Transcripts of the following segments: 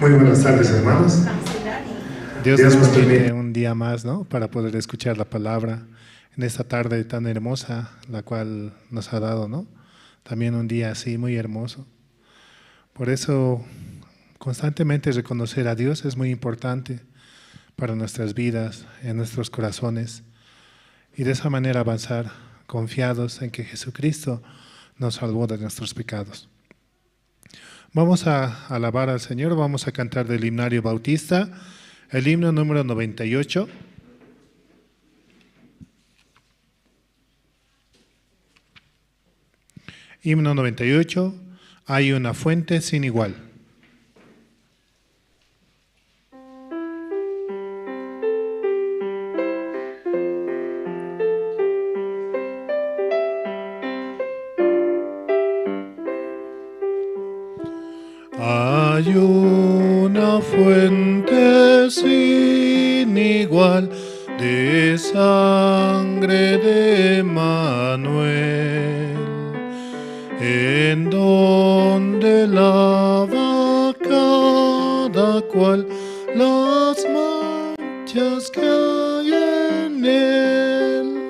Muy buenas tardes, hermanos. Dios nos permite un día más, ¿no? Para poder escuchar la palabra en esta tarde tan hermosa, la cual nos ha dado, ¿no? También un día así muy hermoso. Por eso, constantemente reconocer a Dios es muy importante para nuestras vidas, en nuestros corazones, y de esa manera avanzar confiados en que Jesucristo nos salvó de nuestros pecados. Vamos a alabar al Señor, vamos a cantar del himnario bautista, el himno número 98. Himno 98, hay una fuente sin igual. Hay una fuente sin igual de sangre de Manuel, en donde lava cada cual las manchas que hay en él,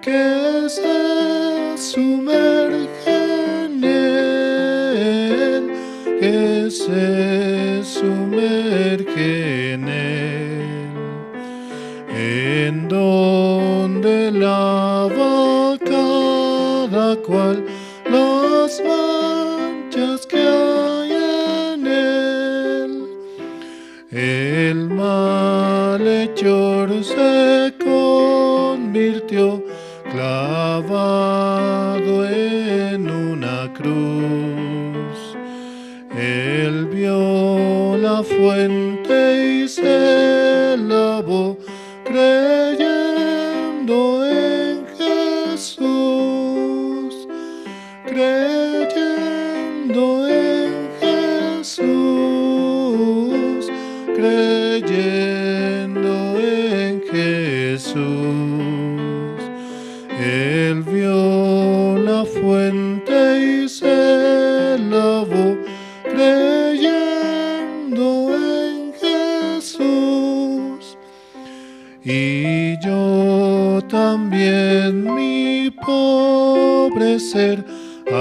que se sumerge en él, que se sumerge en él, en donde lava cada cual las manchas que hay en él. El malhechor se convirtió clavado en una cruz. Él vio la fuente y se lavó, creyendo en Jesús, creyendo en Jesús, creyendo en Jesús. Él vio la fuente y se lavó, creyendo en Jesús. Y yo también, mi pobre ser,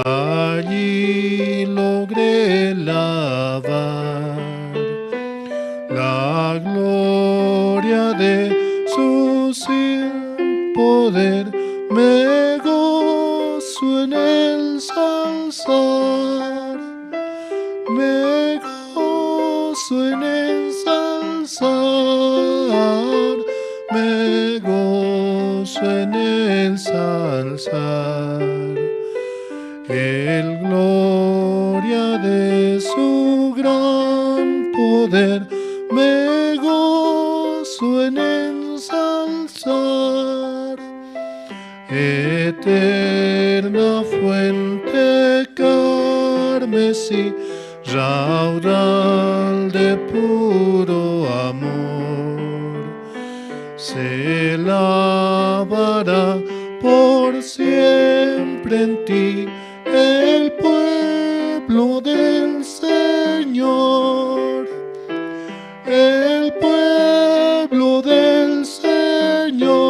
allí logré lavar. La gloria de su sin poder me gozo en el ensalzar, me gozo en ensalzar, me gozo en ensalzar. El gloria de su gran poder, me gozo en ensalzar. Eterna fuente carmesí, raudal de puro amor, se lavará por siempre en ti el pueblo del Señor, el pueblo del Señor,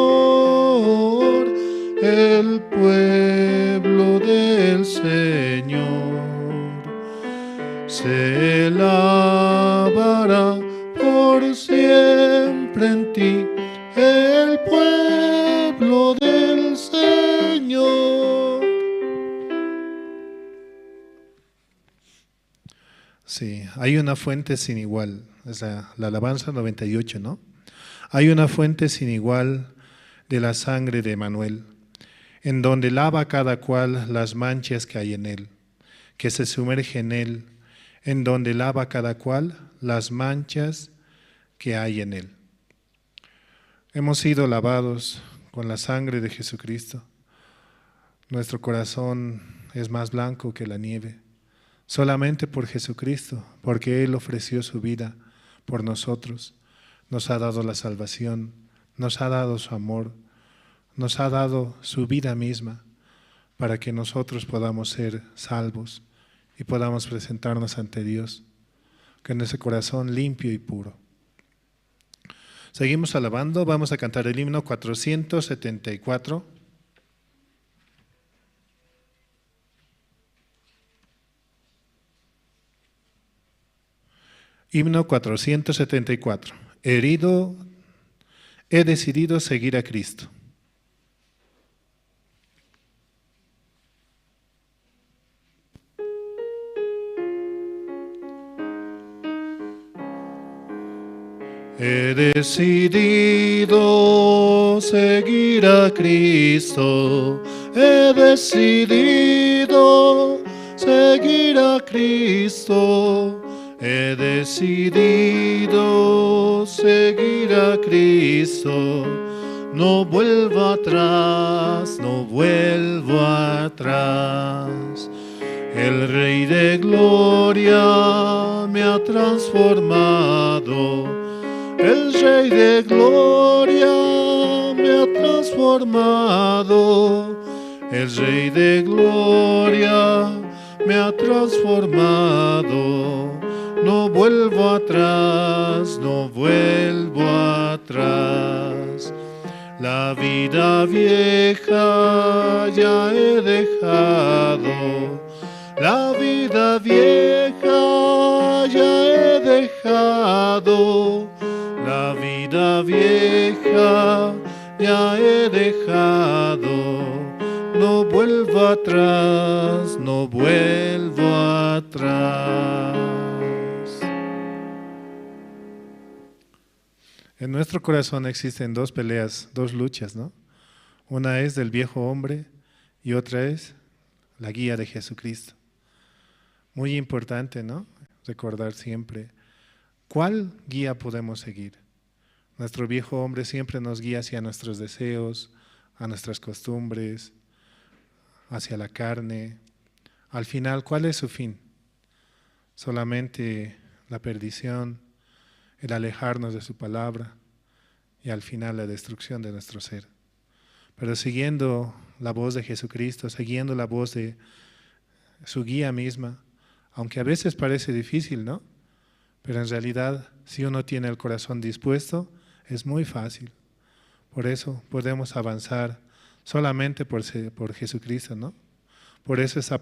el pueblo del Señor. Se lavará por siempre en ti el pueblo del Señor. Sí, hay una fuente sin igual, es la alabanza 98, ¿no? Hay una fuente sin igual de la sangre de Manuel, en donde lava cada cual las manchas que hay en él, que se sumerge en él, en donde lava cada cual las manchas que hay en él. Hemos sido lavados con la sangre de Jesucristo. Nuestro corazón es más blanco que la nieve, solamente por Jesucristo, porque Él ofreció su vida por nosotros, nos ha dado la salvación, nos ha dado su amor, nos ha dado su vida misma para que nosotros podamos ser salvos y podamos presentarnos ante Dios. con ese corazón limpio y puro. Seguimos alabando, vamos a cantar el himno 474. Himno 474. Herido, he decidido seguir a Cristo. He decidido seguir a Cristo, he decidido seguir a Cristo, he decidido seguir a Cristo, no vuelvo atrás, no vuelvo atrás. El Rey de Gloria me ha transformado. El Rey de Gloria me ha transformado, el Rey de Gloria me ha transformado. No vuelvo atrás, no vuelvo atrás. La vida vieja ya he dejado, la vida vieja ya he dejado. La vida vieja ya he dejado, no vuelvo atrás, no vuelvo atrás. En nuestro corazón existen dos peleas, dos luchas, ¿no? Una es del viejo hombre y otra es la guía de Jesucristo. Muy importante, ¿no? Recordar siempre. ¿Cuál guía podemos seguir? Nuestro viejo hombre siempre nos guía hacia nuestros deseos, a nuestras costumbres, hacia la carne. Al final, ¿cuál es su fin? Solamente la perdición, el alejarnos de su palabra y al final la destrucción de nuestro ser. Pero siguiendo la voz de Jesucristo, siguiendo la voz de su guía misma, aunque a veces parece difícil, ¿no? Pero en realidad, si uno tiene el corazón dispuesto, es muy fácil. Por eso podemos avanzar solamente por Jesucristo, ¿no? Por eso esa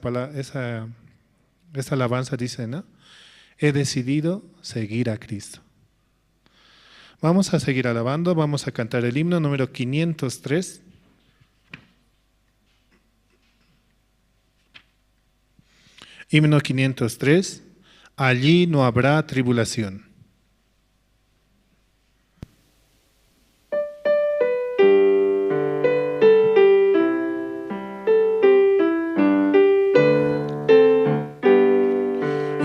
alabanza dice, ¿no? He decidido seguir a Cristo. Vamos a seguir alabando, vamos a cantar el himno número 503. Himno 503. Allí no habrá tribulación.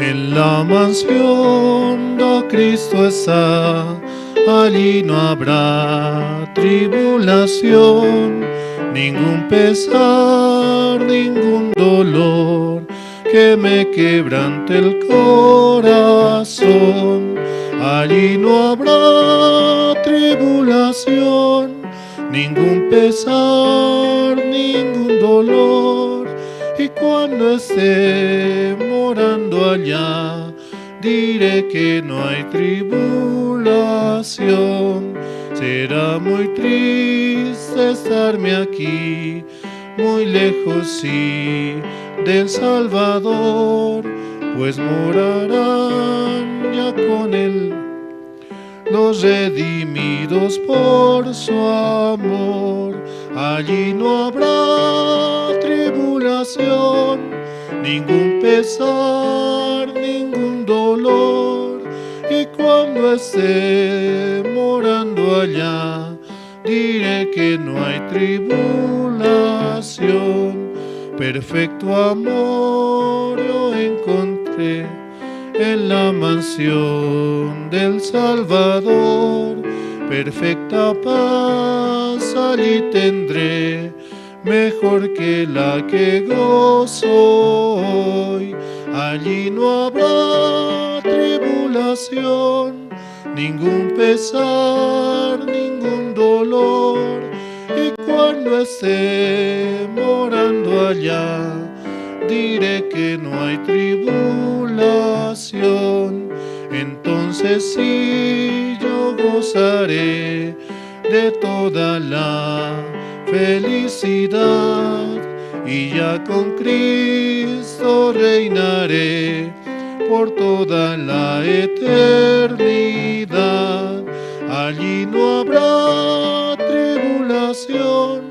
En la mansión do Cristo está, allí no habrá tribulación, ningún pesar, ningún dolor que me quebrante el corazón. Allí no habrá tribulación, ningún pesar, ningún dolor. Y cuando esté morando allá, diré que no hay tribulación. Será muy triste estarme aquí, muy lejos, sí, del Salvador, pues morarán ya con él los redimidos por su amor. Allí no habrá tribulación, ningún pesar, ningún dolor. Y cuando esté morando allá, diré que no hay tribulación. Perfecto amor yo encontré en la mansión del Salvador. Perfecta paz allí tendré, mejor que la que gozo hoy. Allí no habrá tribulación, ningún pesar, ningún dolor. Y cuando esté morando allá, diré que no hay tribulación. Entonces sí yo gozaré de toda la felicidad y ya con Cristo reinaré por toda la eternidad. Allí no habrá tribulación,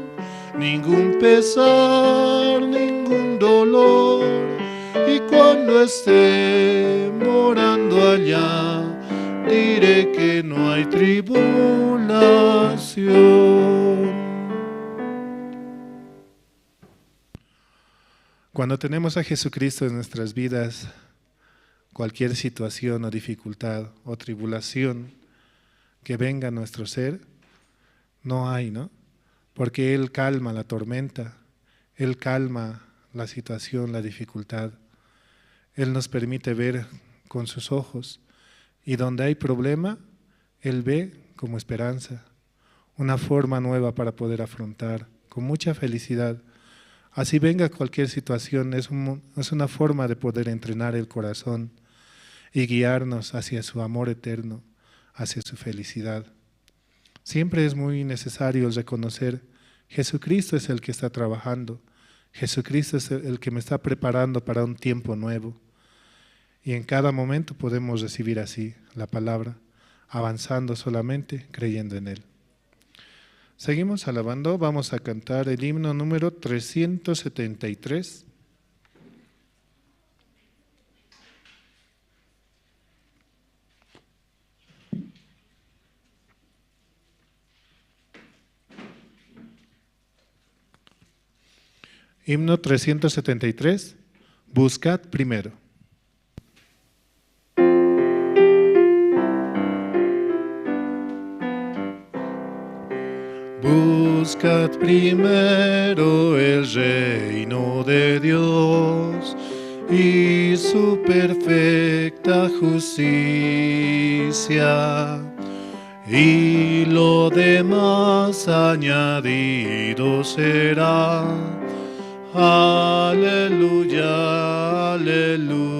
ningún pesar, ningún dolor. Y cuando esté morando allá, diré que no hay tribulación. Cuando tenemos a Jesucristo en nuestras vidas, cualquier situación o dificultad o tribulación que venga a nuestro ser, no hay, ¿no? Porque Él calma la tormenta, Él calma la situación, la dificultad. Él nos permite ver con sus ojos y donde hay problema, Él ve como esperanza, una forma nueva para poder afrontar con mucha felicidad. Así venga cualquier situación, es una forma de poder entrenar el corazón y guiarnos hacia su amor eterno, hacia su felicidad. Siempre es muy necesario reconocer, Jesucristo es el que está trabajando, Jesucristo es el que me está preparando para un tiempo nuevo. Y en cada momento podemos recibir así la palabra, avanzando solamente, creyendo en Él. Seguimos alabando, vamos a cantar el himno número 373. Himno 373, buscad primero. Buscad primero el reino de Dios y su perfecta justicia, y lo demás añadido será. Aleluya, aleluya.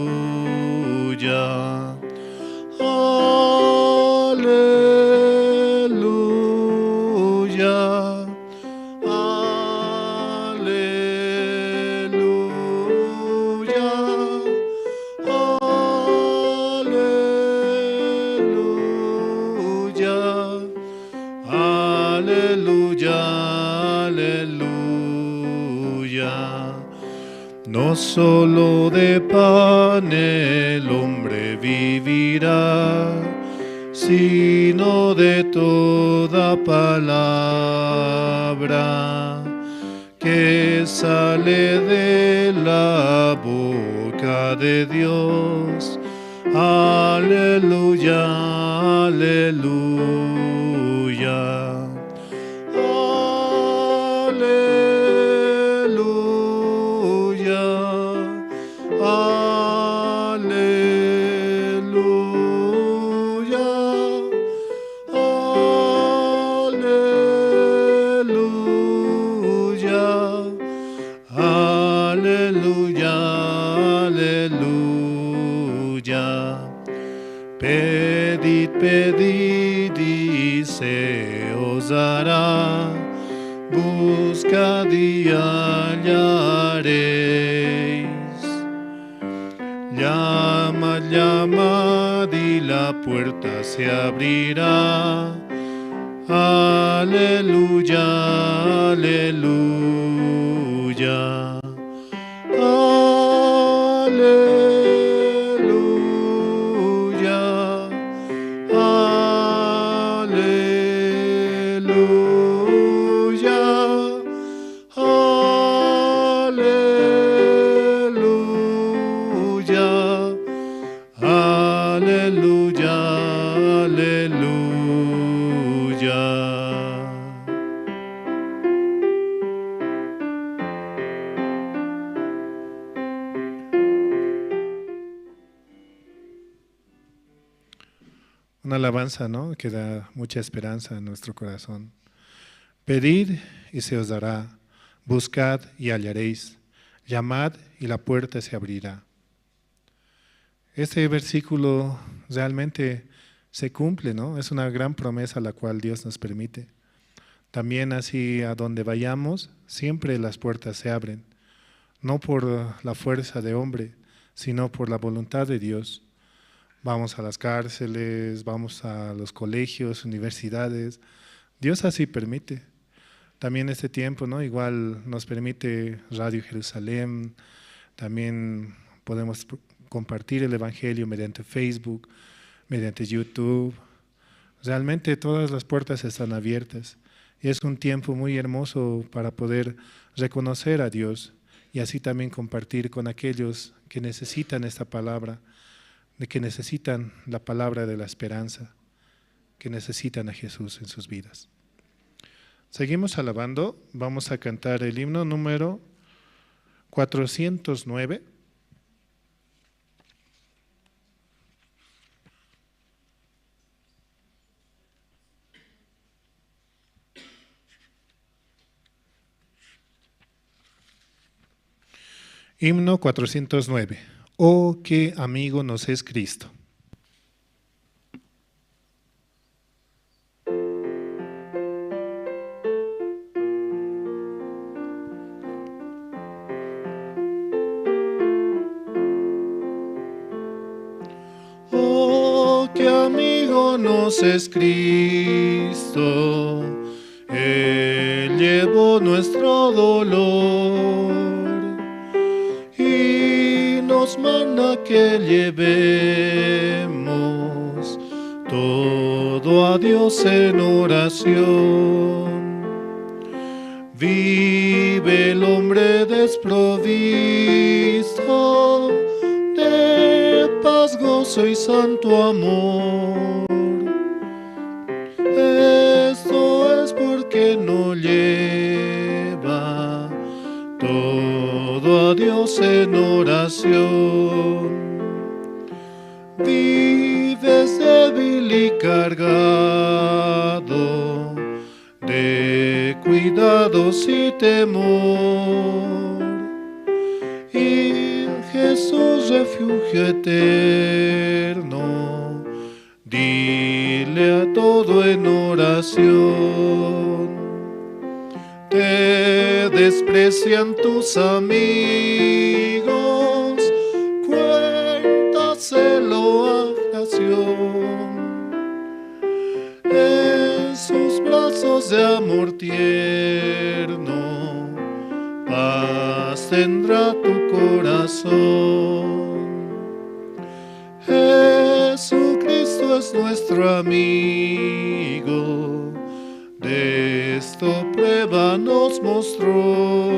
Aleluya, aleluya, aleluya, aleluya, aleluya. No solo de pan el hombre vivirá, sino de toda palabra que sale de la boca de Dios. Aleluya, aleluya. Aleluya, aleluya, aleluya, aleluya, aleluya. Pedid, pedid y se os dará. Buscad y hallaréis. Llamad, llamad y la puerta se abrirá. Aleluya, aleluya. Aleluya, aleluya, aleluya, aleluya, aleluya. Una alabanza, ¿no?, que da mucha esperanza en nuestro corazón. Pedid y se os dará, buscad y hallaréis, llamad y la puerta se abrirá. Este versículo realmente se cumple, ¿no? Es una gran promesa la cual Dios nos permite. También así a donde vayamos, siempre las puertas se abren, no por la fuerza de hombre, sino por la voluntad de Dios. Vamos a las cárceles, vamos a los colegios, universidades. Dios así permite. También este tiempo, ¿no? Igual nos permite Radio Jerusalén, también podemos compartir el Evangelio mediante Facebook, mediante YouTube. Realmente todas las puertas están abiertas y es un tiempo muy hermoso para poder reconocer a Dios y así también compartir con aquellos que necesitan esta palabra, de que necesitan la palabra de la esperanza, que necesitan a Jesús en sus vidas. Seguimos alabando, vamos a cantar el himno número 409. Himno 409. Oh, qué amigo nos es Cristo. Oh, qué amigo nos es Cristo, Él llevó nuestro dolor y nos manda que llevemos todo a Dios en oración. Vive el hombre desprovisto de paz, gozo y santo amor. Esto es porque no lleva todo a Dios en oración. Vives débil y cargado de cuidados y temor, y Jesús refugio eterno, dile a todo en oración. Te desprecian tus amigos, cuéntaselo a oración. En sus brazos de amor tierno, paz tendrá tu corazón. Jesucristo es nuestro amigo, de esto prueba nos mostró,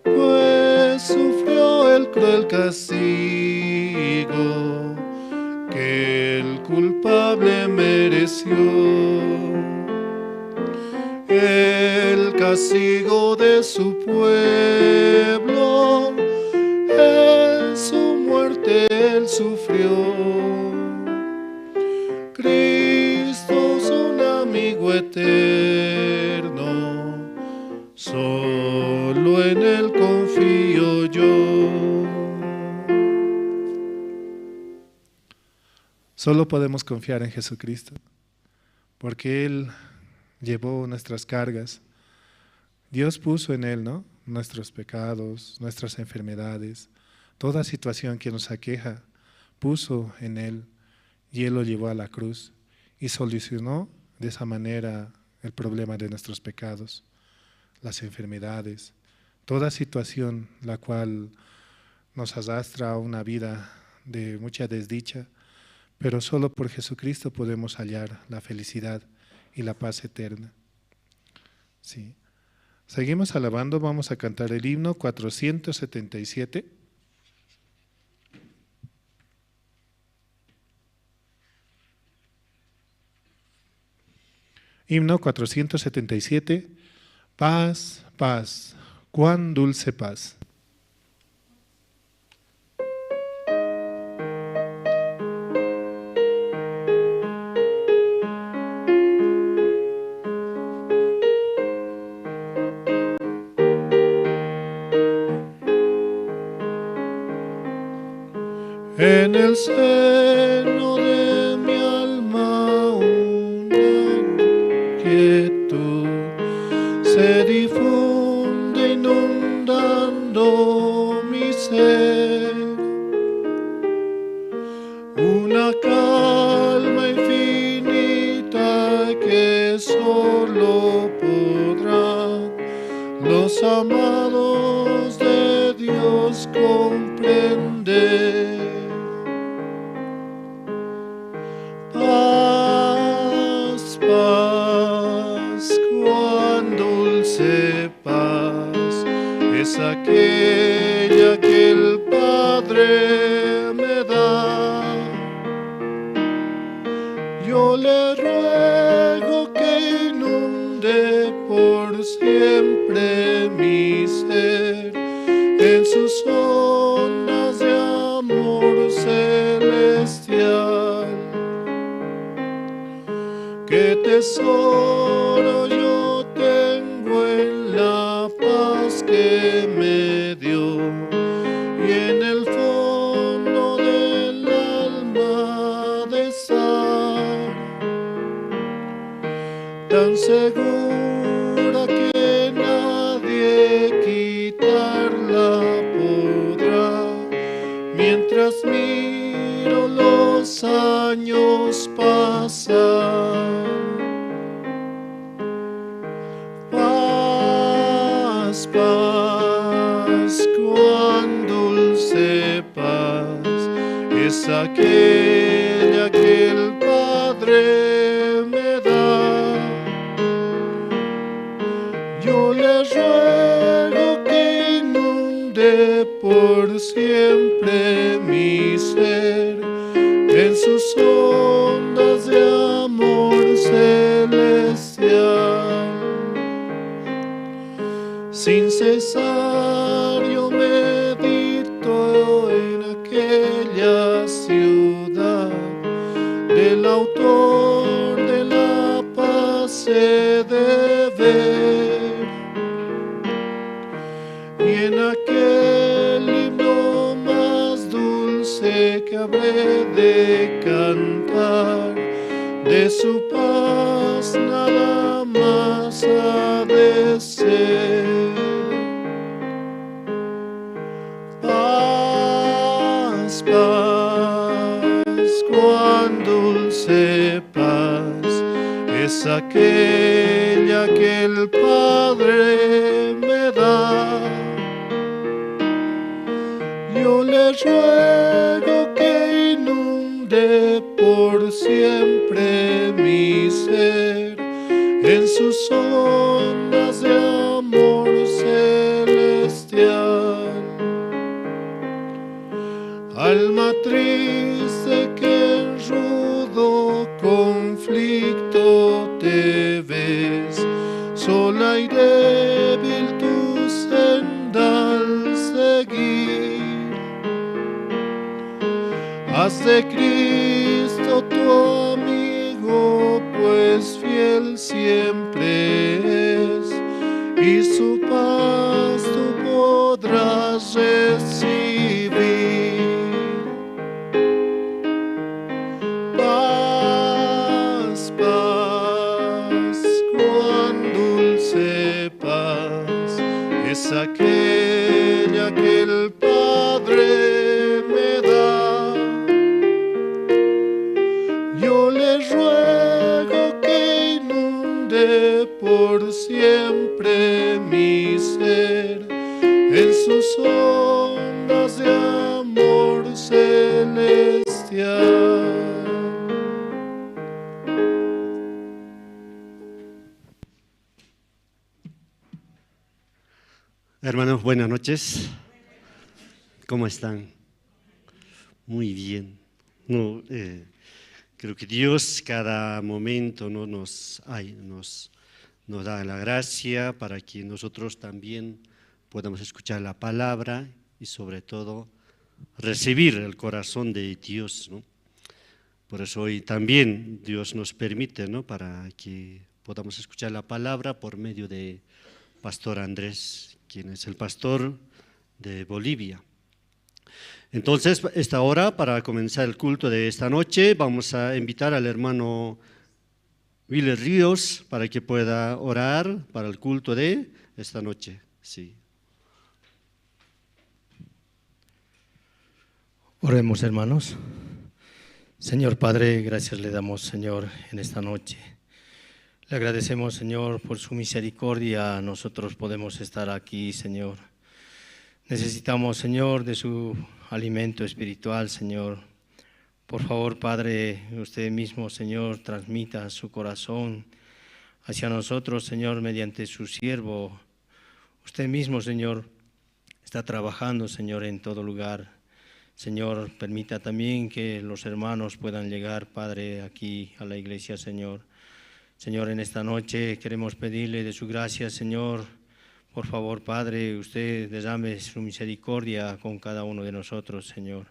pues sufrió el cruel castigo que el culpable mereció. El castigo de su pueblo, en su muerte él sufrió. Cristo es un amigo eterno, solo en él confío yo. Solo podemos confiar en Jesucristo, porque Él llevó nuestras cargas. Dios puso en Él, ¿no?, nuestros pecados, nuestras enfermedades, toda situación que nos aqueja, puso en Él, y Él lo llevó a la cruz y solucionó de esa manera el problema de nuestros pecados, las enfermedades, toda situación la cual nos arrastra a una vida de mucha desdicha, pero solo por Jesucristo podemos hallar la felicidad y la paz eterna. Sí. Seguimos alabando, vamos a cantar el himno 477. Himno 477, paz, paz, cuán dulce paz. En el seno de mi alma una quietud se difunde inundando mi ser. Una calma infinita que solo podrán los amados de Dios comprender. Paz, paz, cuán dulce paz es aquella que el Padre me da. Yo le ruego que inunde por siempre mi ser en sus ondas de amor celestial. Qué tesoro yo tengo en la paz que me dio y en el fondo del alma de estar, tan segura que nadie quitarla podrá, mientras miro los años pasar. Paz, paz, cuán dulce paz es aquella que el Padre me da. Yo le ruego que inunde por siempre mi ser en sus ondas de amor celestial. Sin cesar yo medito en aquella ciudad del autor de la paz he de ver, y en aquel himno más dulce que habré de cantar, de su paz nada más ha de ser. Paz, paz, cuán dulce paz es aquella que el Padre me da. Yo le ruego que inunde por siempre mi ser en sus ondas de amor celestial. Alma triste que en rudo conflicto te ves, sola y débil tu senda al seguir. Haz de Cristo tu amigo, pues fiel siempre es, y su paz tú podrás recibir. Paz, paz, cuán dulce paz es aquella que el Padre me da. Yo le ruego que inunde por siempre mi ser en sus ondas de amor celestial. Hermanos, buenas noches. ¿Cómo están? Muy bien. No, creo que Dios cada momento, ¿no?, nos da la gracia para que nosotros también podamos escuchar la palabra y sobre todo recibir el corazón de Dios, ¿no? Por eso hoy también Dios nos permite, ¿no?, para que podamos escuchar la palabra por medio de Pastor Andrés, quien es el pastor de Bolivia. Entonces, esta hora, para comenzar el culto de esta noche, vamos a invitar al hermano Willer Ríos para que pueda orar para el culto de esta noche. Sí. Oremos, hermanos. Señor Padre, gracias le damos, Señor, en esta noche. Le agradecemos, Señor, por su misericordia. Nosotros podemos estar aquí, Señor. Necesitamos, Señor, de su alimento espiritual, Señor. Por favor, Padre, usted mismo, Señor, transmita su corazón hacia nosotros, Señor, mediante su siervo. Usted mismo, Señor, está trabajando, Señor, en todo lugar. Señor, permita también que los hermanos puedan llegar, Padre, aquí a la iglesia, Señor. Señor, en esta noche queremos pedirle de su gracia, Señor. Por favor, Padre, usted derrame su misericordia con cada uno de nosotros, Señor.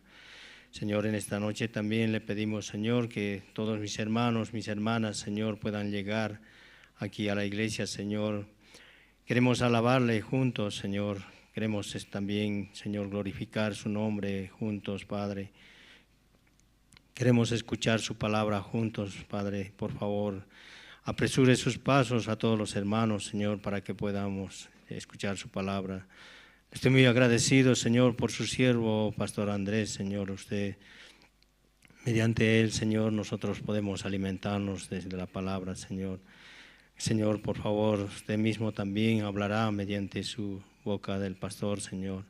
Señor, en esta noche también le pedimos, Señor, que todos mis hermanos, mis hermanas, Señor, puedan llegar aquí a la iglesia, Señor. Queremos alabarle juntos, Señor. Queremos también, Señor, glorificar su nombre juntos, Padre. Queremos escuchar su palabra juntos, Padre. Por favor, apresure sus pasos a todos los hermanos, Señor, para que podamos escuchar su palabra. Estoy muy agradecido, Señor, por su siervo, Pastor Andrés, Señor. Usted, mediante él, Señor, nosotros podemos alimentarnos desde la palabra, Señor. Señor, por favor, usted mismo también hablará mediante su boca del pastor, Señor.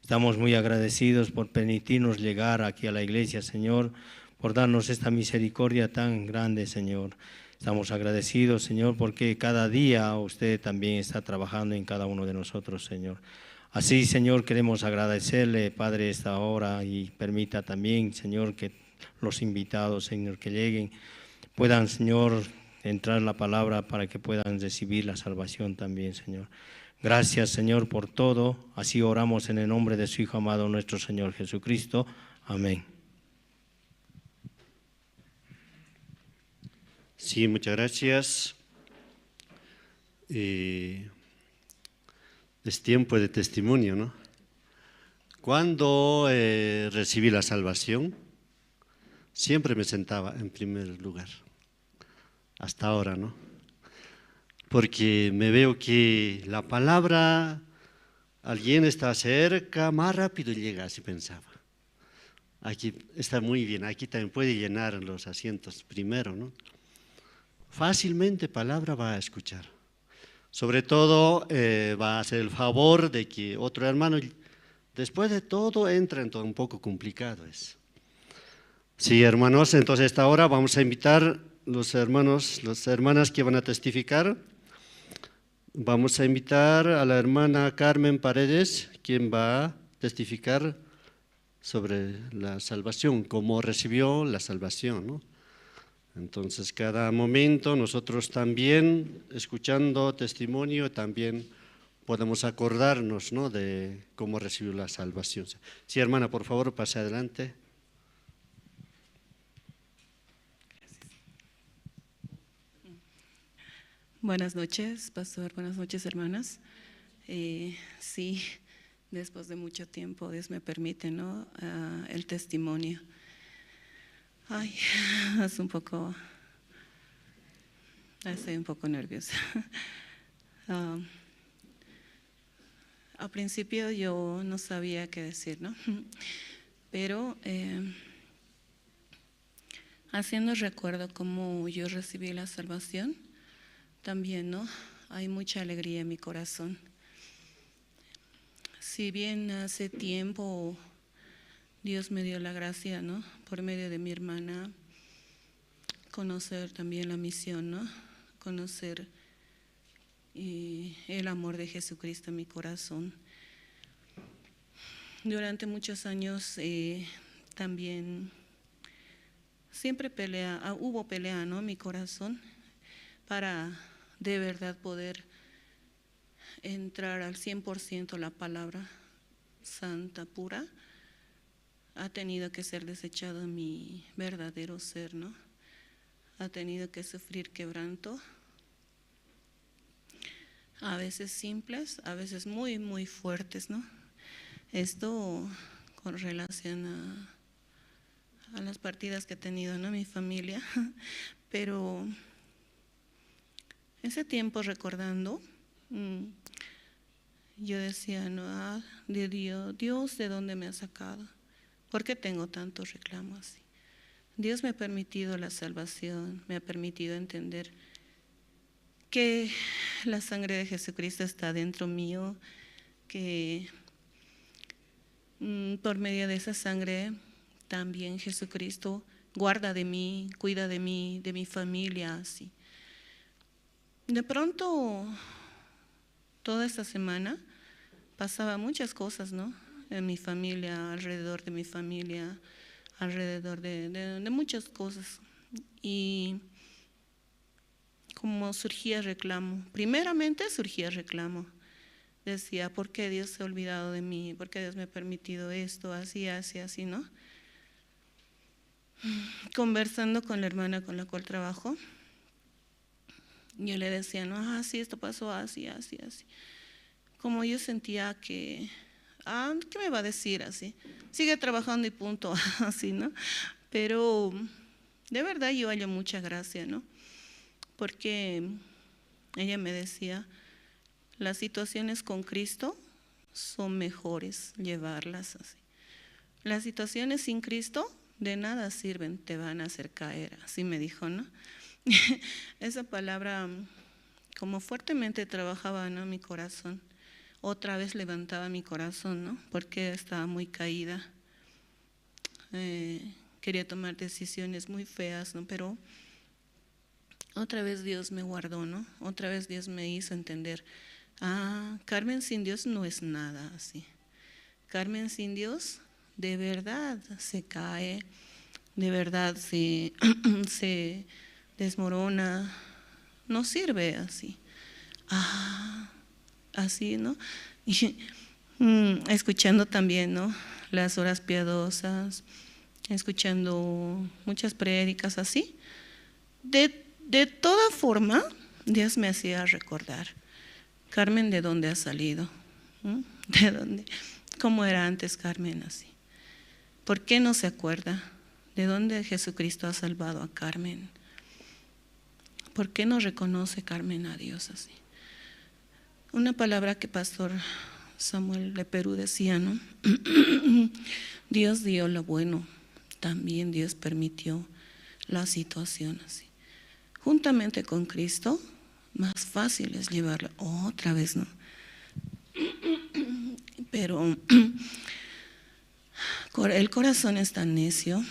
Estamos muy agradecidos por permitirnos llegar aquí a la iglesia, Señor, por darnos esta misericordia tan grande, Señor. Estamos agradecidos, Señor, porque cada día usted también está trabajando en cada uno de nosotros, Señor. Así, Señor, queremos agradecerle, Padre, esta hora y permita también, Señor, que los invitados, Señor, que lleguen, puedan, Señor, entrar la palabra para que puedan recibir la salvación también, Señor. Gracias, Señor, por todo. Así oramos en el nombre de su Hijo amado, nuestro Señor Jesucristo. Amén. Sí, muchas gracias. Es tiempo de testimonio, ¿no? Cuando recibí la salvación, siempre me sentaba en primer lugar. Hasta ahora, ¿no? Porque me veo que la palabra, alguien está cerca, más rápido llega, así pensaba. Aquí está muy bien, aquí también puede llenar los asientos primero, ¿no? Fácilmente palabra va a escuchar. Sobre todo va a hacer el favor de que otro hermano, después de todo, entra en todo un poco complicado es. Sí, hermanos, entonces a esta hora vamos a invitar los hermanos, las hermanas que van a testificar. Vamos a invitar a la hermana Carmen Paredes, quien va a testificar sobre la salvación, cómo recibió la salvación, ¿no? Entonces, cada momento nosotros también, escuchando testimonio, también podemos acordarnos, ¿no?, de cómo recibió la salvación. Sí, hermana, por favor, pase adelante. Buenas noches, pastor. Buenas noches, hermanas. Sí, después de mucho tiempo, Dios me permite, ¿no?, el testimonio. Ay, es un poco, estoy un poco nerviosa. Al principio yo no sabía qué decir, ¿no? Pero haciendo recuerdo cómo yo recibí la salvación, también, ¿no? Hay mucha alegría en mi corazón. Si bien hace tiempo Dios me dio la gracia, ¿no?, por medio de mi hermana, conocer también la misión, ¿no?, conocer el amor de Jesucristo en mi corazón. Durante muchos años también siempre pelea, hubo pelea, ¿no?, en mi corazón para de verdad poder entrar al 100% la palabra santa, pura. Ha tenido que ser desechado mi verdadero ser, ¿no? Ha tenido que sufrir quebranto, a veces simples, a veces muy, muy fuertes, ¿no? Esto Con relación a las partidas que he tenido, ¿no? Mi familia, pero ese tiempo recordando, yo decía, no, de Dios, Dios, ¿de dónde me ha sacado? ¿Por qué tengo tantos reclamos así? Dios me ha permitido la salvación, me ha permitido entender que la sangre de Jesucristo está dentro mío, que por medio de esa sangre también Jesucristo guarda de mí, cuida de mí, de mi familia, así. De pronto, toda esta semana pasaba muchas cosas, ¿no? En mi familia, alrededor de mi familia, alrededor de muchas cosas. Y como surgía reclamo, primeramente surgía reclamo. Decía, ¿por qué Dios se ha olvidado de mí? ¿Por qué Dios me ha permitido esto? Así, así, así, ¿no? Conversando con la hermana con la cual trabajo, yo le decía, no, ah, sí, esto pasó así, así, así. Como yo sentía que, ah, ¿qué me va a decir así? Sigue trabajando y punto, así, ¿no? Pero de verdad yo hallo mucha gracia, ¿no? Porque ella me decía, las situaciones con Cristo son mejores llevarlas así. Las situaciones sin Cristo de nada sirven, te van a hacer caer, así me dijo, ¿no? Esa palabra como fuertemente trabajaba, ¿no? Mi corazón. Otra vez levantaba mi corazón, ¿no? Porque estaba muy caída. Quería tomar decisiones muy feas, ¿no? Pero otra vez Dios me guardó, ¿no? Otra vez Dios me hizo entender, ah, Carmen sin Dios no es nada así. Carmen sin Dios de verdad se cae, de verdad se desmorona, no sirve así. Ah, así, ¿no? Y escuchando también, ¿no? Las horas piadosas, escuchando muchas prédicas así. De toda forma, Dios me hacía recordar, Carmen, ¿de dónde ha salido? ¿De dónde? ¿Cómo era antes Carmen así? ¿Por qué no se acuerda? ¿De dónde Jesucristo ha salvado a Carmen? ¿Por qué no reconoce Carmen a Dios así? Una palabra que Pastor Samuel de Perú decía, ¿no? Dios dio lo bueno, también Dios permitió la situación así. Juntamente con Cristo, más fácil es llevarla otra vez, ¿no? Pero el corazón es tan necio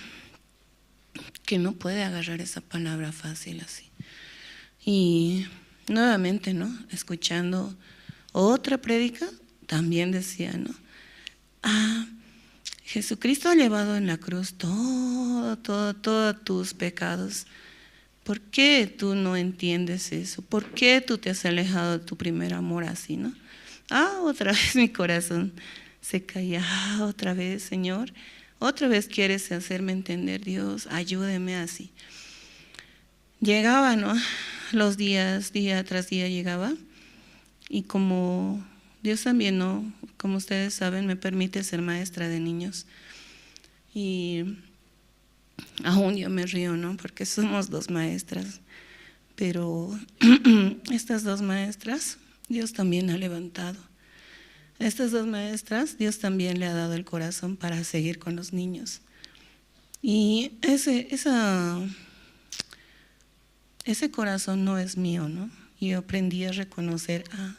que no puede agarrar esa palabra fácil así. Y nuevamente, ¿no? Escuchando otra prédica, también decía, ¿no? Ah, Jesucristo ha llevado en la cruz todos tus pecados. ¿Por qué tú no entiendes eso? ¿Por qué tú te has alejado de tu primer amor así, no? Ah, otra vez mi corazón se caía. Ah, otra vez, Señor. Otra vez quieres hacerme entender, Dios, ayúdeme así. Llegaba, ¿no? Los días, día tras día llegaba. Y como Dios también, ¿no? Como ustedes saben, me permite ser maestra de niños. Y aún yo me río, ¿no? Porque somos dos maestras. Pero estas dos maestras, Dios también ha levantado. Estas dos maestras, Dios también le ha dado el corazón para seguir con los niños. Y ese corazón no es mío, ¿no? Yo aprendí a reconocer, ah,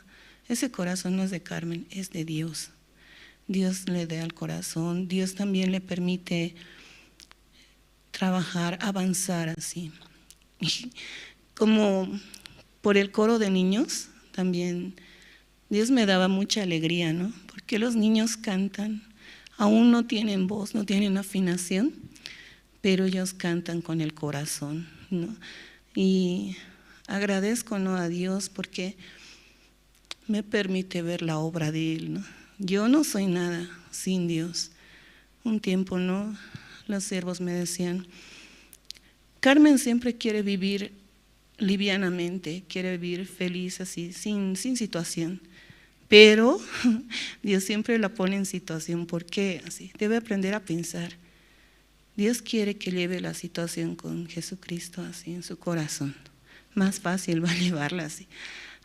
ese corazón no es de Carmen, es de Dios. Dios le da el corazón, Dios también le permite trabajar, avanzar así. Y como por el coro de niños, también Dios me daba mucha alegría, ¿no? Porque los niños cantan, aún no tienen voz, no tienen afinación, pero ellos cantan con el corazón, ¿no? Y agradezco, ¿no?, a Dios porque me permite ver la obra de Él, ¿no? Yo no soy nada sin Dios. Un tiempo, ¿no?, los siervos me decían, Carmen siempre quiere vivir livianamente, quiere vivir feliz así, sin situación. Pero Dios siempre la pone en situación, porque así debe aprender a pensar. Dios quiere que lleve la situación con Jesucristo así en su corazón. Más fácil va a llevarla así.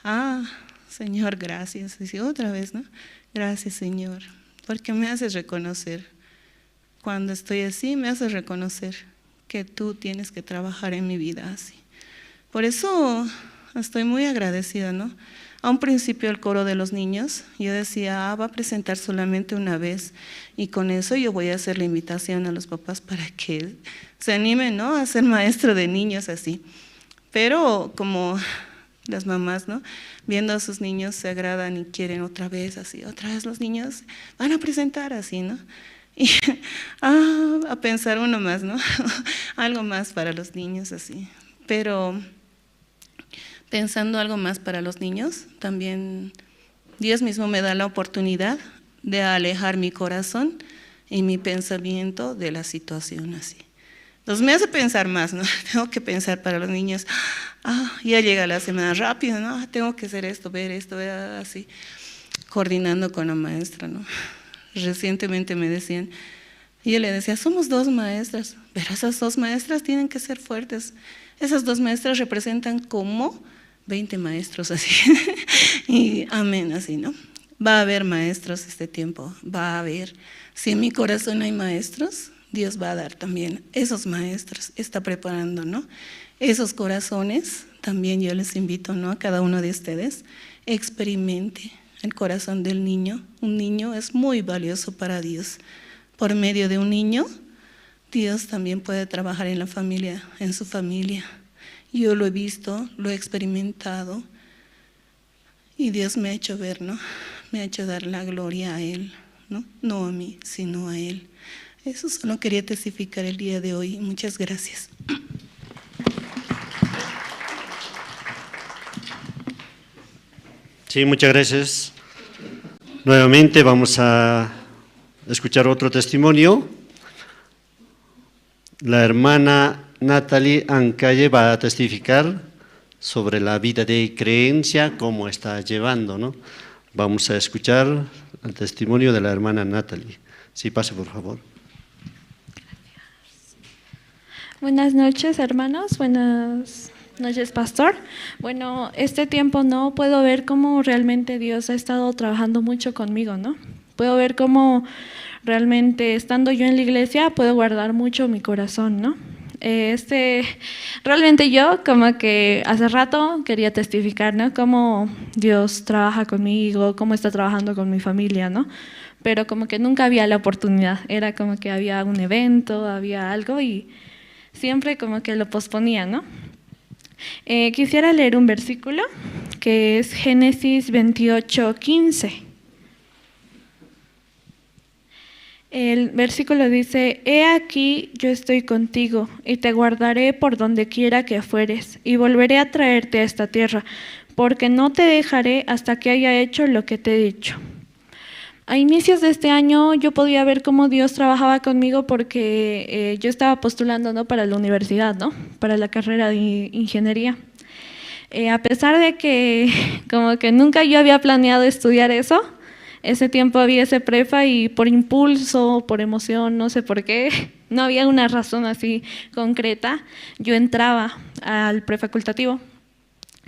Ah, Señor, gracias. Dice otra vez, ¿no? Gracias, Señor, porque me haces reconocer. Cuando estoy así, me haces reconocer que tú tienes que trabajar en mi vida así. Por eso estoy muy agradecida, ¿no? A un principio el coro de los niños, yo decía, va a presentar solamente una vez y con eso yo voy a hacer la invitación a los papás para que se animen, ¿no? A ser maestro de niños así. Pero como las mamás, ¿no? Viendo a sus niños se agradan y quieren otra vez así, otra vez los niños van a presentar así, ¿no? Y a pensar uno más, ¿no? Algo más para los niños así. Pero pensando algo más para los niños, también Dios mismo me da la oportunidad de alejar mi corazón y mi pensamiento de la situación así. Entonces me hace pensar más, ¿no? Tengo que pensar para los niños. Ah, ya llega la semana rápido, ¿no? Tengo que hacer esto, ver esto, ver así, coordinando con la maestra, ¿no? Recientemente me decían, y yo le decía, somos dos maestras, pero esas dos maestras tienen que ser fuertes. Esas dos maestras representan como 20 maestros así. Y amén, así, ¿no? Va a haber maestros este tiempo, va a haber. Si en mi corazón hay maestros, Dios va a dar también esos maestros, está preparando, ¿no? Esos corazones, también yo les invito, ¿no? A cada uno de ustedes, experimente el corazón del niño. Un niño es muy valioso para Dios. Por medio de un niño, Dios también puede trabajar en la familia, en su familia. Yo lo he visto, lo he experimentado y Dios me ha hecho ver, ¿no? Me ha hecho dar la gloria a Él, ¿no? No a mí, sino a Él. Eso solo quería testificar el día de hoy. Muchas gracias. Sí, muchas gracias. Nuevamente vamos a escuchar otro testimonio. La hermana Natalie Ancalle va a testificar sobre la vida de creencia, cómo está llevando, ¿no? Vamos a escuchar el testimonio de la hermana Natalie. Sí, pase, por favor. Gracias. Buenas noches, hermanos. Buenas noches, pastor. Bueno, este tiempo no puedo ver cómo realmente Dios ha estado trabajando mucho conmigo, ¿no? Puedo ver cómo realmente estando yo en la iglesia puedo guardar mucho mi corazón, ¿no? Realmente yo como que hace rato quería testificar, ¿no? Cómo Dios trabaja conmigo, cómo está trabajando con mi familia, ¿no? Pero como que nunca había la oportunidad, era como que había un evento, había algo y siempre como que lo posponía, ¿no? Quisiera leer un versículo que es Génesis 28:15. El versículo dice: He aquí yo estoy contigo y te guardaré por donde quiera que fueres y volveré a traerte a esta tierra, porque no te dejaré hasta que haya hecho lo que te he dicho. A inicios de este año yo podía ver cómo Dios trabajaba conmigo porque yo estaba postulando, ¿no?, para la universidad, ¿no?, para la carrera de ingeniería. A pesar de que como que nunca yo había planeado estudiar eso, ese tiempo había ese prefa y por impulso, por emoción, no sé por qué, no había una razón así concreta, yo entraba al prefacultativo.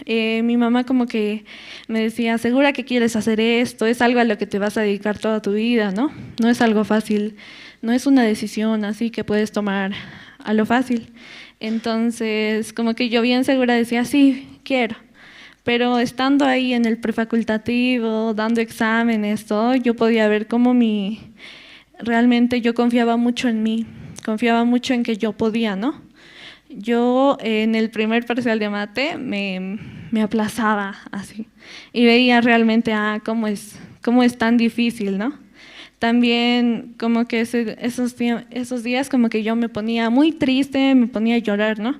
Mi mamá como que me decía, segura que quieres hacer esto, es algo a lo que te vas a dedicar toda tu vida, ¿no? No es algo fácil, no es una decisión así que puedes tomar a lo fácil. Entonces, como que yo bien segura decía, sí, quiero. Pero estando ahí en el prefacultativo, dando exámenes, todo, yo podía ver cómo realmente yo confiaba mucho en mí, confiaba mucho en que yo podía, ¿no? Yo en el primer parcial de mate me aplazaba así y veía realmente cómo es tan difícil, ¿no? También como que esos días como que yo me ponía muy triste, me ponía a llorar, ¿no?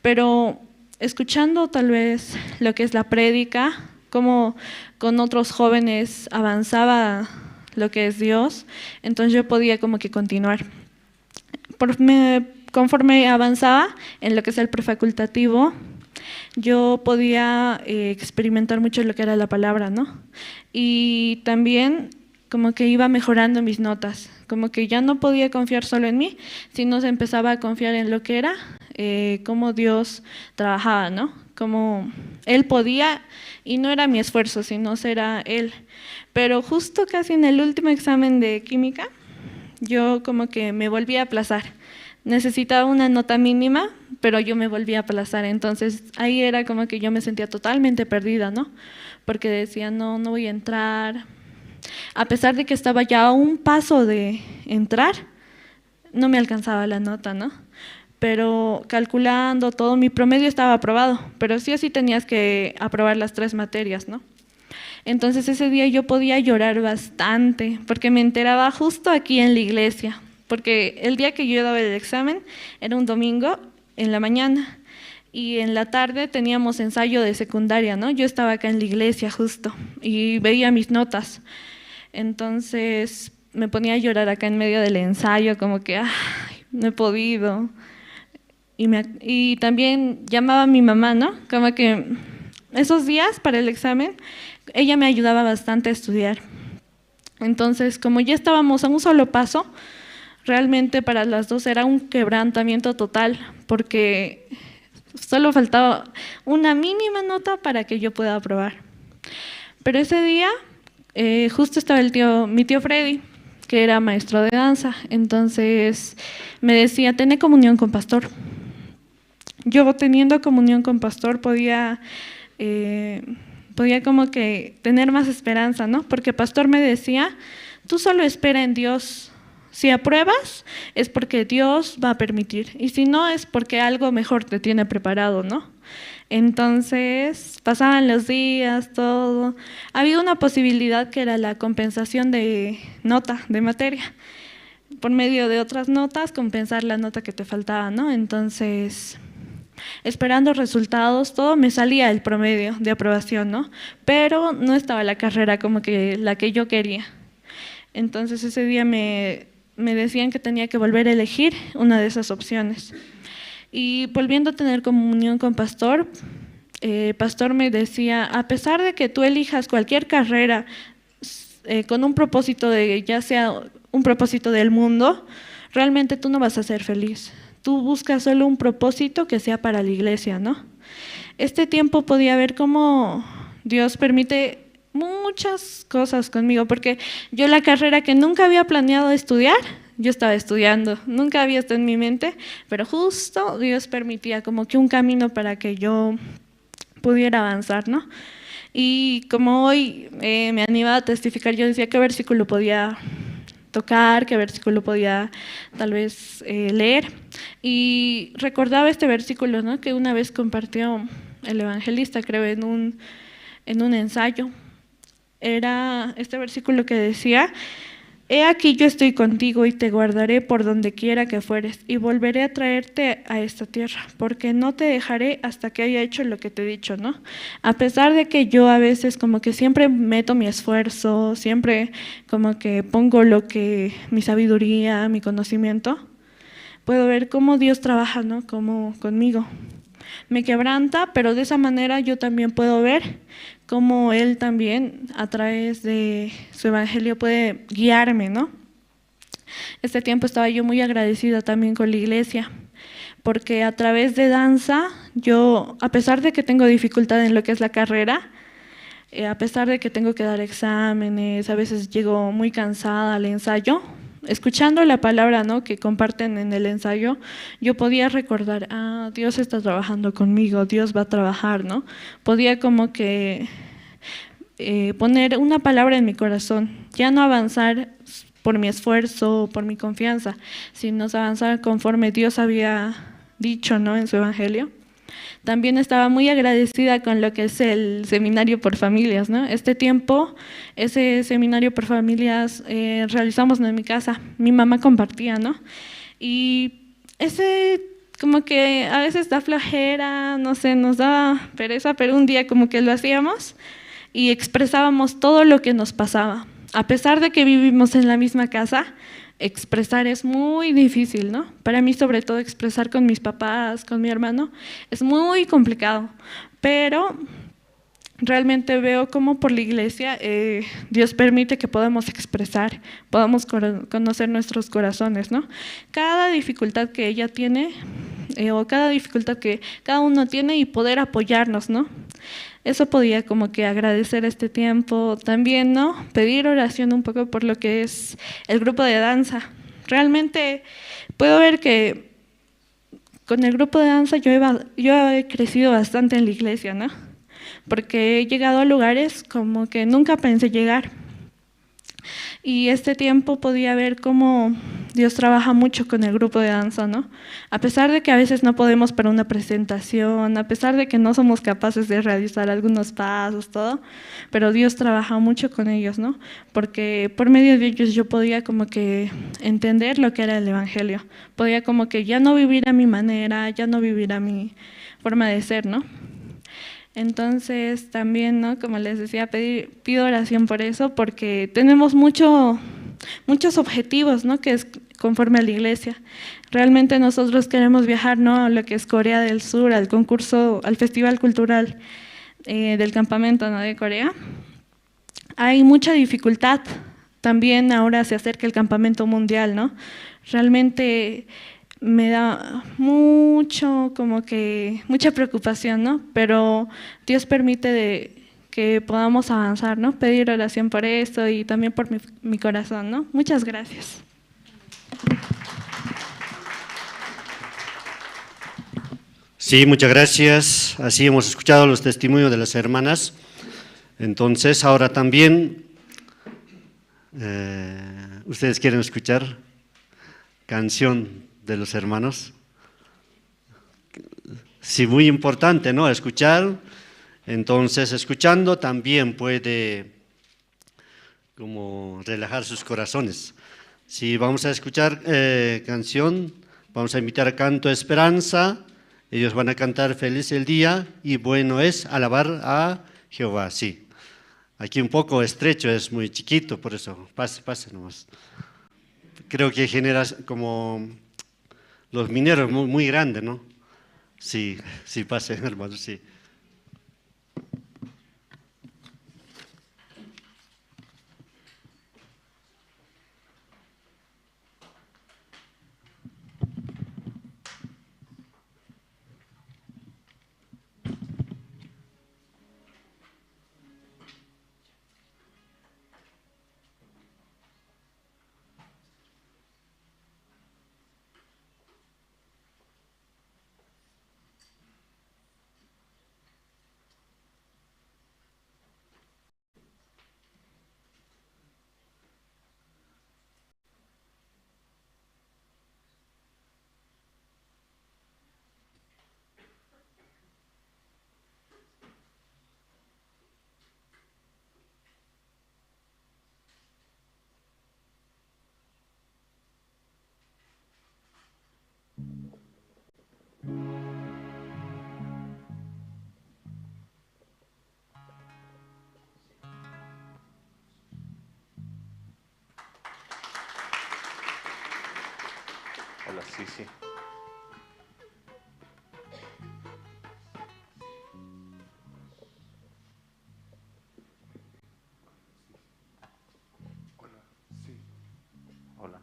Pero escuchando tal vez lo que es la prédica, cómo con otros jóvenes avanzaba lo que es Dios, entonces yo podía como que continuar. Conforme avanzaba en lo que es el prefacultativo, Yo podía experimentar mucho lo que era la palabra, ¿no? Y también como que iba mejorando mis notas, como que ya no podía confiar solo en mí, sino se empezaba a confiar en lo que era, cómo Dios trabajaba, ¿no? Cómo Él podía, y no era mi esfuerzo, sino era Él. Pero justo casi en el último examen de química, yo como que me volví a aplazar. Necesitaba una nota mínima, pero yo me volví a aplazar. Entonces ahí era como que yo me sentía totalmente perdida, ¿no? Porque decía, no, no voy a entrar. A pesar de que estaba ya a un paso de entrar, no me alcanzaba la nota, ¿no? Pero calculando todo, mi promedio estaba aprobado, pero sí o sí tenías que aprobar las 3 materias, ¿no? Entonces ese día yo podía llorar bastante, porque me enteraba justo aquí en la iglesia, porque el día que yo daba el examen era un domingo en la mañana, y en la tarde teníamos ensayo de secundaria, ¿no? Yo estaba acá en la iglesia justo, y veía mis notas. Entonces me ponía a llorar acá en medio del ensayo, como que, ay, no he podido. Y también llamaba a mi mamá, ¿no? Como que esos días para el examen, ella me ayudaba bastante a estudiar. Entonces, como ya estábamos a un solo paso, realmente para las dos era un quebrantamiento total, porque solo faltaba una mínima nota para que yo pueda aprobar. Pero ese día, justo estaba mi tío Freddy, que era maestro de danza. Entonces me decía, tené comunión con pastor. Yo teniendo comunión con pastor podía como que tener más esperanza, ¿no? Porque pastor me decía, tú solo espera en Dios. Si apruebas es porque Dios va a permitir, y si no es porque algo mejor te tiene preparado, ¿no? Entonces pasaban los días, todo. Había una posibilidad que era la compensación de nota, de materia. Por medio de otras notas, compensar la nota que te faltaba, ¿no? Entonces, esperando resultados, todo me salía el promedio de aprobación, ¿no? Pero no estaba la carrera como que la que yo quería. Entonces ese día me decían que tenía que volver a elegir una de esas opciones. Y volviendo a tener comunión con pastor, pastor me decía, a pesar de que tú elijas cualquier carrera con un propósito de, ya sea un propósito del mundo, realmente tú no vas a ser feliz. Tú buscas solo un propósito que sea para la iglesia, ¿no? Este tiempo podía ver cómo Dios permite muchas cosas conmigo, porque yo la carrera que nunca había planeado estudiar, yo estaba estudiando, nunca había estado en mi mente, pero justo Dios permitía como que un camino para que yo pudiera avanzar, ¿no? Y como hoy me animaba a testificar, yo decía qué versículo podía tocar, qué versículo podía tal vez leer, y recordaba este versículo, ¿no? Que una vez compartió el evangelista, creo, en un ensayo. Era este versículo que decía, he aquí yo estoy contigo y te guardaré por donde quiera que fueres y volveré a traerte a esta tierra, porque no te dejaré hasta que haya hecho lo que te he dicho, ¿no? A pesar de que yo a veces como que siempre meto mi esfuerzo, siempre como que pongo lo que mi sabiduría, mi conocimiento, puedo ver cómo Dios trabaja, ¿no? Como conmigo. Me quebranta, pero de esa manera yo también puedo ver cómo Él también, a través de su evangelio, puede guiarme, ¿no? Este tiempo estaba yo muy agradecida también con la iglesia, porque a través de danza, yo, a pesar de que tengo dificultad en lo que es la carrera, a pesar de que tengo que dar exámenes, a veces llego muy cansada al ensayo, escuchando la palabra, ¿no?, que comparten en el ensayo, yo podía recordar, ah, Dios está trabajando conmigo, Dios va a trabajar, ¿no? Podía como que poner una palabra en mi corazón, ya no avanzar por mi esfuerzo, por mi confianza, sino avanzar conforme Dios había dicho, ¿no?, en su evangelio. También estaba muy agradecida con lo que es el seminario por familias, ¿no? Este tiempo, ese seminario por familias realizamos en mi casa, mi mamá compartía, ¿no? Y ese como que a veces da flojera, no sé, nos daba pereza, pero un día como que lo hacíamos y expresábamos todo lo que nos pasaba. A pesar de que vivimos en la misma casa, expresar es muy difícil, ¿no? Para mí, sobre todo, expresar con mis papás, con mi hermano, es muy complicado, pero realmente veo cómo por la iglesia Dios permite que podamos expresar, podamos conocer nuestros corazones, ¿no? Cada dificultad que ella tiene, o cada dificultad que cada uno tiene, y poder apoyarnos, ¿no? Eso podía como que agradecer este tiempo también, ¿no? Pedir oración un poco por lo que es el grupo de danza. Realmente puedo ver que con el grupo de danza yo he crecido bastante en la iglesia, ¿no? Porque he llegado a lugares como que nunca pensé llegar. Y este tiempo podía ver cómo Dios trabaja mucho con el grupo de danza, ¿no? A pesar de que a veces no podemos para una presentación, a pesar de que no somos capaces de realizar algunos pasos, todo, pero Dios trabaja mucho con ellos, ¿no? Porque por medio de ellos yo podía como que entender lo que era el Evangelio, podía como que ya no vivir a mi manera, ya no vivir a mi forma de ser, ¿no? Entonces también, ¿no? Como les decía, pido oración por eso, porque tenemos muchos objetivos, ¿no? Que es conforme a la iglesia. Realmente nosotros queremos viajar, ¿no? A lo que es Corea del Sur, al concurso, al festival cultural del campamento, ¿no? De Corea. Hay mucha dificultad. También ahora se acerca el campamento mundial, ¿no? Realmente me da mucho, como que, mucha preocupación, ¿no? Pero Dios permite que podamos avanzar, ¿no? Pedir oración por esto y también por mi corazón, ¿no? Muchas gracias. Sí, muchas gracias. Así hemos escuchado los testimonios de las hermanas. Entonces, ahora también, ¿ustedes quieren escuchar canción de los hermanos? Sí, muy importante, ¿no? Escuchar. Entonces, escuchando también puede como relajar sus corazones. Si vamos a escuchar canción, vamos a invitar a Canto Esperanza. Ellos van a cantar Feliz el Día y Bueno es Alabar a Jehová. Sí, aquí un poco estrecho, es muy chiquito, por eso, pase, pase nomás. Creo que genera como los mineros muy, muy grande, ¿no? Sí, sí, pase, hermano, sí. Hola, sí, sí. Hola, sí. Hola.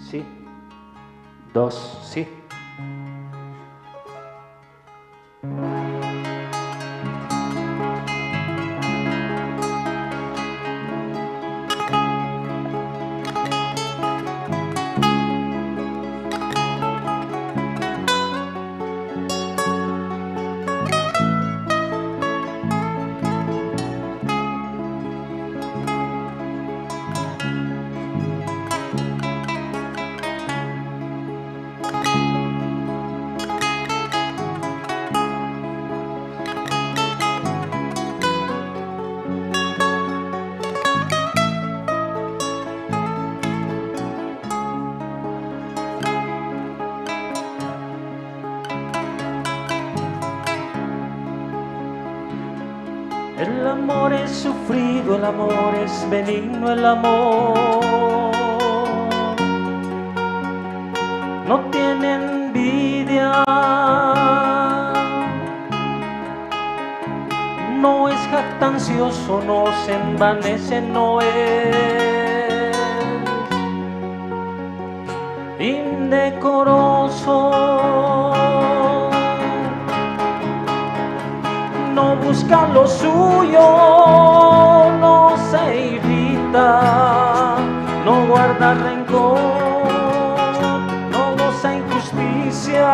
Sí, dos, sí. amor es sufrido, el amor es benigno, el amor no tiene envidia, no es jactancioso, no se envanece, no es indecoroso, no busca lo suyo, no se irrita, no guarda rencor, no goza injusticia,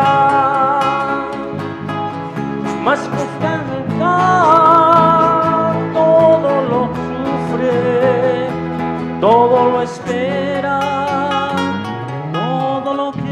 mas busca verdad, todo lo sufre, todo lo espera, todo lo que.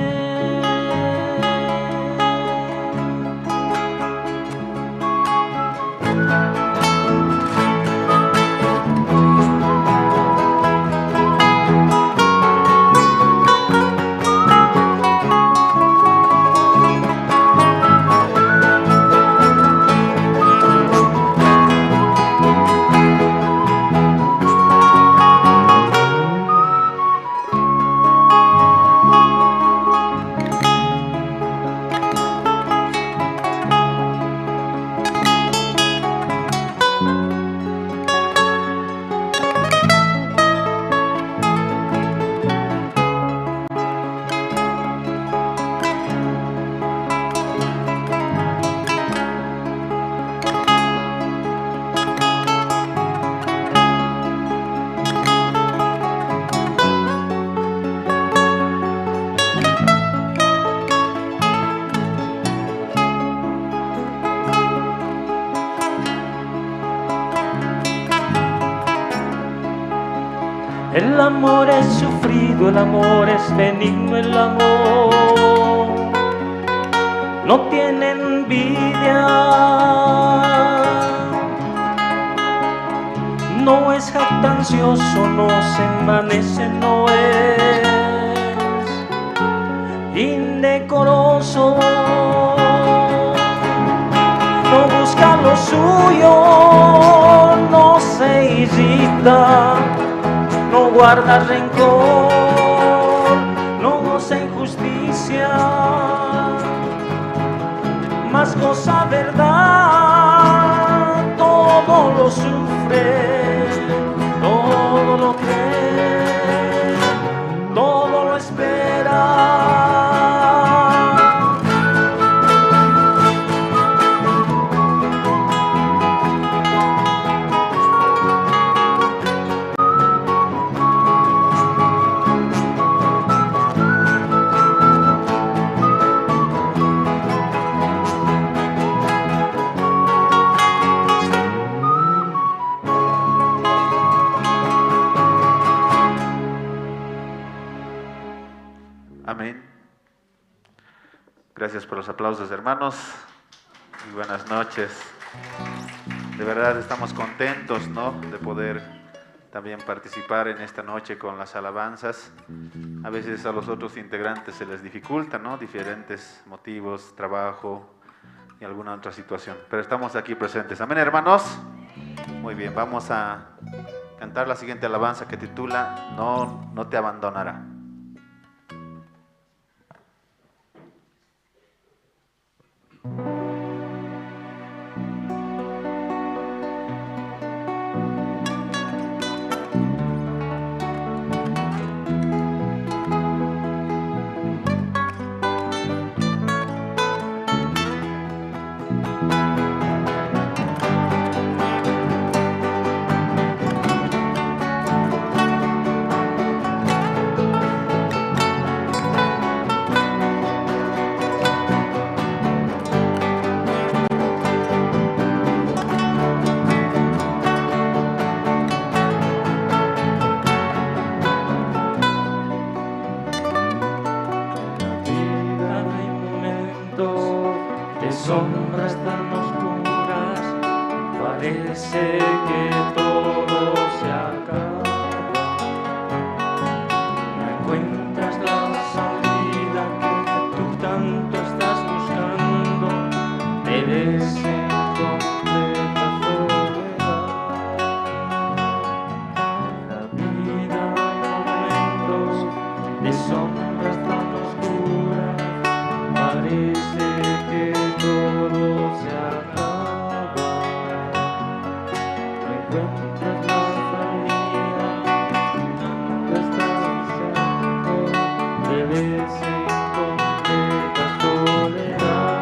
El amor es sufrido, el amor es benigno, el amor no tiene envidia, no es jactancioso, no se envanece, no es indecoroso, no busca lo suyo, no se irrita, no guarda rencor, no goza injusticia, mas goza verdad, todo lo sufre, todo lo cree, todo lo espera. Amén. Gracias por los aplausos, hermanos. Y buenas noches. De verdad estamos contentos, ¿no?, de poder también participar en esta noche con las alabanzas. A veces a los otros integrantes se les dificulta, ¿no?, diferentes motivos, trabajo y alguna otra situación. Pero estamos aquí presentes. Amén, hermanos. Muy bien, vamos a cantar la siguiente alabanza que titula No, no te abandonará. Sombras tan oscuras, parece que todo se acaba. No encuentras la salida que tú tanto estás buscando, te ves en completa soledad. de sombras tan oscuras, parece que todo se acaba. No encuentras la salida, tanto estás deseando, te ves en completa soledad.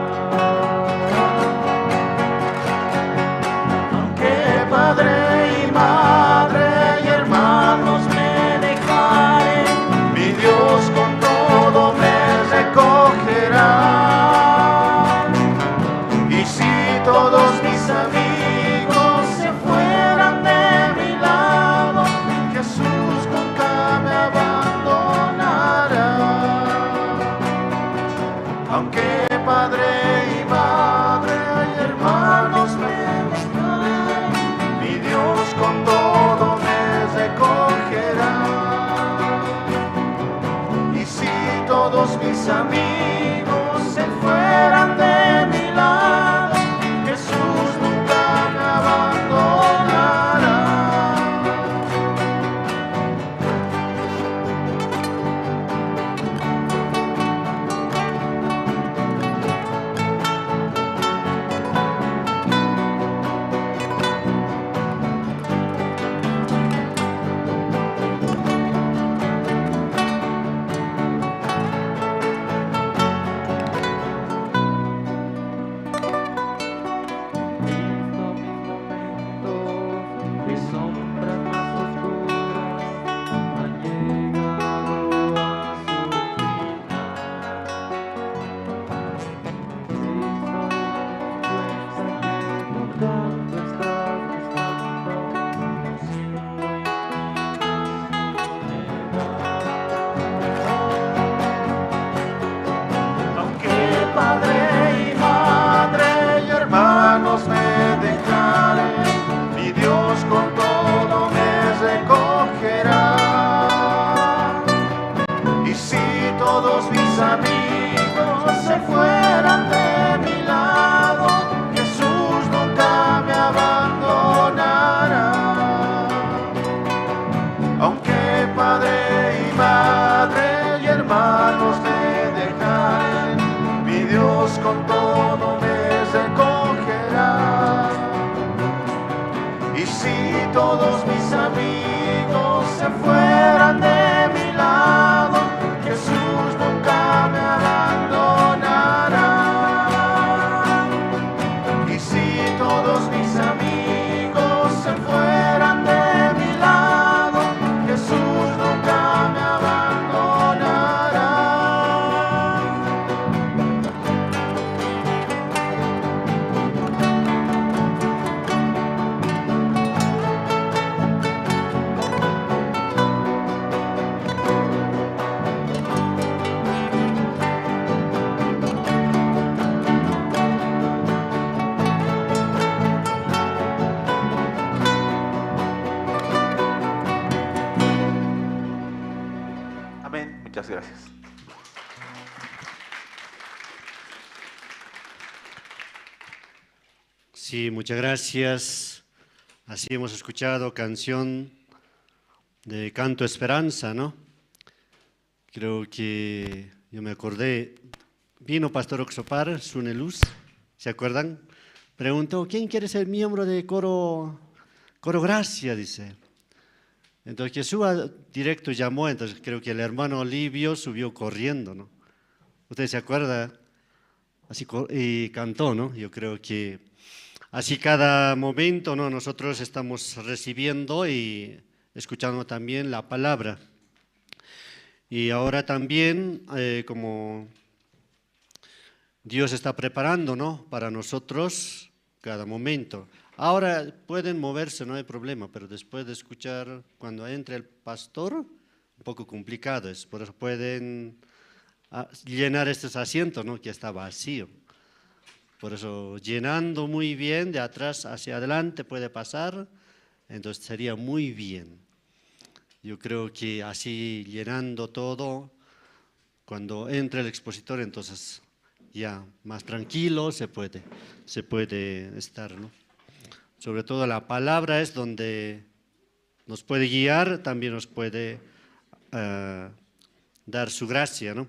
Aunque padre y madre y hermanos me dejaren, mi Dios con todo me recogerá. Y si todos mis amigos se fueran de mi lado, Jesús nunca me abandonará. Aunque padre y madre y hermanos me dejaren, mi Dios con todo me recogerá. Y si todos mis amigos se fueran de mi lado, Jesús nunca me abandonará. Visto mis momentos de sombras más oscuras han llegado a su final. Visto la respuesta que tú tanto estás buscando, siendo soledad. Aunque padre y madre y hermanos me dejaren, mi Dios con todo me recogerá. Y si todos mis amigos se fueran de mi lado, Jesús nunca me abandonará. Aunque padre y madre y hermanos me dejaren, mi Dios con todo me recogerá. Y si todos mis amigos se fueran de mi lado, Jesús nunca me abandonará. Y si todos mis amigos se fueran de mi lado, Jesús nunca me abandonará. Amén. Muchas gracias. Sí, muchas gracias. Así hemos escuchado canción de Canto Esperanza, ¿no? Creo que yo me acordé, vino Pastor Oxopar, Suneluz, ¿se acuerdan? Preguntó, ¿quién quiere ser miembro de Coro Gracia? Dice. Entonces que suba directo llamó, entonces creo que el hermano Olivio subió corriendo, ¿no? ¿Usted se acuerda? Así y cantó, ¿no? Yo creo que así cada momento, ¿no? Nosotros estamos recibiendo y escuchando también la palabra. Y ahora también, como Dios está preparando, ¿no? Para nosotros cada momento. Ahora pueden moverse, no hay problema, pero después de escuchar cuando entre el pastor, un poco complicado es. Por eso pueden llenar estos asientos, ¿no? Que está vacío. Por eso llenando muy bien, de atrás hacia adelante puede pasar, entonces sería muy bien. Yo creo que así llenando todo, cuando entre el expositor, entonces ya más tranquilo se puede estar, ¿no? Sobre todo la palabra es donde nos puede guiar, también nos puede dar su gracia, ¿no?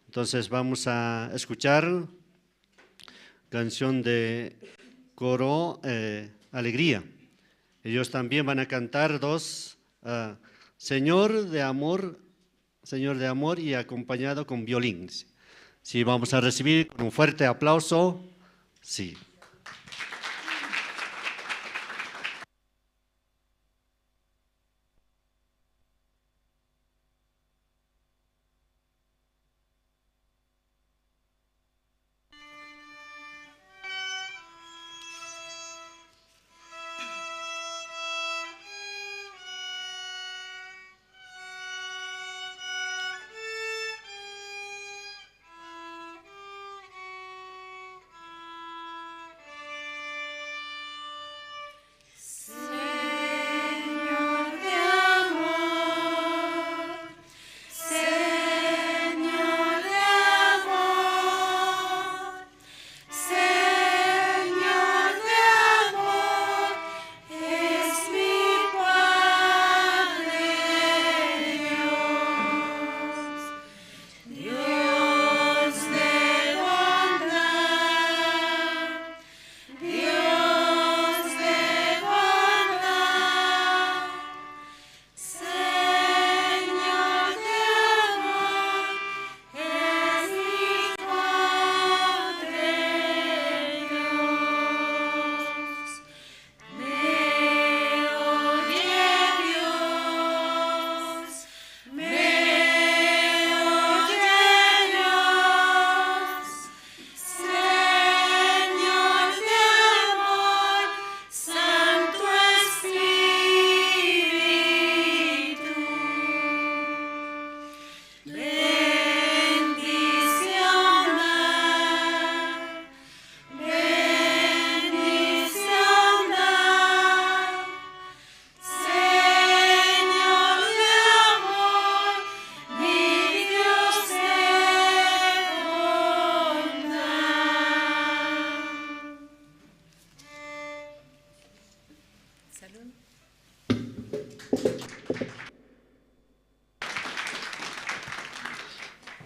Entonces vamos a escuchar canción de coro Alegría. Ellos también van a cantar dos, Señor de Amor, Señor de Amor y acompañado con violín. Sí, vamos a recibir con un fuerte aplauso. Sí.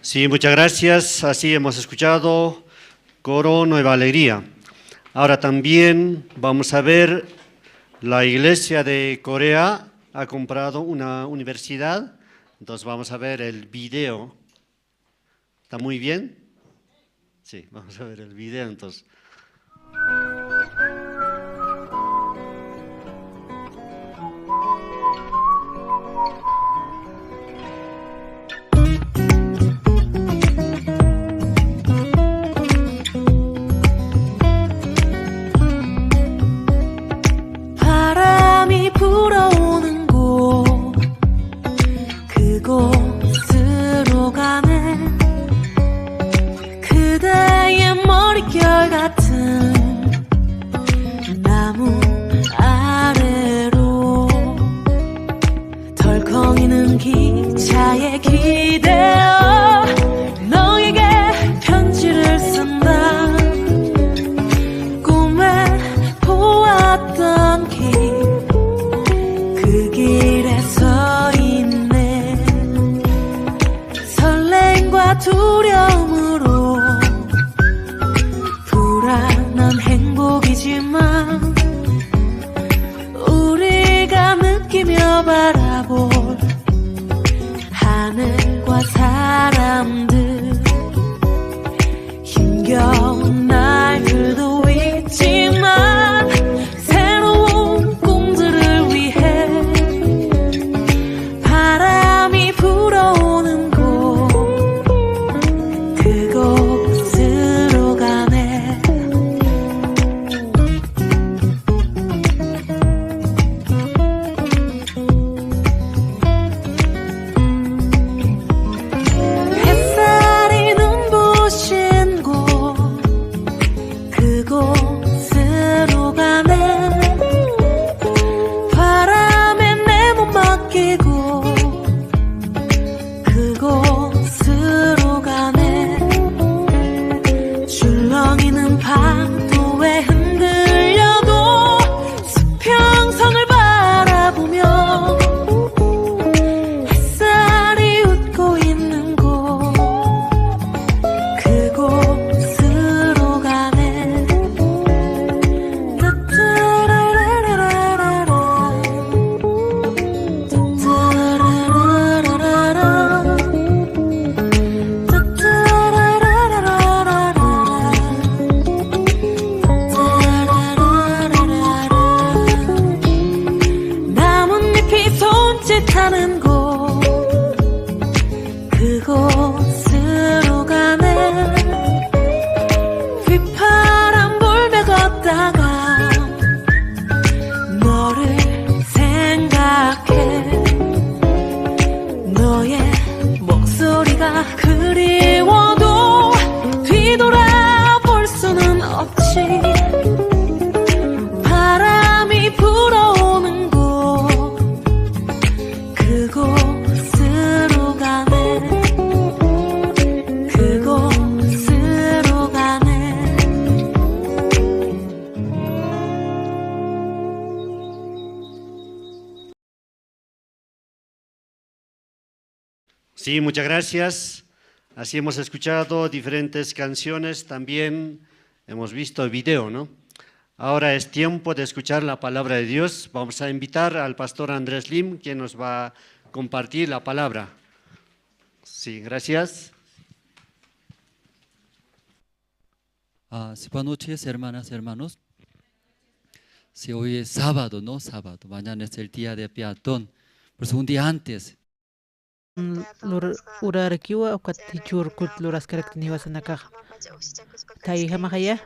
Sí, muchas gracias. Así hemos escuchado Coro Nueva Alegría. Ahora también vamos a ver, la Iglesia de Corea ha comprado una universidad. Entonces vamos a ver el video. ¿Está muy bien? Sí, vamos a ver el video entonces. 바람이 불어오는 곳 그곳으로 가는 그대의 머릿결 같은 나무 아래로 덜컹이는 기차에 기대어 너에게 편지를 쓴다. 꿈에 보았던 길, 그 길에 서 있네. 설렘과 두려움으로 불안한 행복이지만 우리가 느끼며 바라볼 하늘과 사람들, 힘겨운 날들도 있지만 새로운 꿈들을 위해 바람이 불어오는 곳 그곳으로 가네. 햇살이 그곳으로 가네. 휘파람 불며 걷다가 너를 생각해. 너의 목소리가 그리워도 뒤돌아볼 수는 없지. 바람이 불어오는 곳 그곳으로 가네. 그곳으로 가네. Sí, muchas gracias. Así hemos escuchado diferentes canciones, también hemos visto video, ¿no? Ahora es tiempo de escuchar la palabra de Dios. Vamos a invitar al pastor Andrés Lim, quien nos va a compartir la palabra. Sí, gracias. Sí, buenas noches, hermanas, hermanos. Sí, hoy es sábado, ¿no? Sábado. Mañana es el día de peatón. Por eso un día antes. Urarkiwa uqatichurkut luraskaraqtiniwasanakaq tayhamaqaya.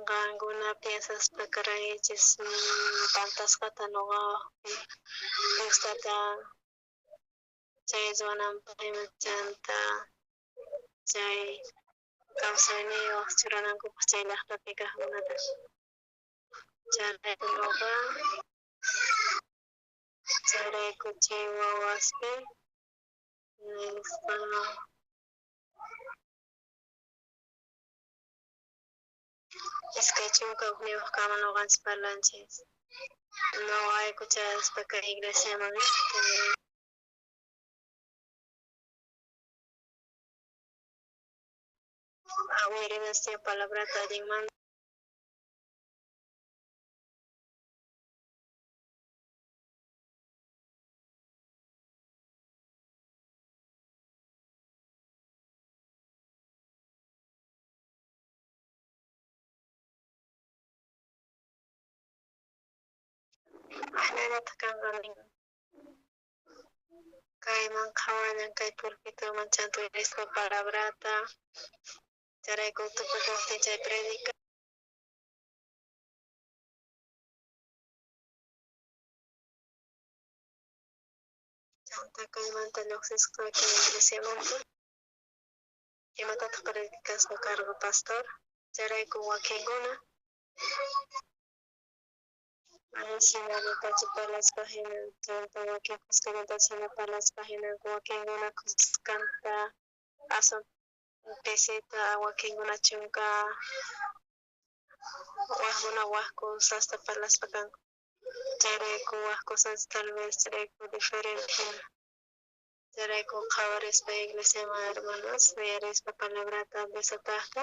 Qankuna piensaspa karqankichis pantasqata noqapi Dios Tata chay ruwananpaj ima chanta chay kawsayniyoj churanankupaj chay llajtapi kajkunata. Chayrayku noqa chayrayku chay wawaspi nispa 21 kama noqanchis parlanchis. Noqayku chayaspa kay iglesiaman uyarinas palabrata allinmanta. Ajinallataq kanqa nin kayman qhawanan kay pulpituman chanta uyarispa palabrata chayrayku tukukuqtin chay predica chanta kaymanta lluqsisqa kay iglesiamanta imatataq predicasqa karqa pastor chayrayku wakinkuna mana sinallatachu parlaspa hina chanta wakin kuskanatachu hina parlaspa hina wakinkuna kuskanta aswan pisita wakinkuna chunka wajkuna waj cosasta parlaspa kanku chayrayku waj cosas tal vez chayrayku diferente chayrayku qhawarispa iglesiaman hermanos uyarispa palabrata Diosataqta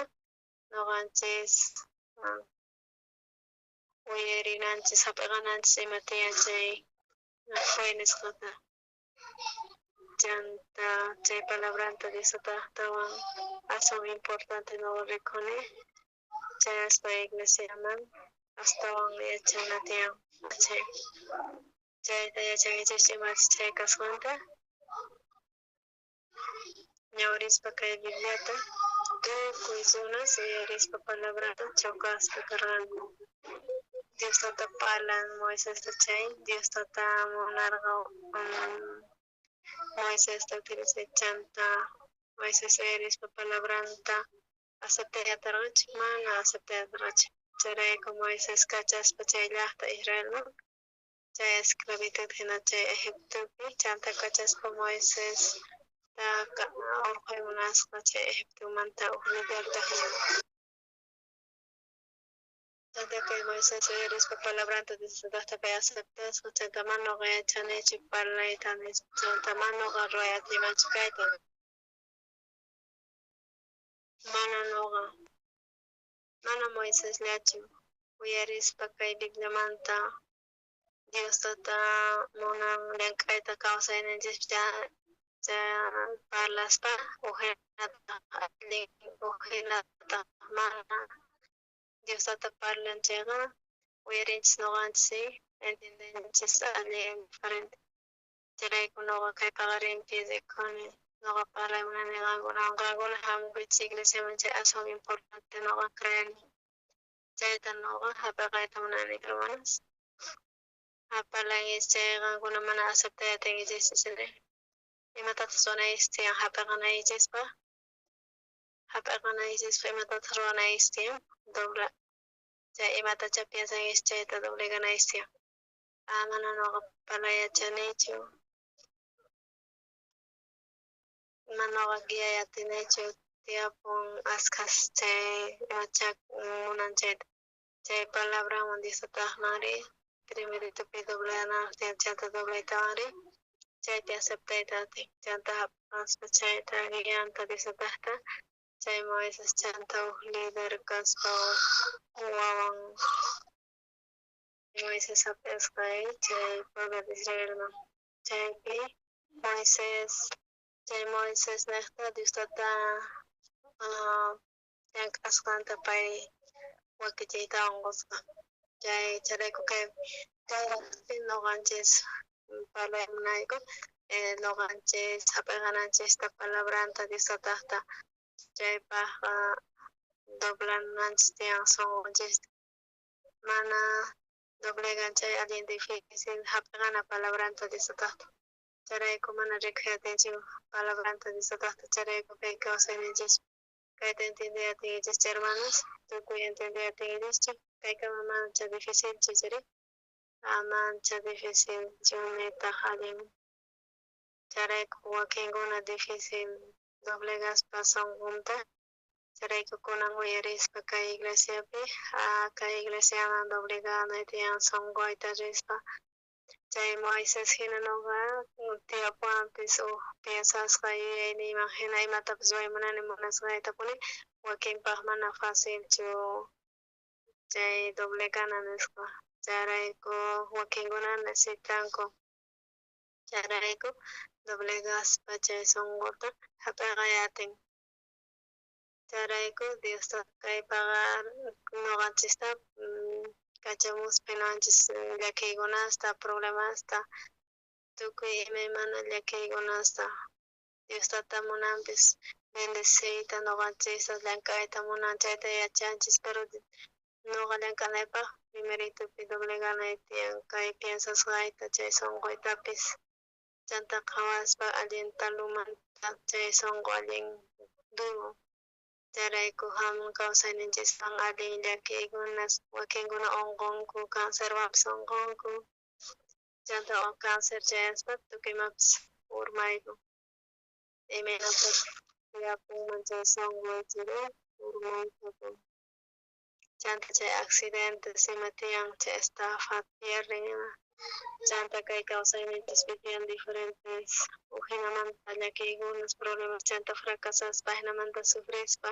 noqanchis uyarinanchis hap'iqananchis ima tiyan chay fe nisqata chanta chay palabranta Diosataqtawan aswan importante noqa rikuni chayaspa iglesiaman astawan yachana tiyan chay chayta yachankichis imachus chay kasqanta ñawrispa kay Bibliata tukuy runas uyarispa palabrata chocasqa karqanku. Dios tata parlan Moisesta chay Dios tata munarqa Moisesta utilizay chanta Moisés uyarispa palabranta aceptayatarqachu mana aceptayatarqachu chayrayku Moisés kachaspa chay llaqta Israelman chay esclavitud hina chay Egiptopi chanta kachaspa Moisés urqhuy munasqa chay Egiptomanta uj liderta hina. Chanta kay Moisés uyarispa palabranta Diosataqta pay aceptasqa chanta mana noqa yachanichu parlayta nispa chanta mana noqa ruway atiymanchu kayta mana noqa mana Moisesllachu uyarispa kay Bibliamanta Dios tata munan llank'ayta kawsayninchispi parlaspa ujinataq allin ujinataq mana Dios tata parlan chayqa uyarinchis noqanchis entiendenchis allin diferente chayrayku noqa kay paqarinpi rikuni noqa parlay munani qankunawan qankuna hamuychis iglesiaman chay aswan importante noqa creeni chayta noqa hap'iqayta munani hermanos parlankichis chay qankuna mana aceptay atinkichis imatataq ruwanaykichis tiyan hap'iqanaykichispaq hap'iqanaykichispaq imatataq ruwanaykichis tiyan dobla chay imatacha piensankichis chayta dobleganaykichis tiyan mana noqa parlay yachanichu mana noqa guiay atinichu tiyapun askhas chay imacha munan chayta chay palabrawan Dios tataqmanri primeritopi dobleganapaq tiyan chanta doblaytawanri chaypi aceptayta atin chanta hap'aspa chayta guianta Dios tataqta chay Moisés chanta uj líder kaspa wawan Moisés hap'isqa chay pueblo de Israelman chaypi Moisés chay Moisés nejta Dios tata llank'asqanta pay wakichiytawan qosqa chay chayrayku kay kay noqanchis parlay munayku noqanchis hap'iqananchista palabranta Dios tataqta chaypaqqa Doblananchis tiyan sonqonchista. Mana doblegan chay allin difícil hap'iqana palabranta Diostajta. Chayrayku mana rikuy atinchik palabranta Diostajta, chayrayku kay kawsayninchis kayta entiende atinchis, hermanos, tukuy entiende atinchis, kaykama mancha difícil chiri, mancha difícil chunitaq allin. Chayrayku wakinkuna difícil doblegaspa sonqonta, chayrayku kunan uyarispa kay iglesiapi, kay iglesiaman dobleganay tiyan sonqoyta rispa. Chay Moisés hina noqa tiyapuwanpis uj piensasqa yuyayniyman hina imatapis ruway munani munasqaytapuni, wakinpaq mana facilchu chay doblegana nispa. Chayrayku wakinkuna necesitanku. Chayrayku doblegaspa chay sonqota hap'iqay atin. Chayrayku Diosta kaypaqa noqanchista kachamuspa noqanchis llakiykunasta, problemasta, tukuy imaymana llakiykunasta. Dios tata munanpis bendeciyta noqanchista, llank'ayta munan, chayta yachanchis, pero noqa llank'anaypaq primeritopi dobleganay tiyan kay piensasqayta chay sonqoytapis. Chanta qhawaspa allinta lumanta chay sonqo allin duro. Chayrayku hamun kawsayninchiswan allin llakiykunas, wakinkuna unqunku, cancerwanpis unqunku. Chanta cáncer chayaspa tukuy imapis urmayku. Imaynataq tiyapunman chay sonqo chiri urmaykupun. Chanta chay accidentes ima tiyan, chay estafa pierden ima. Chanta kay kawsayninchispi tiyan diferentes ujinamanta llakiykunas, problemas, chanta fracasaspa, ajinamanta sufrispa,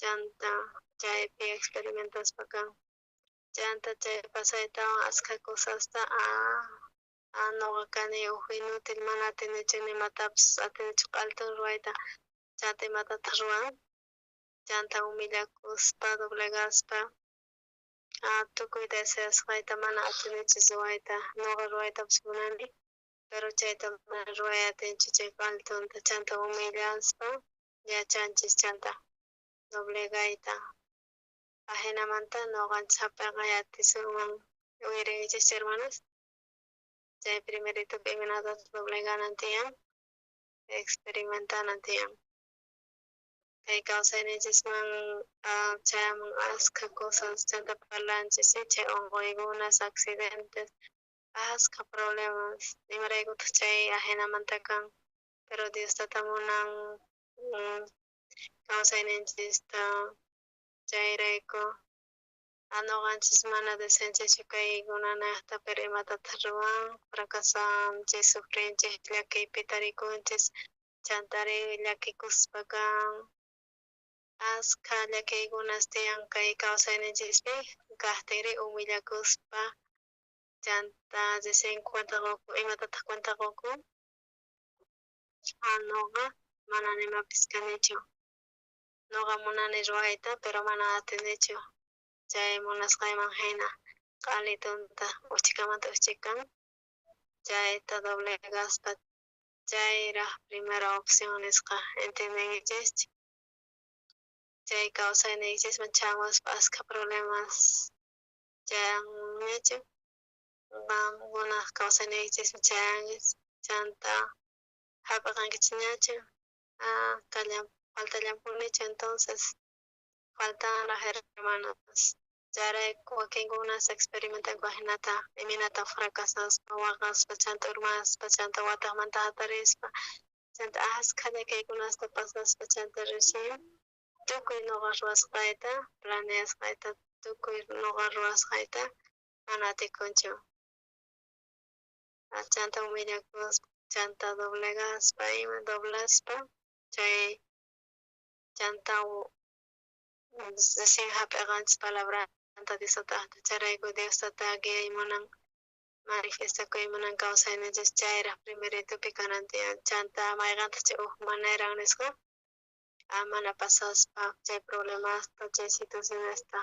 chanta chaypi experimentaspa kan. Chanta chay pasaytawan askha cosasta noqa kani uj inútil, mana atinichu nimatapis atinichu q'altun ruwayta, chanta imatataq ruwan, chanta humillakuspa, doblegaspa, tukuy deseasqayta mana atinichu ruwayta, noqa ruwaytapis munani, pero chayta mana ruway atinchu chay q'altunta, chanta humillaspa yachanchis chanta doblegayta. Ajinamanta noqanchis hap'iqay atisunman. Uyarinkichis hermanos, chay primeritopi imaynatachus dobleganan tiyan, experimentanan tiyan. Kay kawsayninchisman chayamun askha cosas, chanta parlanchis, chay unquykunas, accidentes, askha problemas, imaraykutaq chay ajinamanta kan, pero Dios tata munan kawsayninchista chayrayku noqanchis mana deseanchischu kaykunanejta, pero imatataq ruwan, fracasanchis, sufrinchis, llakiypi tarikunchis, chantari llakikuspa kan, askha llakiykunas tiyan kay kawsayninchispi, kajtinri humillakuspa, chanta recién cuenta qoku, imatataq cuenta qoku, noqa mana nimapis kanichu, noqa munani ruwayta, pero mana atinichu chay munasqayman hina q'alitunta ujchikamanta ujchikan, chayta doblegaspa chayraj primera opción nisqa, ¿entiendenkichis? Chay kawsayniykichisman chamuspa askha problemas chayanñachu, qamkunaj kawsayniykichisman chayanchis, chanta hap'iqankichisñachu, faltallampunichu, entonces faltan las hermanas. Chayrayku wakinkunas experimentanku ajinata, imaynata fracasaspa, waqaspa, chanta urmaspa, chanta wataqmanta hatarispa, chanta askha llakiykunasta pasaspa, chanta recién tukuy noqa ruwasqayta, planeasqayta, tukuy noqa ruwasqayta mana atikunchu. Chanta humillakuspa, chanta doblegaspa, ima doblaspa, chay chanta recién hap'iqanchis palabranta Diostajta, chayrayku Dios tata guiay munan, manifestakuy munan kawsayninchis, chayraj primeritopi kanan tiyan, chanta mayqantaq chay uj maneran nisqa, mana pasaspa chay problemasta, chay situacionesta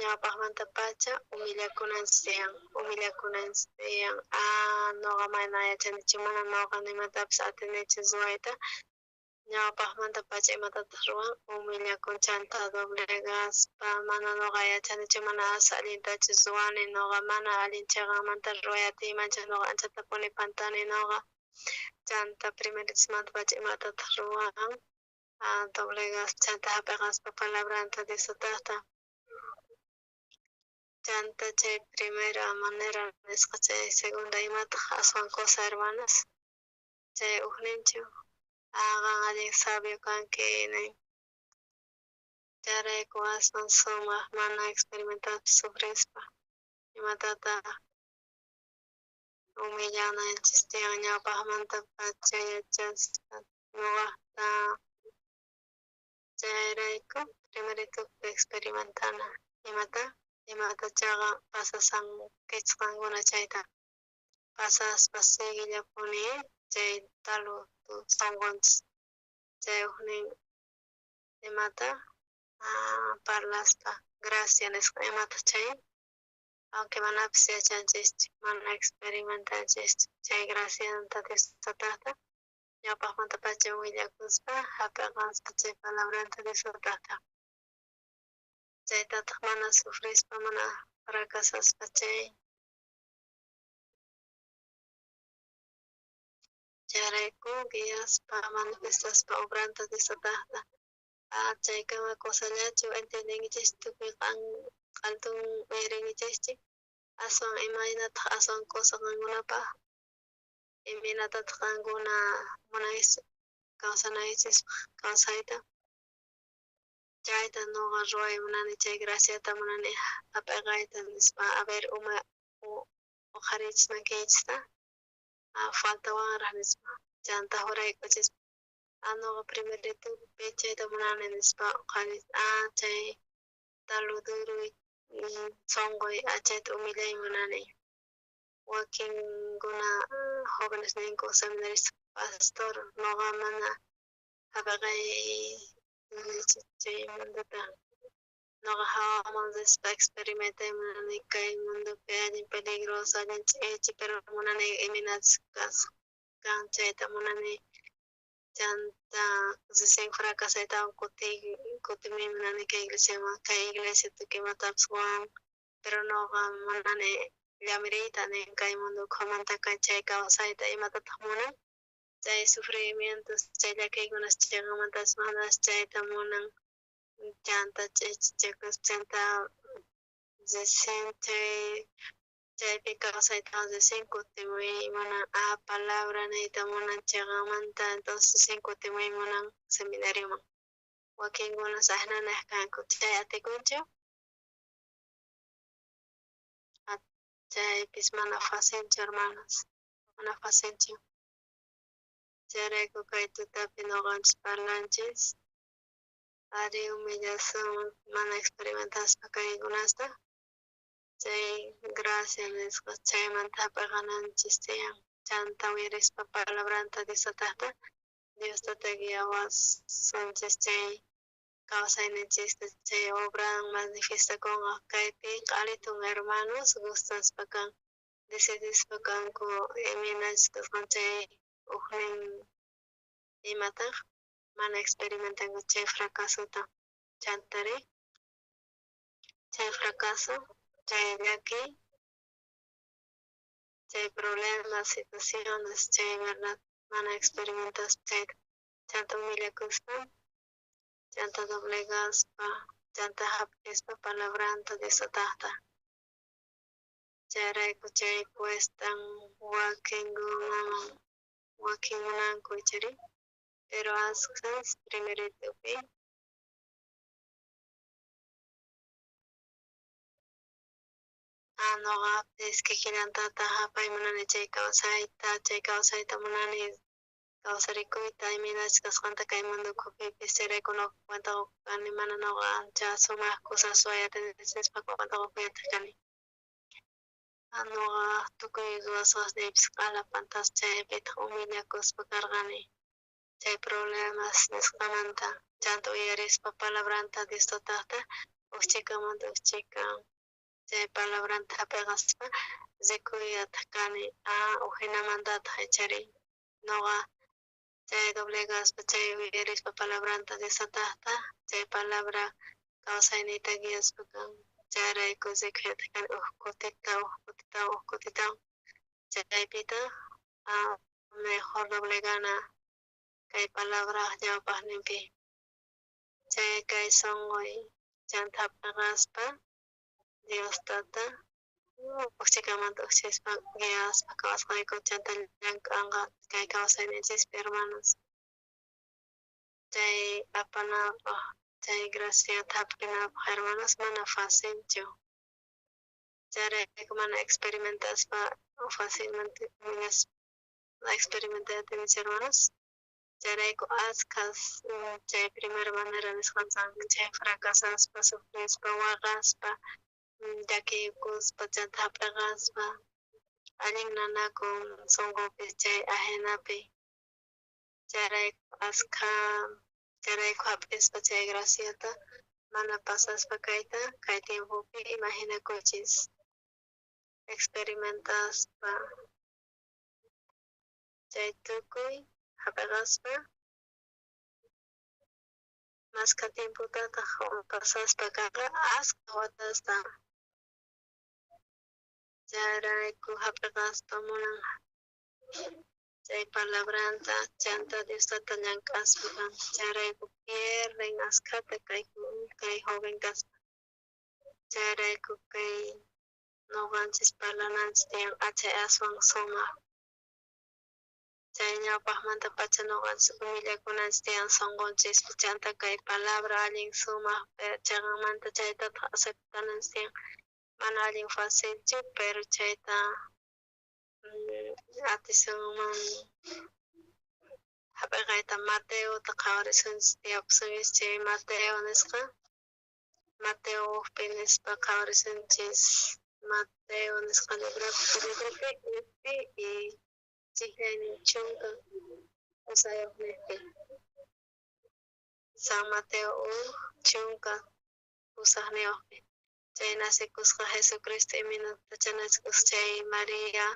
ñawpaqmantapacha humillakunanchis tiyan, humillakunanchis tiyan, noqa mana yachanichu, mana noqa nimatapis atinichu ruwayta, Ñawpaqmantapacha imatataq ruwan? Humillakun chanta doblegaspa, mana noqa yachanichu, mana as allintachu ruwani, noqa mana allin cheqanmanta ruway atiymanchu, noqa anchatapuni pantani noqa. Chanta primerismantapacha imatataq ruwan? Doblegaspa chanta hap'iqaspa palabranta Diostataqta. Chanta chay primera manera nisqa, chay segunda imataq aswan cosa, hermanas? Chay ujninchu qan allin sabio kanki nin. Chayrayku aswan sumaq mana experimentaspa sufrispa imatataq humillananchis tiyan ñawpaqmantapacha yachaspa noqajta. Chayrayku primeritupi experimentana imata imatachaqa pasasankichis qankuna chayta pasaspa seguillapuni chay talu sonqonchis chay ujnin imata parlaspa gracia nisqa imata chay, aunque manapis yachanchischu, mana experimentanchischu chay gracianta Diostataqta ñawpaqmantapacha willakuspa hap'iqaspa chay palabranta Diostataqta. Chaytataq mana sufrispa, mana fracasaspa chay. Chayrayku guiaspa manifestaspa obranta Diostataqta. Chaykama cosallachu entiendenkichis tukuy q'altun uyarinkichikchu aswan imaynataq aswan cosa qankunapaq, imaynatataq qankuna munaychis kawsanaychispaq kawsayta. Chayta noqa ruway munani, chay graciata munani hap'iqayta nispa. A ver, uma uqharichis makiychista, faltawanraq nispa. Chanta juraykuchispa, noqa primeritupi chayta munani nispa uqharis, chay taluduruy sonqoy, chayta humillay munani. Wakinkuna jóvenes ninku seminarista pastor, noqa mana hap'iqay chaymantata. Noqa hawaman rispa experimentay munani kay mundopi allin peligroso, allin ch'ichi, pero munani imaynachus kan chayta munani. Chanta recién fracasaytawan kutimiy munani kay iglesiaman, kay iglesia tukuy imatapis qowan, pero noqa munani llamiriyta nin kay mundo ukhumanta chay kawsayta imatataq munan chay sufrimientos, chay llakiykunas chayqamantas manas chayta munan. Chanta ch'ichichakus chanta recién chay chaypi kawsaytawan recién kutimuy munan palabra niyta munan chayqamanta, entonces recién kutimuy munan seminarioman. Wakinkunas ajnanaj kanku chay atikunchu, chaypis mana facilchu, hermanos, mana facilchu. Chayrayku kay tutapi noqanchis parlanchis ari humillasun mana experimentaspa kaykunasta chay gracia nisqa chaymanta hap'iqananchis tiyan. Chanta uyarispa palabranta Diostataqta, Dios tata guiawasunchis chay kawsayninchista chay obran manifiestakunqa kaypi q'alitun hermanos gustaspa kan decidispa kanku imaynachus kasqan chay ujnin imataq mana experimentanku chay fracasota. Chantari chay fracaso, chay llakiy, chay problemas, situaciones, chay verdad mana experimentaspa chayta. Chanta humillakuspa, chanta doblegaspa, chanta hap'ispa palabranta Diostataqta. Chayrayku chay cuestan wakinkunaman, wakin munanku ichari, pero askhas primeritupi noqapis kikillantataq hapay munani chay kawsayta munani kawsarikuyta imaynachus kasqanta kay mundo ukhupipis. Chayrayku noqa cuenta qukani mana noqa ancha sumaq cosas ruway atinispa cuenta qukuyataq kani. Noqa tukuy ruwasqasniypis q'ala pantas chaypitaq humillakuspa karqani chay problemas nisqamanta. Chanta uyarispa palabranta Diostataqta uj chhikamanta uj chhikan chay palabranta hap'iqaspa rikuyataq kani ujinamantataq ichari noqa Chay doblegaspa chay uyarispa palabranta Dios tatata chay palabra kawsayniyta guiaspa kan. Chayrayku rikuyta kani uj kutita, uj kutita, uj kutita. Chaypita mejor doblegana kay palabra ñawpaqninpi. Chay kay sunquy chanta hap'iqaspa Dios tata ujchikamanta ujchispa guiaspa kawasqayku chanta llank'anqa kay kawsayninchispi hermanos. Chay apanapaq chay graciata hap'inapaq hermanos mana facilchu. Chayrayku mana experimentaspa fácilmente experimentayta atinchis hermanos. Chayrayku askhas chay primera manera nisqanchis chay fracasaspa, sufrispa, waqaspa, llakiykuspa, chanta hap'iqaspa, allin nanakun sunqupi chay ajenapi. Chayrayku askha, chayrayku hap'ispa chay graciata mana pasaspa kayta, kay tiempopi imaginakuychis experimentaspa chay tukuy hap'iqaspa maskha tiempotataq pasaspa kanqa askha watasta. Chayrayku hap'iqaspa munan chay palabranta chanta Dios tata llank'aspa kan. Chayrayku pierden askhata kay joven kaspa. Chayrayku kay noqanchis parlananchis tiyan achay aswan sumaq. Chay ñawpaqmanta pacha noqanchis humillakunanchis tiyan sunqunchispi chanta kay palabra allin sumaq chaqanmanta chaytataq aceptananchis tiyan. Mana allin facilchu, pero chayta atisunman hap'iqayta. Mateota qhawarisunchis tiyapusunchis chay Mateo nisqa. Mateo ujpi nispa qhawarisunchis Mateo nisqa libropi ujpi y chijllaynin chunka pusayuqniqpi. San Mateo uj chunka pusaqniyuqpi. Chay nacikusqa Jesucristo imaynatachá nacikusqa chay María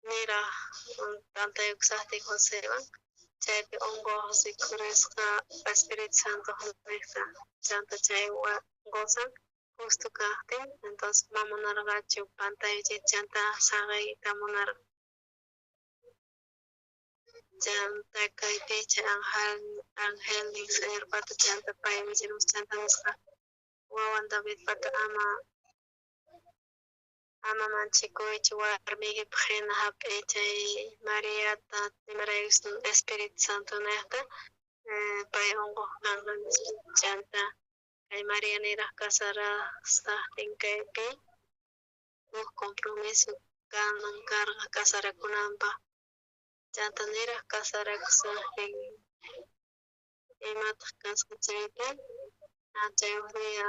niraj tantayukusaqtin Josewan chaypi unquq rikhurisqa Espíritu Santo niqta chanta chay qosan justo kaqtin entonces ma munarqachu pantayuchiyta chanta saqiyta munarqa. Chanta kaypi chay angelnin Señorpata chanta pay willamusqa chanta nisqa wawan Davidpata ama manchikuychu warmiykipaq hina hap'iy chay Mariata imaraykuchus Espíritu Santo niqta pay unquq kanqa nispa. Chanta kay María niraj casarasaqtin kaypi uj compromiso kanan karqa casarakunanpaq. Chanta niraj casarakusaqtin imataq kasqa chaypi chay uj día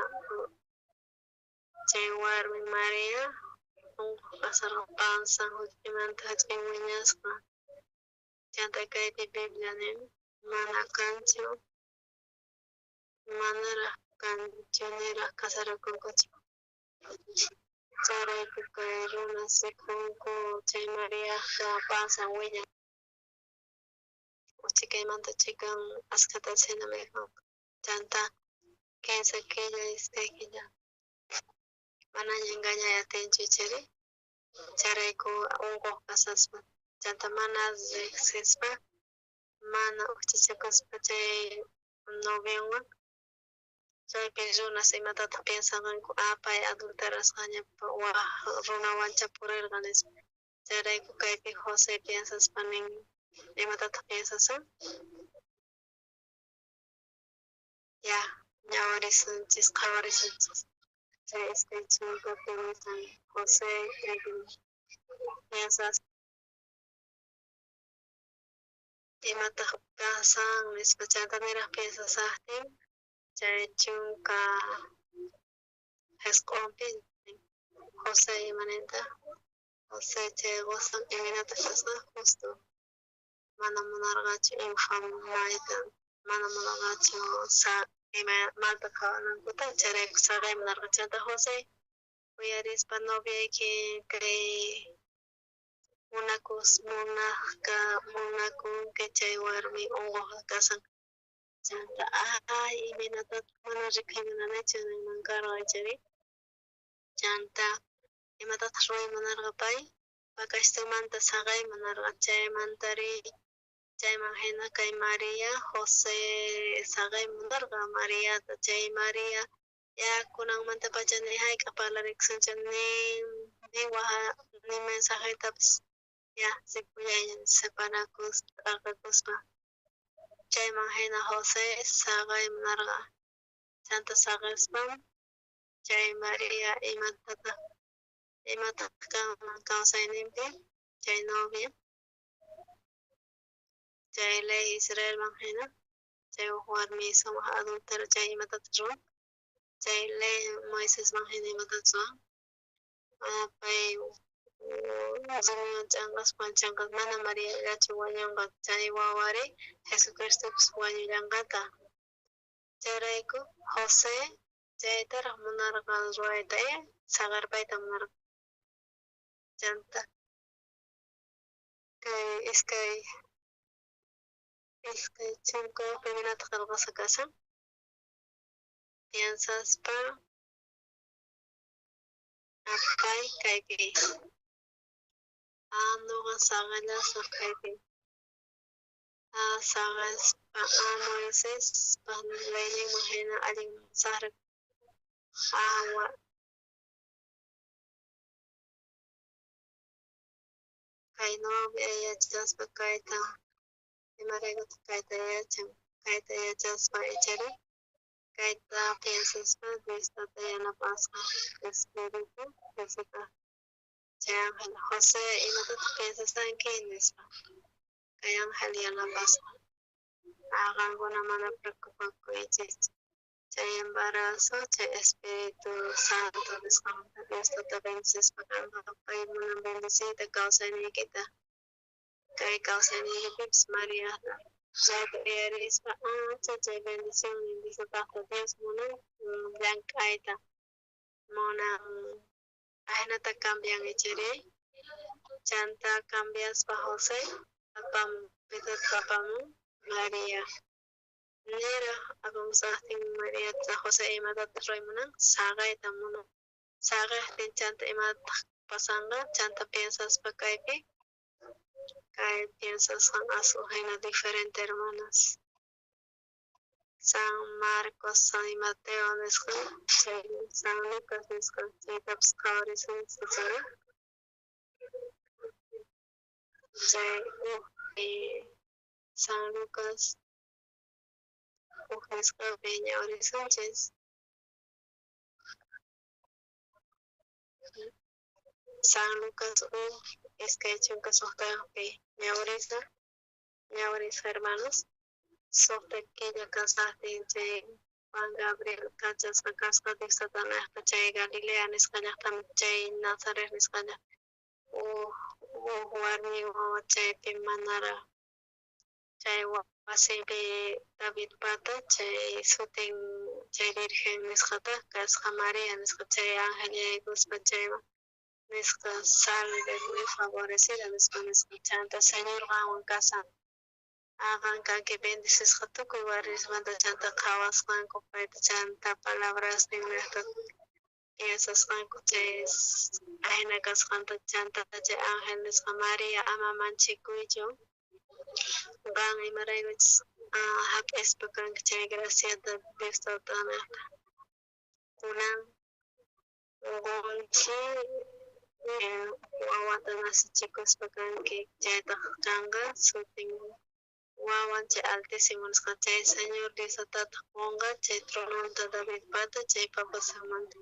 chay warmi María unquq kasarqa panzan huch'uymanta huch'uy wiñasqa. Chanta kaypi Biblia nin mana kanchu manaraj kanchu niraj casarakunkuchu. Chayrayku kay runas rikunku chay Mariajta panzan wiñan. Uchikaymanta chikan askhata cena mikhun. Chanta kinsa killa iskay killa manaña engañay atinchu chayri. Chayrayku unquq kasaspa chanta mana riqsispa mana ujchachakuspa chay novionwan chaypi runas imatataq piensanqanku pay adulterasqaña waj runawancha purirqa nispa. Chayrayku kaypi José piensaspa nin imatataq piensasun? Ya, ñawarisunchis, qhawarisunchis. Chay iskay chunkapi nisan José chaypi piensas imataq pasan nispa chanta niraj piensasaqtin chay chunka jisq'onpi José imaninta José chay qosan imaynataq kasqa justo mana munarqachu infamayta mana munarqachu ima malta qhawanankuta chayrayku saqay munarqa chanta José uyarispa noviayki kay Munakus munajka munakunki chay warmi onqojqa kasan. Chanta ay imaynatataq mana rikhay munanichu ninman karqa ichari. Chanta imatataq ruway munarqa pay? Pakastumanta saqay munarqa chaymantari chayman hina kay María José saqay munarqa Mariata chay María ya kunanmantapacha ni hayk'aq parlarikusunchu ni ni waja ni mensajetapis ya ripullayña separakuspa t'aqakuspa chayman hina José saqay munarqa chanta saqispa chay María imatataq imataq kanman kawsayninpi chay novia chay ley Israelman hina chay uj warmi sumaq adúltero chay imatataq ruwan chay ley Moisesman hina imatataq ruwan pay rumiwan ch'anqaspa ch'anqas mana Mariallachu wañunqa chay wawari Jesucristopis wañullanqataq chayrayku José chaytaraq munarqa ruwayta saqerpayta munarqa chanta kay iskay chunka imaynataq qillqasqa kashan piensaspa apay kaypi nuqa saqellasaq kaypi saqespa Moisés leyninman hina allin saqra kay novia yachaspa kayta imaraykutaq kayta yachan kayta yachaspa ichari kayta piensaspa Dios tata yanapasqa espíritu Diosita chay ángel José imatataq piensasanki nispa kay ángel yanapasqa qankuna mana preocupakuychis chay embarazo chay Espíritu Santo nisqamanta Dios tata bendecispa kanqa pay munan bendeciyta kawsayniykita kay kawsayniykipipis Mariata chayta uyarispa ancha chay bendición Diostataqta Dios munan llank'ayta munan ajinata cambian ichari chanta cambiaspa José apamun pitataq apamun María niraq apamusaqtin Mariata José imatataq ruway munan saqayta munan saqejtin chanta imatataq pasanqa chanta piensaspa kaypi kay piensasqan aswan hina diferente hermanas San Marcos, San Mateo nisqa chay San Lucas nisqa chaytapis qhawarisunchis chay ujpi San Lucas uj nisqapi ñawirisunchis San Lucas uj 26 ñawirisa ñawirisa hermanos suqta killa kasaqtin chay Juan Gabriel kachasqa kasqa Dios tatanejta chay Galilea nisqa llaqtaman chay Nazaret nisqa llaqta uj warmi wawa chaypi manaraq chay wasinpi Davidpata chay sutin chay virgen nisqata kasqa María nisqa chay ángel yaykuspa chayman nisqa salve muy favorecida nispa nisqa chanta Señor qanwan kashan qan kanki bendecisqa tukuy warmismanta chanta qhawasqanku payta chanta palabrasnin niqta piensasqanku chay ajina kasqanta chanta chay ángel nisqa María ama manchikuychu qan imaraykuchus hap'ispa kanki chay graciata Dios tatanejta kunan qonchi wawata nacichikuspa kanki chaytaq kanqa sutin wawan chay Altísimo nisqa chay Señor Dios tatataq qonqa chay trononta Davidpata chay papasanmanta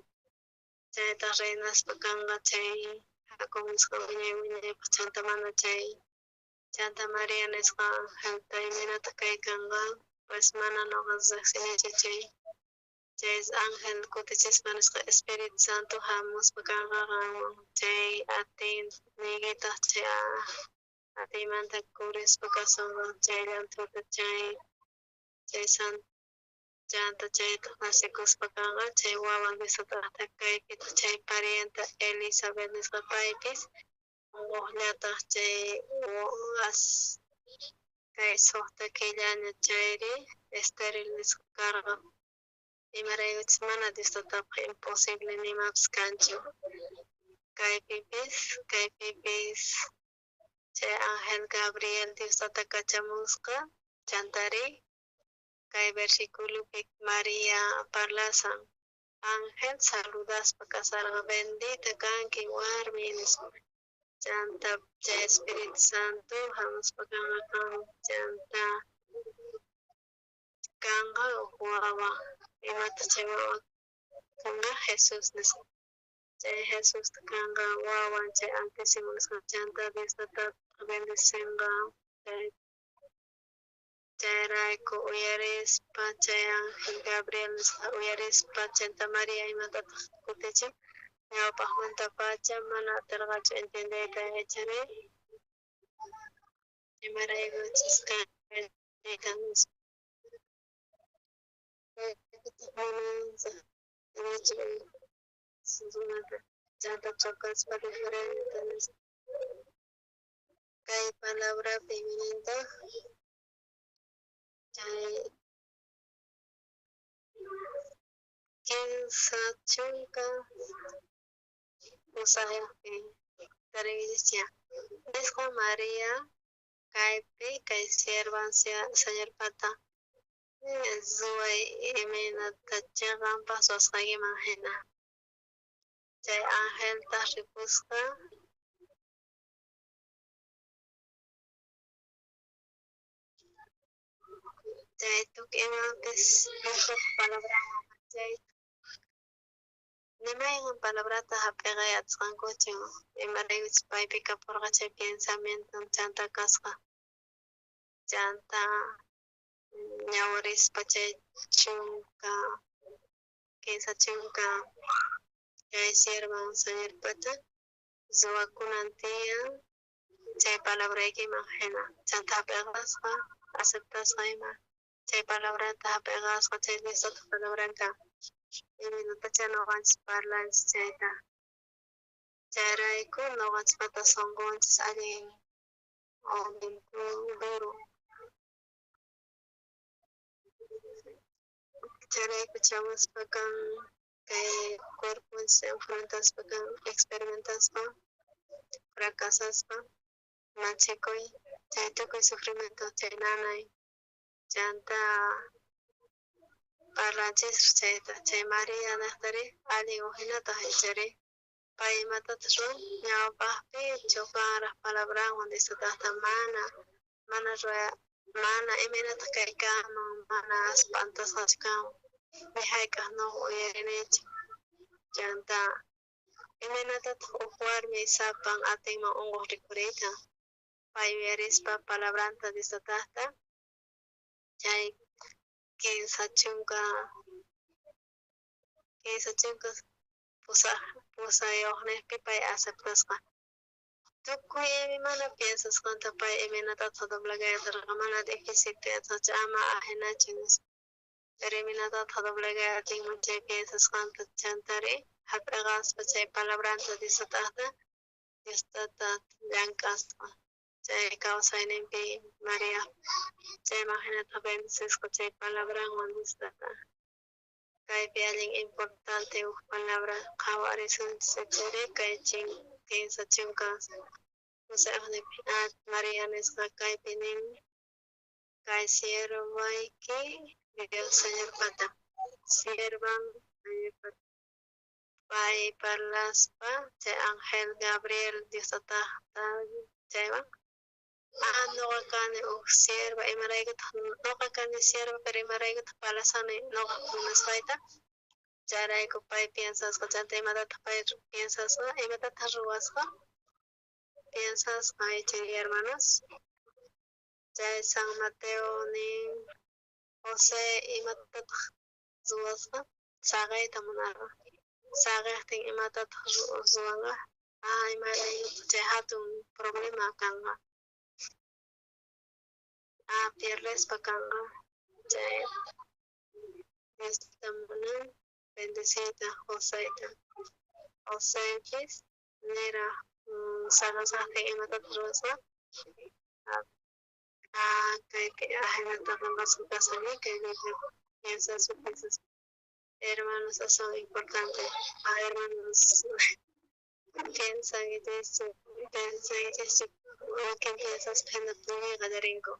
chaytaq reinaspa kanqa chay Jacob nisqa wiñay wiñaypaq chanta mana chay chanta María nisqa angelta imaynataq kay kanqa pues mana nuqa riqsinichu chay chay ángel kutichispa nisqa Espíritu Santo hamuspa kanqa qanwan chay atiyniykitaq chay atiymanta kurispa kasunqa chay llanthuta chay chay san chanta chaytaq nasikuspa kanqa chay wawan Dios tataqta kaypitaq chay parienta Elizabeth nisqa paypis Unqojllataj chay as kay suqta killaña chayri estéril nisqa karqa. Imaraykuchus mana Dios Tatapaj imposible nimapis kanchu. Kaypipis chay ángel Gabriel Dios Tata kachamusqa chantari kay versiculopi María parlasan ángel saludaspa kasarqa bendita kanki warmi nispa. Chanta chay Espíritu Santo hamuspa kanqa qan chanta kanqa uj wawa imata chay wawa kanqa Jesús nisqa. Chay Jesusta kanqa wawan chay Altísimo nisqa chanta Dios Tata bendicenqa chayrayku uyarispa chay ángel Gabriel nisqa uyarispa chanta María imatataq kutichin ñawpaqmantapacha mana atirqachu entiendeyta yachari imaraykuchus kayta nispa. Chanta chocaspa diferente nispa. Kay palabrapi imanintaq chay 38 tarinkichis nisqa María kaypi kay siervan Señorpata ruway imaynatacha qanpaj ruwasqaykiman hina. Chay angeltaj ripusqa chay tukuy imapis Diospa palabranwan chay ni mayqan palabrata hap'iqay atisqankuchu imaraykuchus paypi kapurqa chay pensamiento chanta kasqa chanta ñawirispa chay 30 kay siervan Señorpata ruwakunan tiyan chay palabraykiman hina chanta hap'iqasqa aceptasqa ima chay palabrata hap'iqasqa chay Diospa palabranta imaynatacha noqanchis parlanchis chayta chayrayku noqanchispata sonqonchis allin duro chayrayku chamuspa kan kay cuerponchis enfrentaspa kan experimentaspa fracasaspa manchikuy chay tukuy sufrimiento chay nanay chanta parlanchis chayta chay María nejtari allin ujinata ichari pay imatataq ruwan ñawpaqpi chocanraq palabranwan Diostataqta mana mana mana imaynataq kay kanman mana espantasqachu kanman ni hayk'aq nuqa uyarinichu chanta imaynatataq uj warmi sapan atinman unquq rikhuriyta pay uyarispa palabranta Diostataqta chay 38 pay aceptasqa tukuy mana piensasqanta pay imaynatataq doblegayarqa mana difícil piensasqa ama ajinachu nispa pero imaynatataq doblegay atinman chay piensasqanta chantari hap'iqaspa chay palabranta Diostataqta Dios Tata llank'aspa chay kawsayninpi María chayman hinataq bendecisqa chay palabranwan Dios Tata kaypi allin importante uj palabra qhawarisunchis ichari kay 38 María nisqa kaypi nin kay siervayki Dios Señorpata siervan Señorpata pay parlaspa chay ángel Gabriel Dios Tataqta chaywan noqa kani uj sierva imaraykutaq noqa kani sierva pero imaraykutaq parlasani noqa munasqayta chayrayku pay piensasqa chanta imatataq pay piensasqa imatataq ruwasqa piensasqa ichari hermanos chay San Mateo nin José imatataq ruwasqa saqeyta munarqa saqejtin imatataq ruwanqa imaraykutaq chay hatun problema kanqa pierdespa kanqa chay Diosta munan bendeciyta Joseta Josepis niraj Saqesajtin imatataj ruwasqa? Kaypi ajinata qonqasqa kasani kay Biblia piensaspa piensaspa. Hermanos, aswan importante. Hermanos, piensankichikchu piensankichikchu wakin piensaspa hina puñuy qallarinku.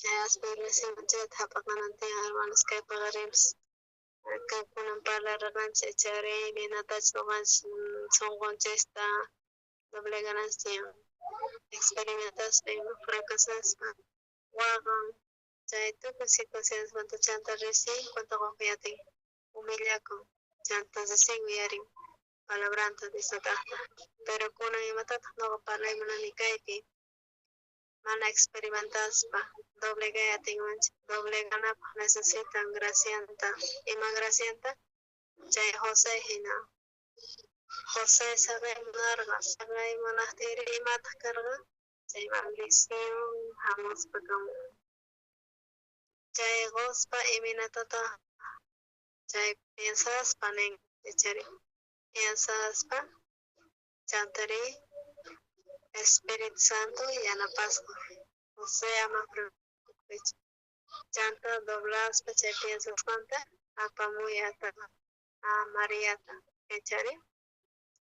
Chayaspa iglesiaman chayta hap'aqanan tiyan hermanos kay paqarinpis kunan parlarqanchik ichari imaynatachus noqanchis sonqonchista doblegananchis tiyan experimentaspa ima fracasaspa waqan chay tukuy situacionesmanta chanta recién cuenta qokuy atin humillakun chanta recién uyarin palabranta Diostataqta pero kunan imatataq noqa parlay munani kaypi mana experimentaspa doblegay atinmanchik dobleganapaq necesitan gracianta ima gracianta chay José hina José saqey munarqa saqey munaqtinri imataq karqa chay maldición hamuspa chay qospa imaynatataq chay piensaspa nin ichari piensaspa chantari Espíritu Santo yanapasqa José ama preocupaychu chanta doblaspa chay piensasqanta apamuyata a Mariata ichari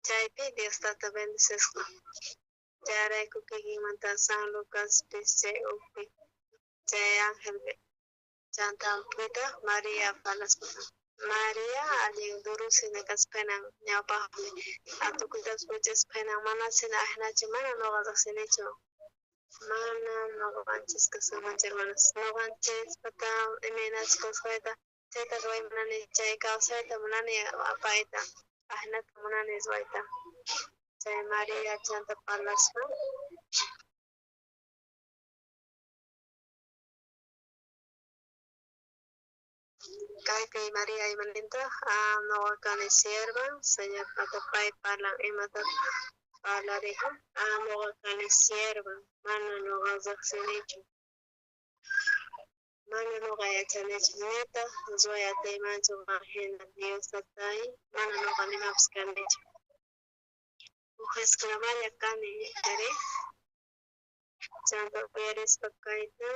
chaypi Dios tata bendecisqa chayrayku kikinmanta San Lucaspis chay ukpi chay ángel chanta pitaq María parlaspa María allin durusina kaspanan ñawpaqpi tukuytapas wich'aspanan mana sina ajinachu mana noqa riqsinichu mana noqanchis kasunmanchu hermanos noqanchispata imaynachus kawsayta chayta ruway munani chay kawsayta munani apayta ajinata munani ruwayta chay María chanta parlaspa kaypi María imanintaq noqa kani sierva Señorpata pay parlan imatataq parlarikun noqa kani sierva mana noqa riqsinichu mana noqa yachanichu nitaq ruway atiymanchu qan hina Dios tatay mana noqa nimapas kanichu uj esclavalla kani ichari chanta uyarispa kayta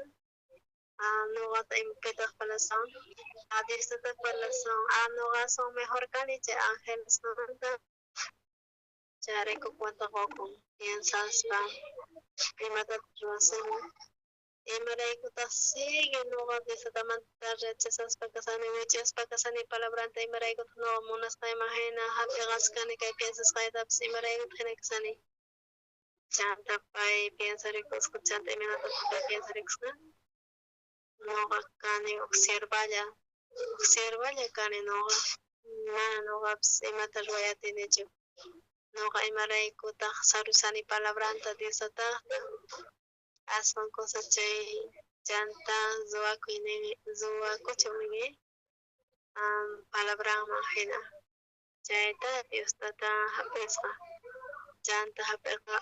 noqata imapitaq parlasan Diostataq parlasan noqa son mejor kani chay angelesmanta chayrayku cuenta qokun piensaspa imatataq ruwasunman imaraykutaq sigue noqa Diostatamanta rechazaspa kasani wich'aspa kasani palabranta imaraykutaq noqa munasqayman hina hap'iqasqa kani kay piensasqaytapas imaraykutaq hina kasani chanta pay piensarikusqa chanta imaynatataq pay piensarikusqa noqa kani uj siervalla kani noqa mana noqapis imata ruway atinichu noqa imaraykutaq sarusani palabranta Diostataqta aswan cosa chay chanta ruwakuy ruwakuchun nini palabranman hina chayta Dios tata hap'isqa chanta hap'irqa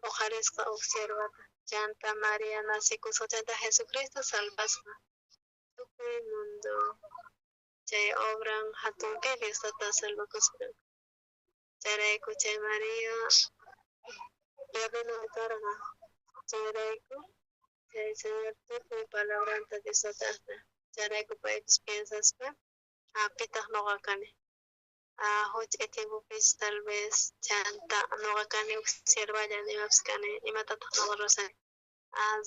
uqharisqa uj siervata chanta María nacikusqa chanta Jesucristo salvasqa tukuy mundo chay obran hatunpi Dios tata salvakusqa chayrayku chay María pierdena karqa chayrayku chay Señor tukuy palabranta Dios tataqta chayrayku paypis piensaspa pitaq noqa kani huch'uy tiempopis tal vez chanta noqa kani uj siervalla imapis kani imatataq noqa ruwasani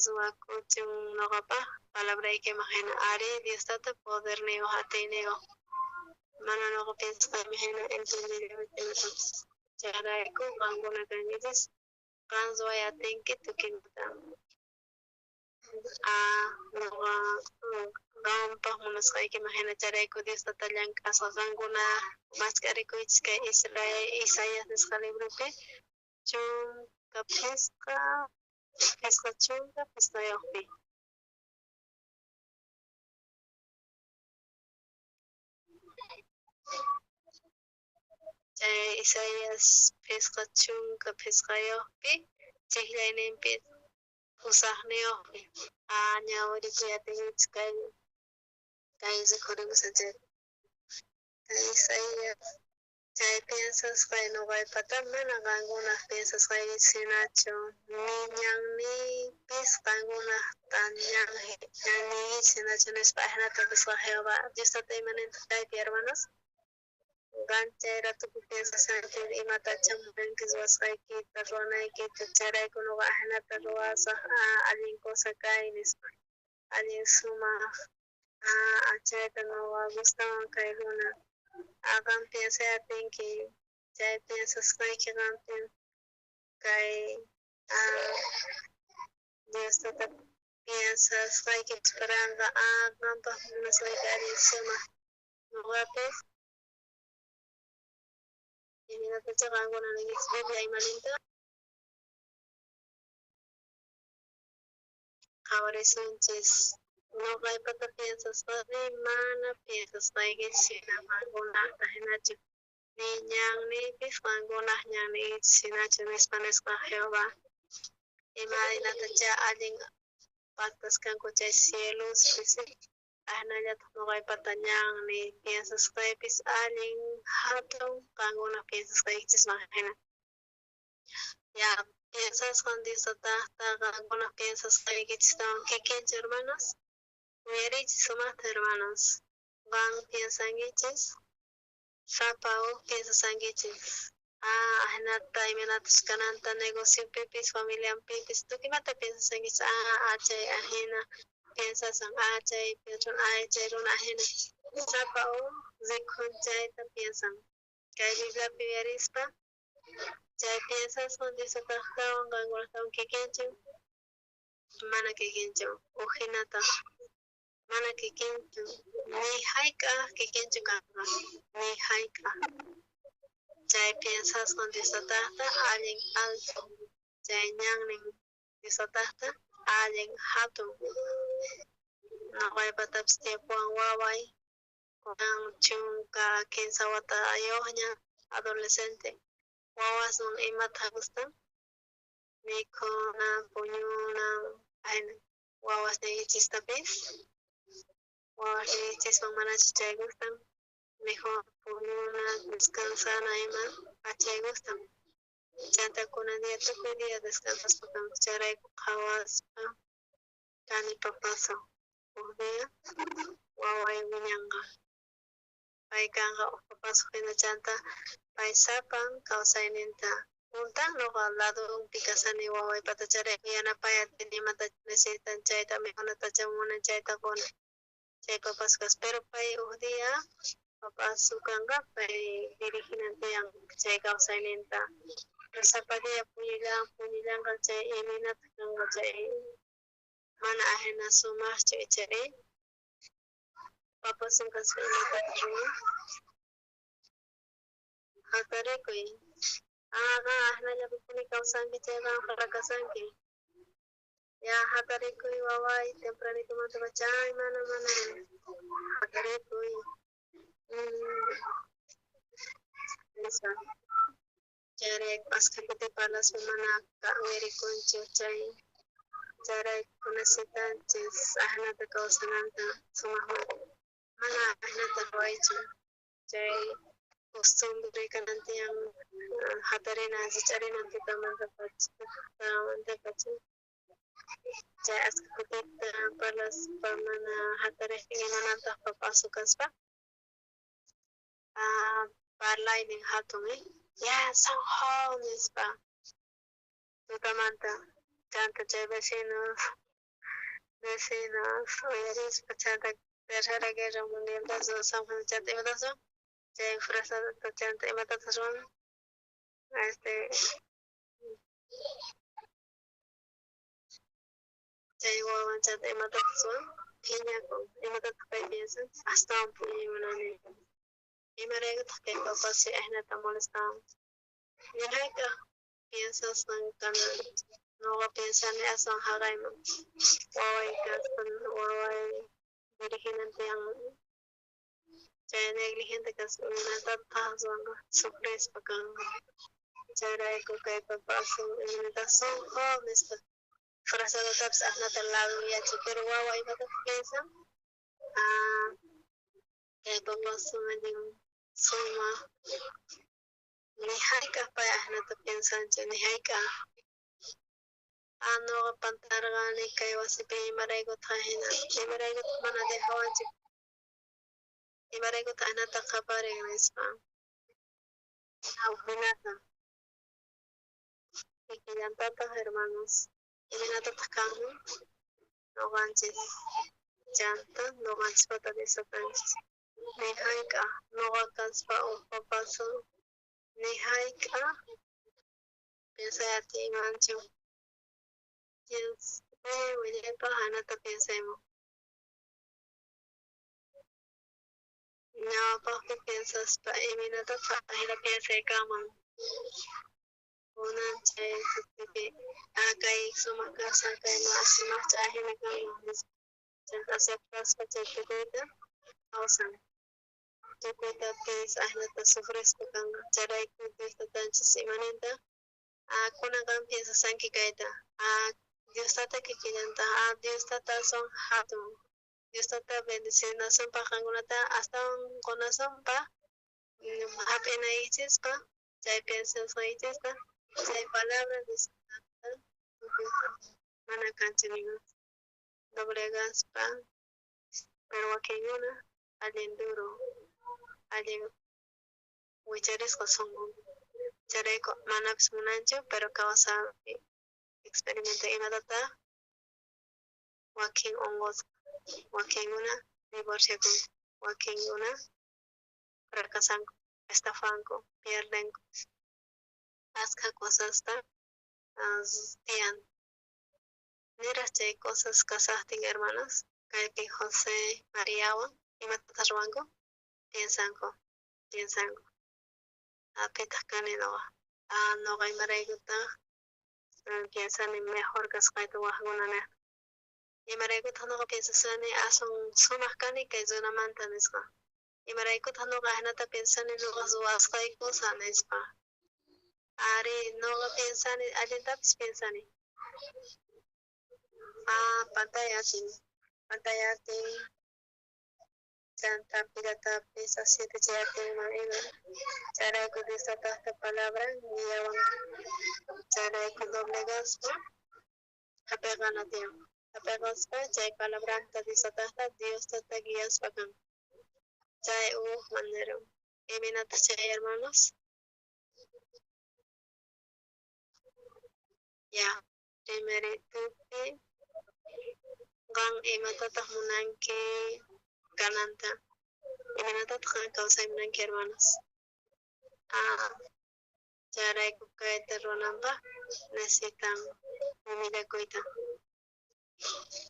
ruwakuchun noqapaq palabraykiman hina ari Dios tata poderniyuq atiyniyuq mana noqa piensasqayman hina entendiymanchu imatapis chayrayku qankuna kankichis qan ruway atinki tukuymanta noqa qanpaq munasqaykiman hina chayrayku Dios tata llank'asqa qankuna mask'arikuychis kay Israel Isaías nisqa libropi 15 35yuqpi. Chay Isaías 55yuqpi chijllayninpi 8yuqpi ñawirikuy atinkichis kay kay rikhurimushan chay Isaías, chay piensasqay noqaypata mana qankunaj piensasqaykichis hinachu, ni ñanniypis qankunajta ñanniykichis hinachu nispa ajinata nisqa Jehová. Dios tata imanintaq kaypi, hermanos? Qan chay ratopi piensashanki imatachá munanki ruwasqaykita, ruwanaykita, chayrayku noqa ajinata ruwasaj, allin cosa kay nispa, allin sumaq, chayta noqa gustawan kay runa. Qan piensay atinki, chay piensasqayki qanpi kay Dios tata piensasqayki esperanqa, qanpaj munasqayki allin sumaq, noqapis imaynatachá qankuna ninkichis Biblia imaninta? Qhawarisunchis, noqaypata piensasqani mana piensasqaykichis hina qankunajta hinachu, ni ñanniypis qankunaj ñanniykichis hinachu nispa nisqa Jehová. Imaynatachá allin pactasqanku chay cielospis, ajinallataq noqaypata ñanniy piensasqaypis allin hatun qankunaj piensasqaykichisman hina. Ya piensasqan Dios tataqta qankunaj piensasqaykichistawan kikinchu, hermanos? Uyariychis sumaqta, hermanos. Qan piensankichis, sapa uj piensasankichis. Ajinata imaynatas kananta negociopipis, familianpipis, tukuy imata piensasankichis. Chay ajina piensasan, chay piensan, chay runa ajina. Sapa uj rikun chayta piensan. Kay Bibliapi uyarispa, chay piensasqan Dios tataqtawan qankunajtawan kikinchu, mana kikinchu, uj hinataq mana kikinchu, ni hayk'aq kikinchu kanqa, ni hayk'aq. Chay piensasqan Dios tataqta allin alto, chay ñannin Dios tataqta allin hatun. Noqaypatapis tiempowan waway, kunan 13 watayuqña, adolescente, wawasman imata gustan? Mikhuna, puñuna, ayna. Wawasniykichistapis, wawasniykichisman manachu chay gustan? Mejor puñuna, descansana ima, achay gustan. Chanta kunan día tukuy día descansaspa kanku, chayrayku qhawaspa kani papaso. Uj día waway wiñanqa, pay kanqa uj papaso hina, chanta pay sapan kawsayninta juntan noqa ladonpi kasani wawaypata, chayrayku yanapay atini imata necesitan chayta, mikhunatacha munan chayta qoni, chay papaso kaspa. Pero pay uj día papaso kanqa, pay diriginan tiyan chay kawsayninta. Pero sapa día puñullan, puñullanqa chay imaynata kanqa chay mana ajina sumaqchu ichari. Papasun kaspa imatata ruwan? Hatarikuy. Qan ajinallapipuni kawsanki chay qan frakasanki. Ya hatarikuy waway, tempranitomanta pacha, ay mana, mana. Hatarikuy. Nispa. Chayrayku askha kuti parlaspa mana uyarikunchu chay. Chayrayku necesitanchis ajinata kawsananta sumaqmanta. Mana ajinata ruwaychu. Chay costumbre kanan tiyan hatarina, rich'arina tutamanta pacha. Chay askha kutita parlaspa mana hatarejtin imanantaq papasu kaspa. Parlaynin hatun, Ya, sonqo nispa. Tutamanta chanta chay vecinos uyarispa chanta Tercera Guerra Mundial San Juan chanta imatata chay frasata chanta imatata ruwan chay wawan chanta imatata ruwan phiñakun, imatataq pay piensan astawan puñuy munani. Imaraykutaq kay papasi ajinata molestawan? Ni hayk'aq piensasqan kanan, noqa piensani aswan jaqayman waway kaspa, waway diriginan tiyan chay negligente kaspa imaynataq ruwanqa sufrispa kanqa. Chayrayku kay papasun imaynataq sonqo nispa frasatatapis ajinata laduyachi, pero wawa imatataq piensan? Kay papasun allin Sumaj ni hayk'aj pay ajinata piensanchu, ni hayk'aj. Ah, noqa pantarqani kay wasipi, imaraykutaq ajina, imaraykutaq mana dejawanchik, imaraykutaq ajinata qhaparin nispa. Jinata. Kikillantataq hermanos, imaynatataq kanman noqanchis chanta noqanchispata Dios Ni hayk'aj noqa kaspa uj papasu, ni hayk'aj piensay atiymanchu. Dios wiñay wiñaypaj ajinata piensayman. Ñawpajpi piensaspa imaynatataq ajina piensay kanman. Kunan chay sutipi kay sumaq kawsay kay sumaqcha ajina kanman nispa. Chanta aceptaspa chay tukuyta kawsan. Tukuytapis ajinata sufrispa kanqa. Chayrayku Dios tatanchis imaninta kunan qan piensasanki kayta. Dios tata kikillanta, Dios tata son hatun. Dios tata bendecinasunpaj qankunata astawan qonasunpaj hap'inaykichispa chay piensasqaykichista chay palabra nisqanta mana kanchu ningún doblegaspa, pero wakinkuna allin duro, allin wicharisqa sonqonku. Chayrayku manapis munanchu, pero kawsaypi experimenta imatataq wakin onqosqa, wakinkuna divorciakunku, wakinkuna fracasanku, estafanku, pierdenku. Askha cosasta tiyan. Niraj chay cosas kasajtin hermanos, kaypi José, Mariawan imatataq ruwanku? Piensanku, piensanku. Pitaq kani noqa. Noqa imaraykutaq piensani mejor kasqayta wajkuna nejta. Imaraykutaq noqa piensasani aswan sumaq kani kay runamanta nispa. Imaraykutaq noqa ajinata piensani noqa ruwasqay cosa nispa. Ari noqa piensani allintapis piensani. Pantay atin, pantay atin. Chanta pillatapis asietechay atinman ima. Chayrayku Dios tataqta palabra guiawan. Chayrayku doblegaspa hap'iqana tiyan. Hap'iqaspa chay palabranta Dios tataqta Dios tata guiaspa kan. Chay uj manera. Imaynataq chay hermanos? Ya, primeritupi qan imatataq munanki kananta. Imaynatataq qan kawsay munanki hermanos? Chayrayku kayta ruwananpaj necesitan humillakuyta.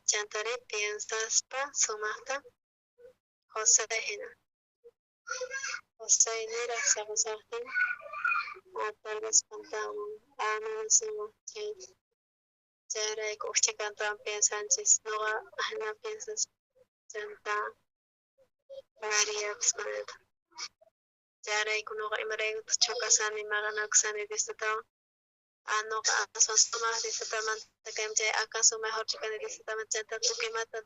Chantari piensaspa sumaqta José hina. José niraj saqasajtin tal vez pantanman, mana sumaq chay. Chayrayku uj chhikantawan piensanchis, noqa ajina piensaspa chanta Mariapis kunata. Chayrayku noqa imaraykutaq chocasani maqanakusani Dios tatawan. Noqa aswan sumaq Dios tatamanta kayman chay acaso mejor kani Dios tatamanta chanta tukuy imata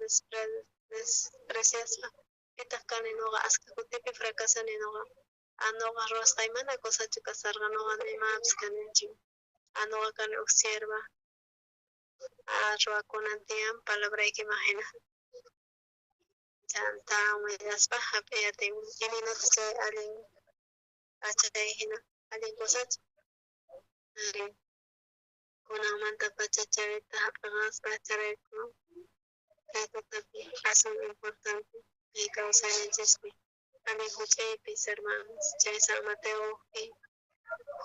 despreciaspa pitaq kani noqa askha kutipi fracasani noqa. Noqa ruwasqay mana cosachu kasarqa noqa nimapis kanichu. Noqa kani uj sierva. Ruwakunan tiyan palabraykiman hina. Chanta humillaspa hap'iy atinman. Imaynataq chay allin chay hina allin cosachu. Ari kunanmantapacha chayta hap'iqaspa chayrayku kay tutapi aswan importante kay kawsayninchispi allin huch'uypis hermanos chay San Mateopi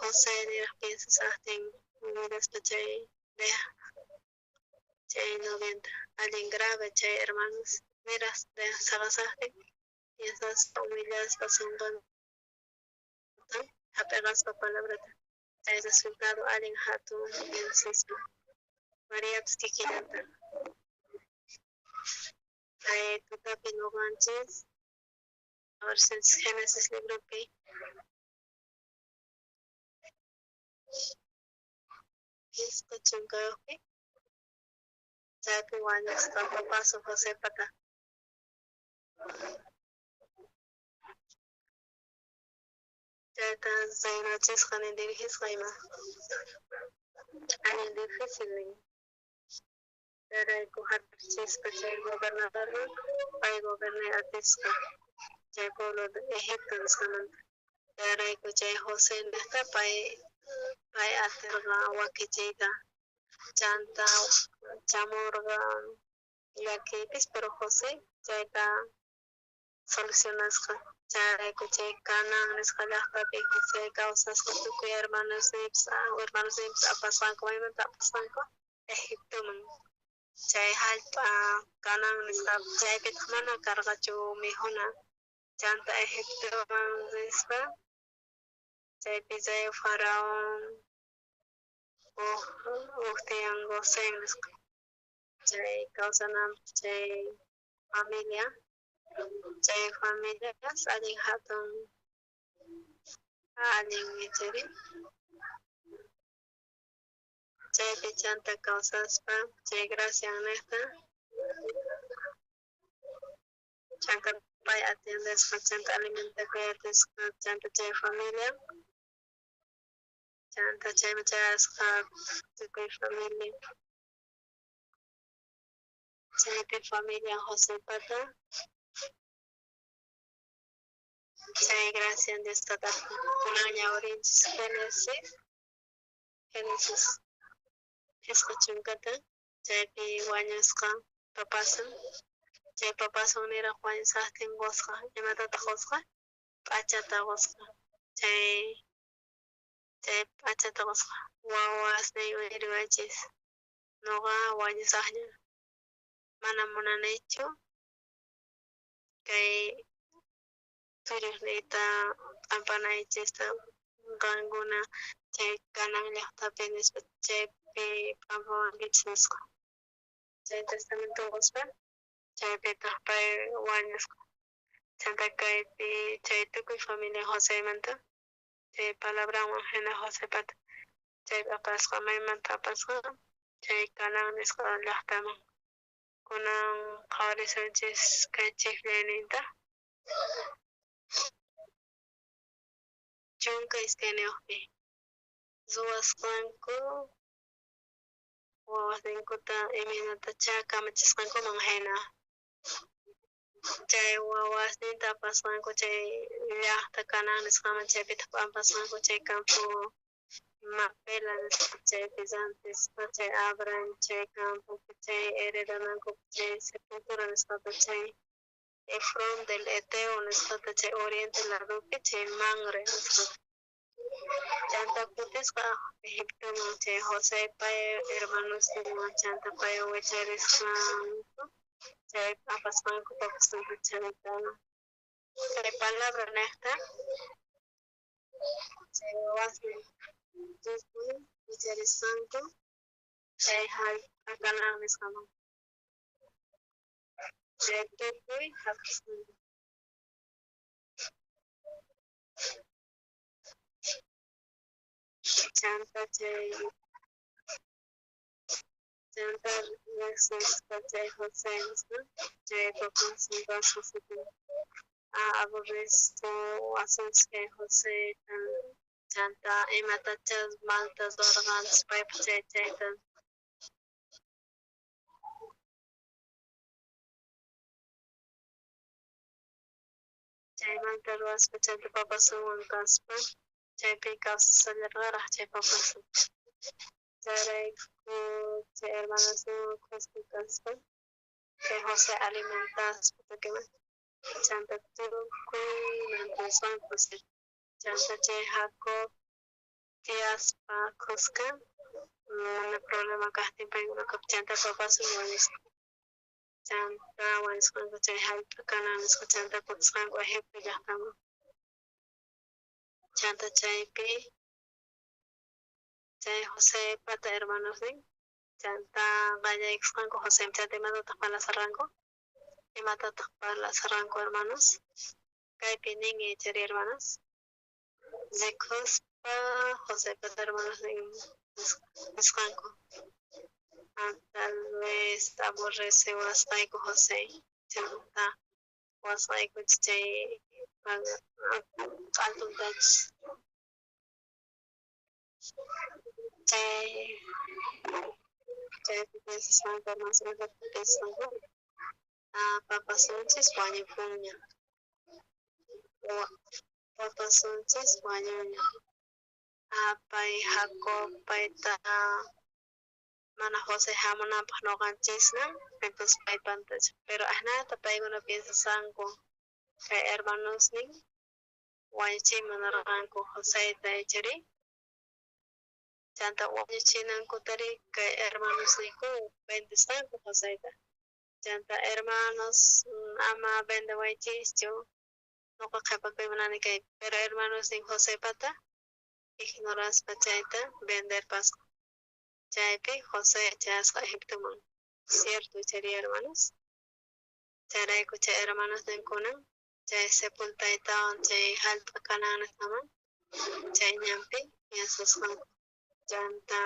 José niraj piensasajtin humillaspa chay deja chay novienta allin grave chay hermanos niraj saqasajtin piensaspa humillaspa sonqonta hap'iqaspa palabrata chay resultado allin hatun piensaspa Mariapis kikillanta. Kay tutapi noqanchis Génesis libropi 50 chaypi wañusqa papasu Josepata. Chayta reynachisqa nin dirigisqa ima. Allin difícil nin. Chayrayku jap'ichispa chay gobernadorman pay gobernay atisqa chay pueblo de Egipto nisqamanta. Chayrayku chay José niqta pay pay atirqa wakichiyta. Chanta chamurqa llakiypis, pero José chayta solucionasqa. Chayrayku chay Canaán nisqa llaqtapi José kawsasqa tukuy hermanosninpis hermanosninpis apasqanku maymanta apasqanku Egiptoman. Chay jallp'a Canaán nisqa chaypitaq mana karqachu mikhuna. Chanta Egiptoman rispa chaypi chay faraón uj tiyan Gosén nisqa. Chay kawsananpaq chay familia chay familias allin hatun allin ichari. Chaypi chanta kawsaspa chay gracia niqta chanta pay atiendesqa chanta alimentakuy atisqa chanta chay familia chanta chayman chayasqa tukuy familia chaypi familia Josepata chay gracia Diosta kunan ñawrinchis Génesis Génesis 50 chaypi wañusqa papasun chay papasun niraq wañusqajtin qusqa imatataq qusqa p'achata qusqa chay chay p'achata qusqa wawasniy uyariwaychis nuqa wañusaqña mana munanichu kay tulluqniyta p'ampanaychista qankuna chay Canaán llaqtapi nispa chaypi p'ampawankichis nisqa chay testamento quspa chaypitaq pay wañusqa chanta kaypi chay tukuy familia Josemanta chay palabranwan hina Josepata chaypi apasqa maymanta apasqa chay Canaán nisqa llaqtaman kunan qhawarisunchis kay chijllayninta 12 ruwasqanku wawasninkuta imaynatachá kamachisqankuman hina chay wawasninta apasqanku chay llaqta Canaán nisqaman chaypitaq p'ampasqanku chay campo Macpela nisqa chaypi rantispa chay Abraham chay campopi chay heredanankupi chay sepultura nisqata chay Efrón del Heteo nisqata chay oriente ladopi chay Mamre nisqata. Chanta kutisqa Egiptoman chay José pay hermanosninwan chanta pay wicharisqanku chay apasqanku papasqanku chanta chay palabra niqta chay wawasnin tukuy wicharisqanku chay jallp'a Canaán nisqaman chay tukuy jap'isqanku. Chanta chay chanta riqsispa chay José nisqa chay papasnin kasqasita aborreciwasunchis kay Joseta chanta imatachá malta ruwarqanchis paypaq chay chayta chaymanta ruwaspa chanta papasunwan kaspa chaypi kawsasallarqaraq chay papasun chayrayku chay hermanosninwan khuska kaspa chay José alimentaspa tukuyman chanta tukuy mantenisqanku José chanta chay Jacob tiyaspa khuska mana problema kajtin paykunaqa chanta papasun wañusqa chanta wañusqanku chay jallp'a Canaán nisqa chanta kutisqanku Egipto llaqtaman chanta chaypi chay Josepata hermanosnin chanta qallaykusqanku José chanta imatataq parlasharqanku imatataq parlasharqanku hermanos kaypi nin ichari hermanos rikuspa Josepata hermanosnin nisqanku tal vez aborreciwasqayku José chanta wasqaykuchis chay Altuntachus chay chaypi piensasqanku, hermanos, piensasqanku papasunchis wañupunña, papasunchis wañuña. Pay Jacob payta mana José hamunanpaq noqanchisman, entonces pay pantacha. Pero ajnata paykuna piensasanku kay hermanosnin wañuchiyman munarqanku Joseyta ichari. Chanta wañuchinankutari kay hermanosninku vendesqanku Joseyta. Chanta hermanos ama vendewaychischu, noqa qhepakuy munani kaypi. Pero hermanosnin Josepata ignoraspa chayta venderpasqa. Chaypi José chayasqa Egiptoman. Cierto ichari, hermanos? Chayrayku chay hermanosninkunan chay sepultaytawan chay jallp'a Canaán nisqaman chay ñanpi piensasqanku. Chanta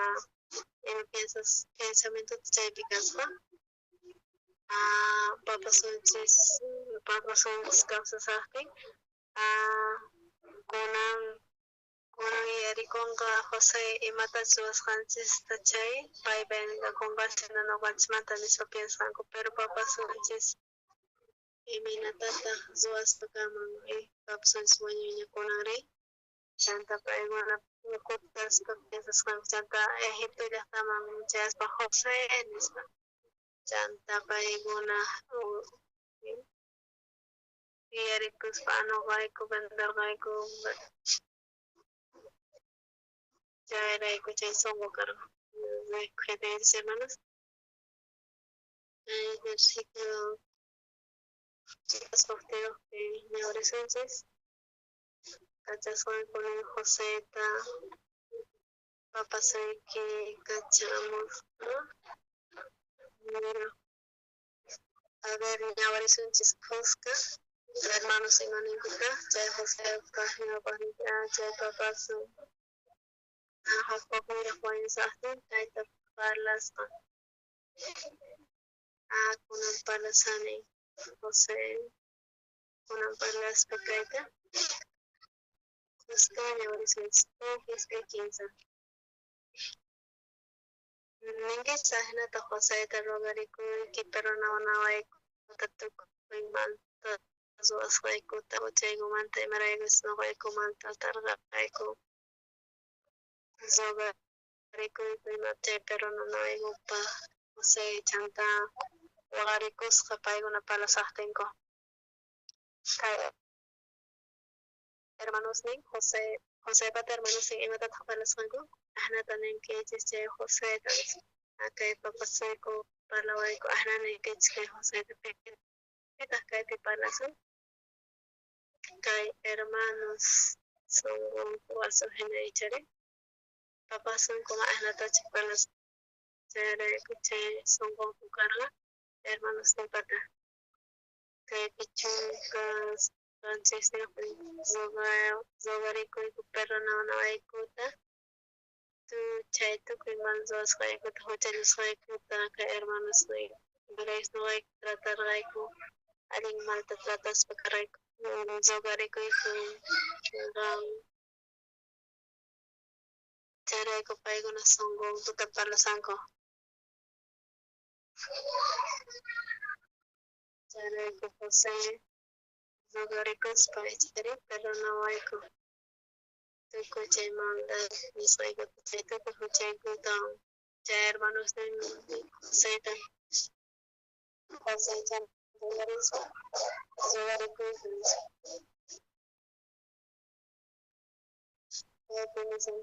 ima piensas pensamientota chaypi kasqa papasunchis papasunchis kawsasaqtin kunan kunan yuyarikunqa José imatachus ruwasqanchista chay pay vengakunqachina noqanchismanta nispa piensasqanku, pero papasunchis imaynatataq ruwaspa kanman papasunchis wañuyña kunanri. Chanta paykuna kutaspa piensasqanku, chanta Egipto llaqtaman chayaspa José nispa. Chanta paykuna yuyarikuspa noqayku venderqayku chayrayku chay sonqo karqa. Hermanos. Versículo sojtiyojpi ñawrisunchis kachasqanku nin Joseta papasuyki kachamuq, ¿no? A ver, ñawrisunchis khuska hermanos ima ninkutaj chay Josepaj ñawpaqninpi chay papasun Jacob niraj wañusaqtin kayta parlasqa. Kunan parlasani José kunan parlaspa kayta khuska ñawrisunchis uj iskay kinsa. Ninkichis ajinata Joseta rogarikuyki perdonawaykuta tukuy malta ruwasqaykuta huchaykumanta imaraykuchus noqayku malta tarqayku rogarikuyku ima chay perdonawaykupaj José chanta waqarikusqa paykuna parlasaqtinku. Kay hermanosnin José Josepata hermanosnin imatataq parlasqanku ajnata ninkichis chay Joseta kay papasuyku parlawayku ajna ninkichis kay Joseta pitaq kaypi parlasun kay hermanos sonqonku wasu hina ichari papasunkuma ajnatachu parlasqa chayrayku chay sonqonku karqa hermanosninpata kaypi chunka qanchisniyuqpi rogarikuyku perdonawaykuta chay tukuy mal ruwasqaykuta huchallisqaykuta kay hermanosniy imaraykus noqayku tratarqayku allin malta trataspa karqayku rogarikuyku qan chayrayku paykuna sonqonkuta parlasanku. Chayrayku José rogarikuspa ichari perdonawayku tukuy chay maldad nisqaykuta chay tukuy huchaykuta chay hermanosnin Joseta José chanta rogarikuyku nispa. Chaypi nisan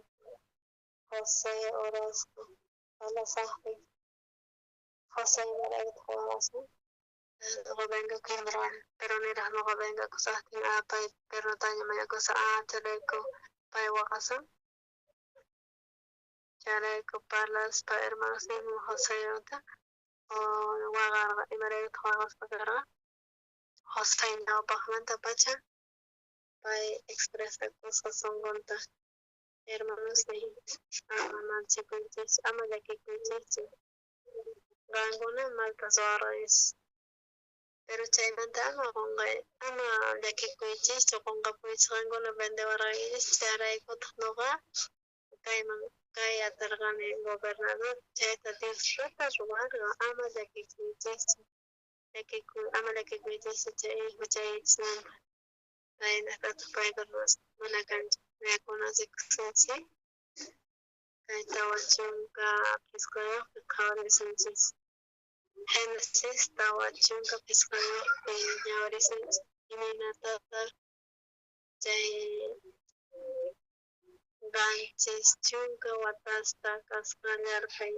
José orasqa parlasaqtin José imaraykutaq waqasqa noqa vengakuyman pero niraj noqa vengakusaqtin pay perdontaña mañakusa chayrayku pay waqasan chayrayku parlaspa hermanosninwan Josemanta waqarqa imaraykutaq waqaspa karqa José ñawpaqmantapacha pay expresakusqa sonqonta hermanosniy ama manchakuychikchu ama llakikuychikchu qankuna malta ruwarqaychis. Pero chaymanta ama qonqay, ama llakikuychischu, qonqapuychis qankuna vendewarqankichis, chayraykutaq noqa kayman kay atarqani gobernador, chayta Diospata ruwarqa, ama llakikuychischu, ama llakikuychischu chay huchayichismanta. Chaynataq paykuna mana kanchu, yakunan rikusunchis, kay 45 qhawarisunchis. Génesis 45 ñawirisunchis, imaynatataq chay 70 watasta kasqa yarqhay.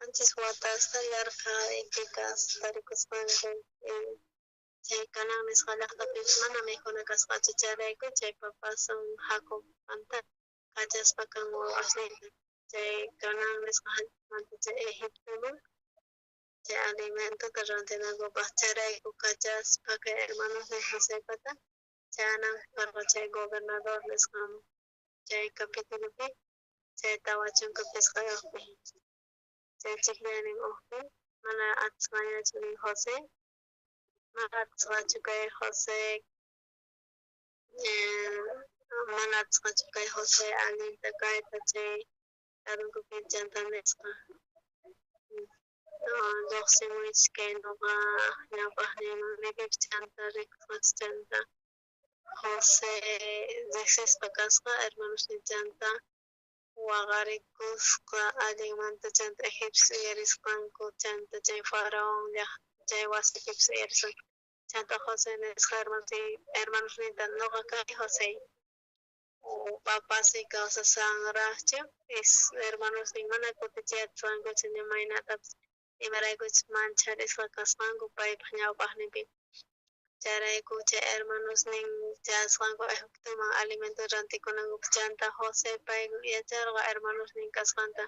7 watasta yarqhaypi tarikusqanku chay Canaán nisqa llaqtapipis mana mikhuna kasqachu, chayrayku chay papasun Jacobmanta kachaspa kan wawasninta chay Canaán nisqa jallp'amanta chay Egiptoman chay alimentota rantinankupaj, chayrayku kachaspa kay hermanosnin Josepata chayananku karqa chay gobernador nisqaman chay capitulopi chay 45pi chay chijllanin ujpi mana atisqañachu nin José, mana atisqachu kay José, mana atisqachu kay José allinta kayta chay ladunkupi chanta nisqa llojsimuychis kay noqa ñawpajniyman nipipis chanta rikusqachis chanta José rejsisqa kasqa hermanosnin chanta waqarikusqa allinmanta chanta egipcios uyarisqanku chanta chay faraón chay wasipipis uyarisqanku chanta José nisqa hermanosninta noqa kani José papasiy kawsashanrajchu hermanosnin mana kutichiyachisqankuchu ni maynatapis imaraykuchus mancharisqa kasqanku paypaj ñawpajninpi chayrayku chay hermanosnin chayasqanku Egiptoman alimento rantikunankupaj chanta José pay yacharqa hermanosnin kasqanta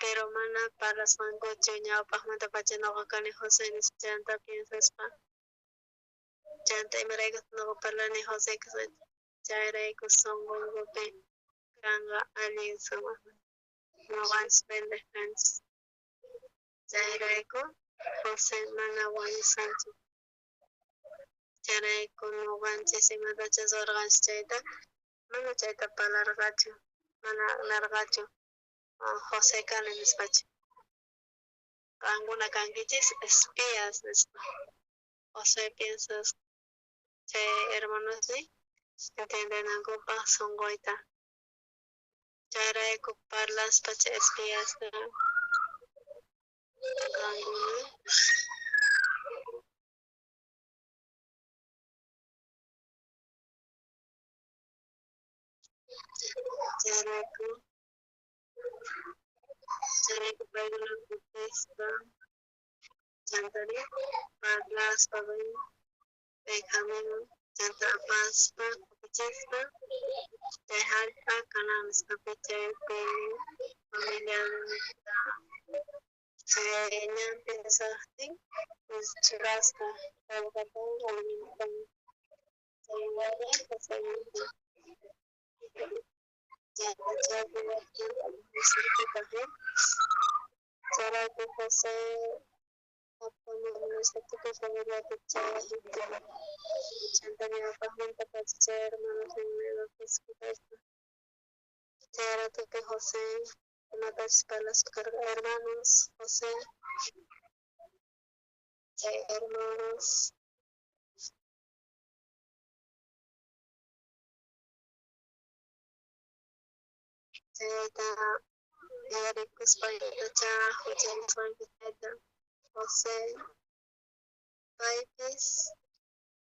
pero mana parlasqankuchu ñawpajmantapacha noqa kani José nispa chanta piensaspa chanta imaraykutaj noqa parlani José kasqayta chayrayku sonqonkupi kanqa allin sumaq noqanchis vendej kanchis chayrayku José mana wañusqanchu chayrayku noqanchis imatachus ruwarqanchis chayta mana chayta parlarqachu mana narqachu José kani nispachu qankuna kankichis espías nispa José piensas chay hermanosnin entiendenankupaj sonqoyta chayrayku parlaspa chay espiasta qankuna chayrayku paykuna kutispa chantari parlaspa Benjaminwan chanta apaspa kutichispa chay jallp'a Canaán nisqapi chaypi familianta chay ñanpi rishajtin churasqa qolqetawan alimentotawan chay warmi Josemanta chanta chaypi chayrayku José apamun tukuy familiapi chay Egiptoman chanta ñawpajmantapacha chay hermanosnin kaspa chay ratopi José imatachus parlaspa karqa hermanos José chay hermanos chayta yuyarikuspa imatachá juchallisqanku chayta José paypis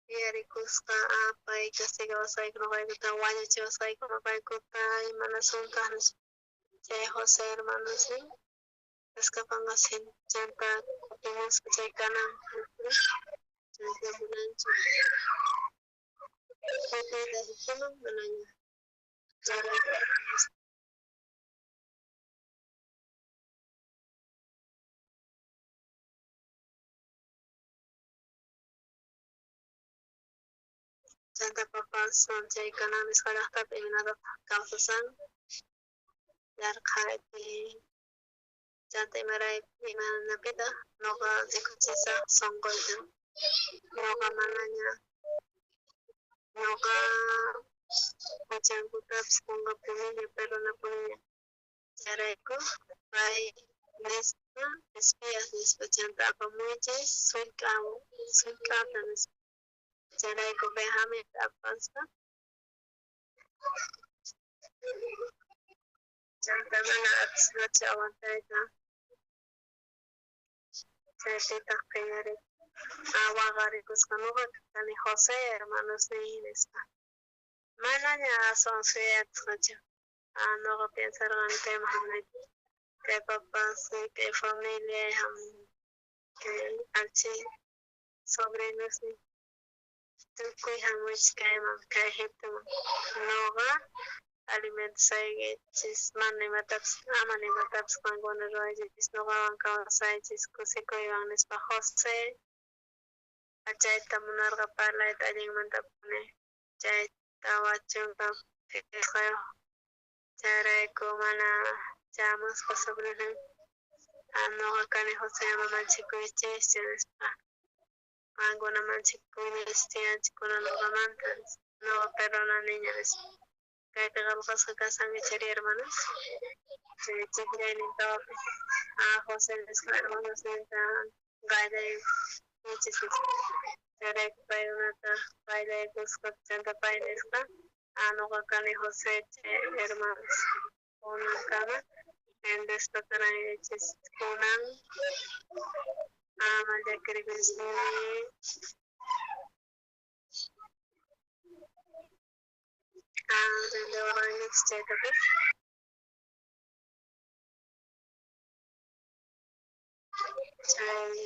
yuyarikusqa pay castigawasqayku noqaykuta wañuchiwasqayku noqaykuta imanasuntaj nispa chay José hermanosnin escapanqa chanta kutimuspa chay Canaán chanta munanchu kutiyta Egiptoman manaña chayrayku chanta papaswan chay Canaán nisqa llaqtapi imaynatataq kawsasan. Yarqhaypi chanta imarayku imanapitaq noqa rikuchisaj sonqoyta noqa manaña noqa huchankutapis qonqapuniña perdonapuniña chayrayku pay nispa espías nispa chanta apamuychis sullk'ata nispa chayrayku Benjaminta apaspa chanta mana atisqachu aguantayta chaypitaq phiñarik waqarikusqa noqa kani José hermanosniy nispa manaña aswan suyatasqachu noqa piensarqani kayman hamunayta kay papas kay familia kay allchi sobrinosniy tukuy hamuychis kayman kay Egiptoman noqa alimentasaykichis mana imatapis ama imatapis qankuna ruwaychis noqawan kawsaychis kusikuywan nispa José chayta munarqa parlayta allinmantapuni chay 45 chayrayku mana chamusqa sobrino noqa kani José ama manchikuychischu nispa qankuna manchikuyninchis tiyanchikuna noqamanta noqa perdonaniña nispa kaypi qelqasqa kashan ichari hermanos chijraynin tawapi José nisqa hermanosninta qayllaykuchis nispa chayrayku paykunata qayllaykusqa chanta pay nisqa noqa kani José chay hermanos kunankama vendespa karankichis kunan ama llakirikuychis vendewarqankichis chaytapis chay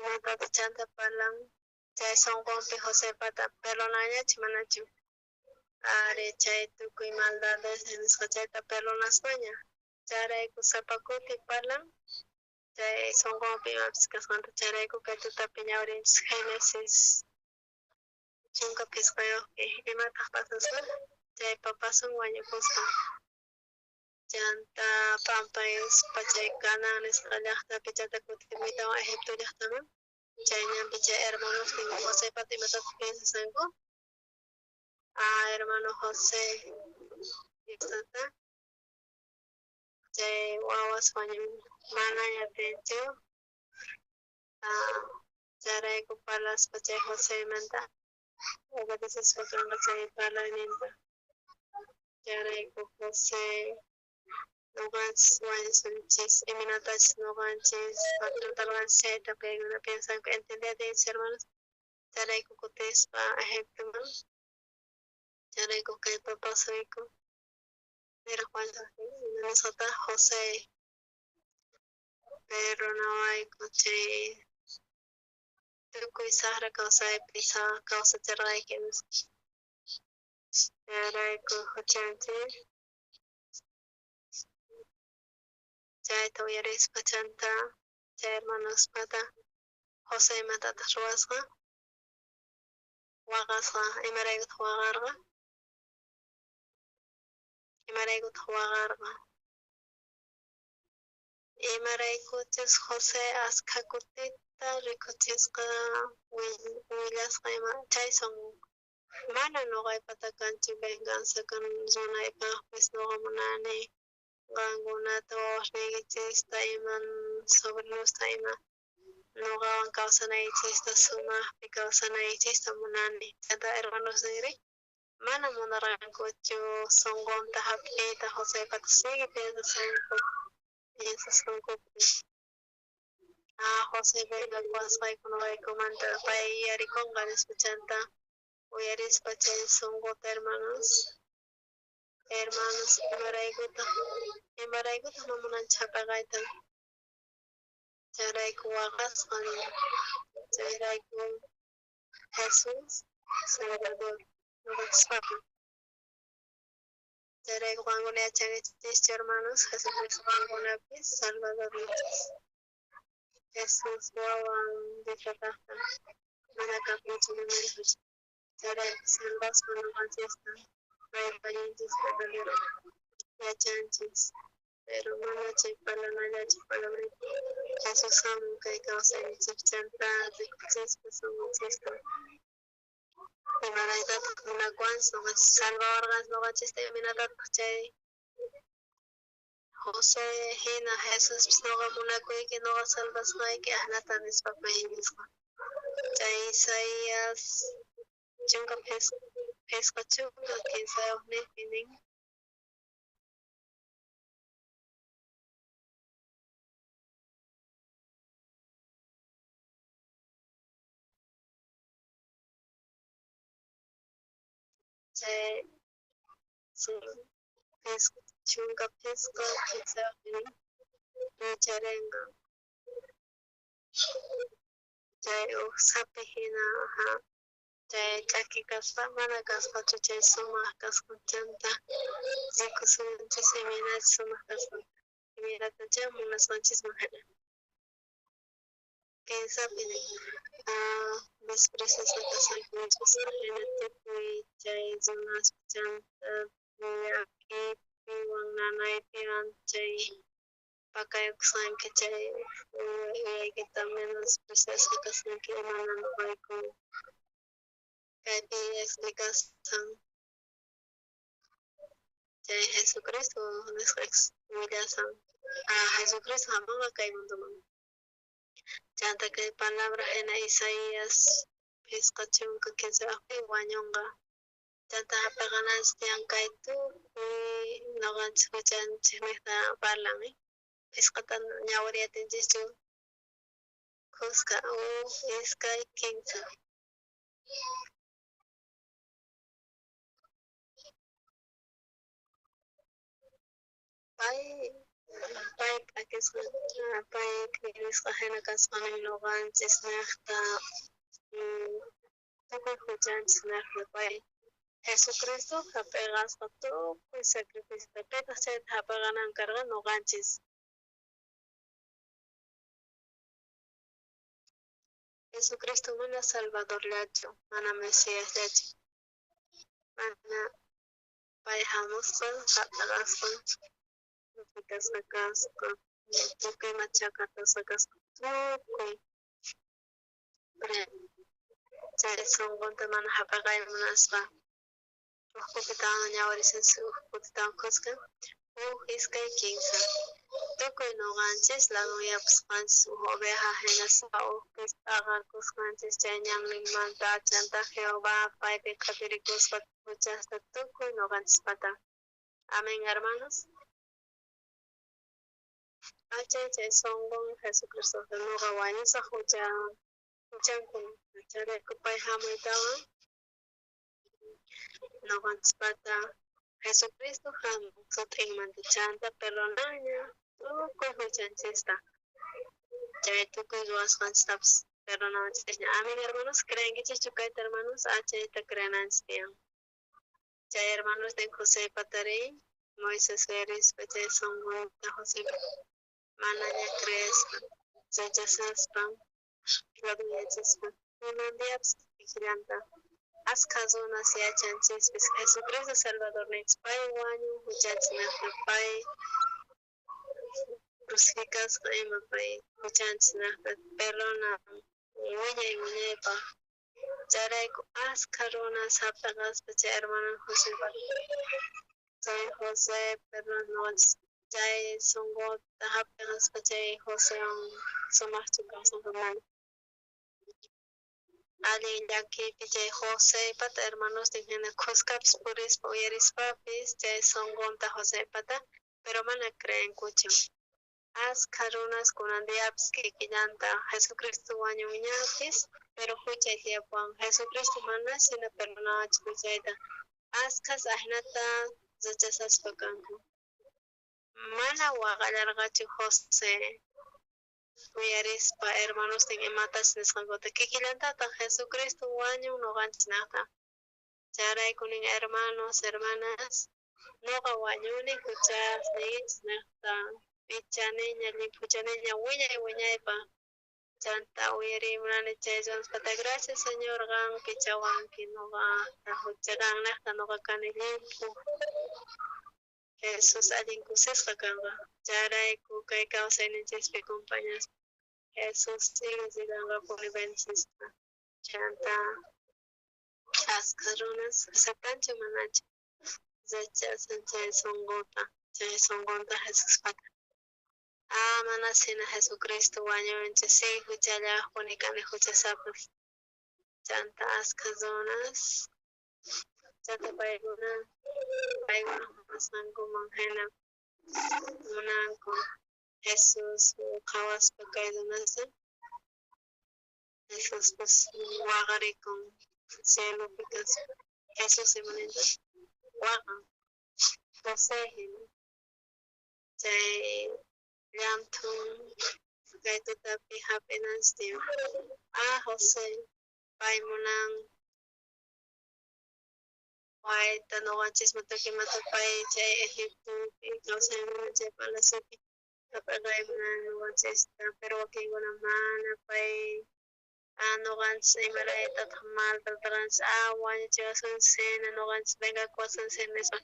imatataq chanta parlan chay sonqonpi Josepata perdonañachu manachu ari chay tukuy maldades nisqa chayta perdonaspaña chayrayku sapa kuti parlan chay sonqonpi imapis kasqanta chayrayku kay tutapi ñawrinchis Génesis 15 imataq pasasqa chay papasun wañukusqa chanta p'ampayuspa chay Canaán nisqa llaqtapi chanta kutimuytawan Egipto llaqtaman chay ñanpi chay hermanosnin Josepata imatataq piensasanku hermano José nisqata chay wawas wañun manaña atinchu chayrayku parlaspa chay Josemanta obedecespa kanqa chay parlayninta chayrayku José noqanchis wañusunchis imaynatachus noqanchis tratarqanchis chayta paykuna piensanku entendey atinchis hermanos chayrayku kutispa Egiptoman chayrayku kay papasuyku niraj wañusqajtin nisqata José perdonawayku chay tukuy sajra kawsaypi kawsacherqayki nispa chayrayku huchanchis chayta uyarispa chanta chay hermanospata José imatataq ruwasqa waqasqa imaraykutaq waqarqa imaraykutaq waqarqa imaraykuchus José askha kutita rikuchisqa willasqa ima chay son mana noqaypata kanchu venganza kan runaypaqpis noqa munani qankunata wawasniykichista ima sobrinosta ima noqawan kawsanaykichista sumaqpi kawsanaykichista munani chanta hermanosninri mana munarqankuchu sonqonta hap'iyta Josepata sigue piensasqankupi José vengakuwasqayku noqaykumanta pay yuyarikunqa nispa chanta Uyarispa chay sonqota hermanos. Hermanos, imaraykutaq ma munanchis hap'aqayta? Chayrayku waqasqa chayrayku Jesús Salvador noqanchispaqmi. Chayrayku qankuna yachankichischu hermanos, Jesucristo qankunapis Salvadorninchis. Jesús wawan Diospaqta mana kapunchu munaychu. Chayrayku salvaspa noqanchista paypa allinchista yachanchis. Pero mana chay parlanallachu palabrita. Jesús hamun kay kawsayninchis chanta rikuchispa sunqunchista. Imaraytataq munakuwanchis noqanchis salvawarqanchis noqanchista imaynatataq chay José hina Jesuspis noqa munakuyki noqa salvasqayki ajnata nispa pay nisqa. Chay Isaías 53 niqpi nin. Chay 53 nin wicharenqa. Chay uj sapi hina chay ch'aki kaspa mana kasqachu chay sumaq kasqan chanta rikusunchis imaynachus sumaq kasqan imaynatachá munasqanchisman hina. Kinsapi nin despreciasqa kasqanchis hina tukuy chay runaspa chanta llakiypiwan nanaypiwan chay pakaykusqanki chay uyaykita menospreciasqa kasqanki mana noqayku kaypi explicasan chay Jesucristo nisqa willasan Jesucristo hamunqa kay mundoman. Chanta kay palabra hina Isaías 53 wañunqa. Chanta hap'aqananchis tiyan kay tukuy noqanchis huchanchikniqta parlan. Phisqata ñawiriyatinchikchu khuska 1, 2, 3. Pay p'akisqa pay k'irisqa hina kasqan noqanchis niqta tukuy huchanchis niqta pay Jesucristo hap'iqasqa tukuy sacrificio pitaq chayta hap'iqanan karqa noqanchis. Jesucristo mana Salvadorllachu, mana Mesiasllachu, mana pay hamusqa hap'iqasqa crucificasqa kasqa tukuy machakatasqa kasqa tukuy chay sunqunta mana hap'iqay munaspa uj kutitawan ñawirisunchis uj kutitawan khuska 1, 2, 3. Tukuy noqanchis ladunyapusqanchis uj oveja hina ujpis t'aqakusqanchis chay ñanninmanta chanta Jehová paypi qhatirikuspa huchasta tukuy noqanchispata. Amén, hermanos. Achay chay sunqun Jesucristo noqa wañusaq huchankuna chayrayku pay hamuytawan noqanchispata Jesucristo hamun sut'inmanta chanta perdonaña tukuy huchanchista chay tukuy ruwasqanchistapis perdonawanchisña. Amén, hermanos. ¿Creenkichischu kayta, hermanos? Achayta creenanchis tiyan. Chay hermanos de José patari Moisés uyarispa chay sunqunta José manaña creespa rechazaspa laduyachispa kunan diyapis kikillanta askha runas yachanchispis Jesucristo Salvadorninchis pay wañun huchanchisnaqta pay crucificasqa ima pay huchanchisnaqta perdonan wiñay wiñaypaq. Chayrayku askha runas hap'iqaspa chay hermano José chay José perdón noqanchis chay sunquta hap'iqaspa chay Josewan sumaqchu kawsanqa. Allin llakiypi chay Josepata hermanosnin hina khuskapis purispa uyarispapis chay sunqunta Josepata pero mana creenkuchu. Askha runas kunan diapis kikillanta Jesucristo wañunñapis, pero huchay tiyapuwan. Jesucristo mana shina perdonawanchik huchayta. Askhas ajinata rechazaspa kanku. Mana waqallarqachu José uyarispa hermanosnin imatachus nisqankuta. Kikillantataq Jesucristo wañun noqanchis naqta. Chayrayku nin hermanos, hermanas, noqa wañuni huchasniykichis naqta. Pichaniña, llimphuchaniña, wiñay wiñaypaq. Chanta uyarimunani chay runaspata, gracias Señor, qan pichawanki noqata hucha qannaqta noqa kani llimphu. Jesús allin kusisqa kanqa. Chayrayku kay kawsayninchispi compañaspa Jesús sigue rikanqapuni bendecisqa. Chanta askha runas aceptanchu manachu rechazan chay sonqota, chay sonqonta Jesuspata. Ah, mana sina Jesucristo wañunchis, sí, huchallaqpuni kani huchasapas. Chanta askha runas, chanta paykuna, paykuna munasqankuman hina munanku Jesús qhawaspa kay runasta. Jesuspas waqarikun cielopi kaspa. Jesús imaninta waqan José hina. Chay llanthun kay tutapi hap'inanchis tiyan. Ah, José, pay munan wayta noqanchisman tukuymanta pay chay Egiptopi kawsaymunan chay palaciopi hap'irqaymunan noqanchista, pero wakinkuna mana pay ah noqanchis imaraytataq mal tratarqanchis, ah wañuchiwasunchis hina noqanchis vengakuwasunchis hina nispa.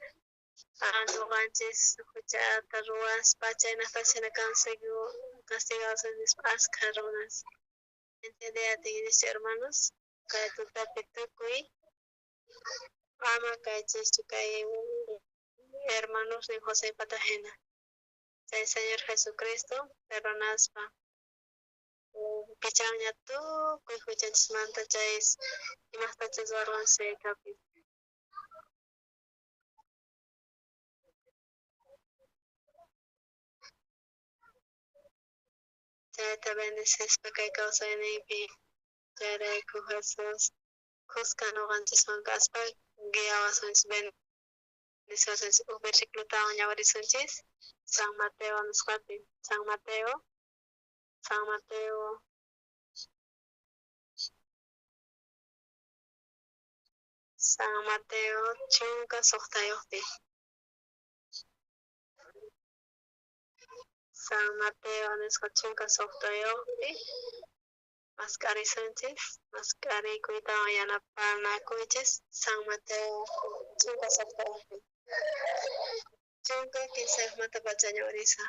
Ah noqanchis huchata ruwaspa chaynaqtachu hina castigawasunchis nispa askha runas. ¿Entiende atinkichis hermanos? Kay tutapi tukuy ama kaychischu kay hermanos ni Josepata hina. Chay Señor Jesucristo perdonaspa pichanña tukuy huchanchismanta chay imastachus ruwarqanchis chaytapi. Chayta bendecispa kay kawsayniypi chayrayku Jesús kuska noqanchiswan kaspa guiawasunchis bendeciwasunchis. Uj versículotawan ñawirisunchis San Mateo nisqapi. San Mateo, San Mateo San Mateo 16. San Mateo nisqa 16 mask'arisunchis, mask'arikuytawan yanapanakuychis. San Mateo 16. 13 pacha ñawirisa.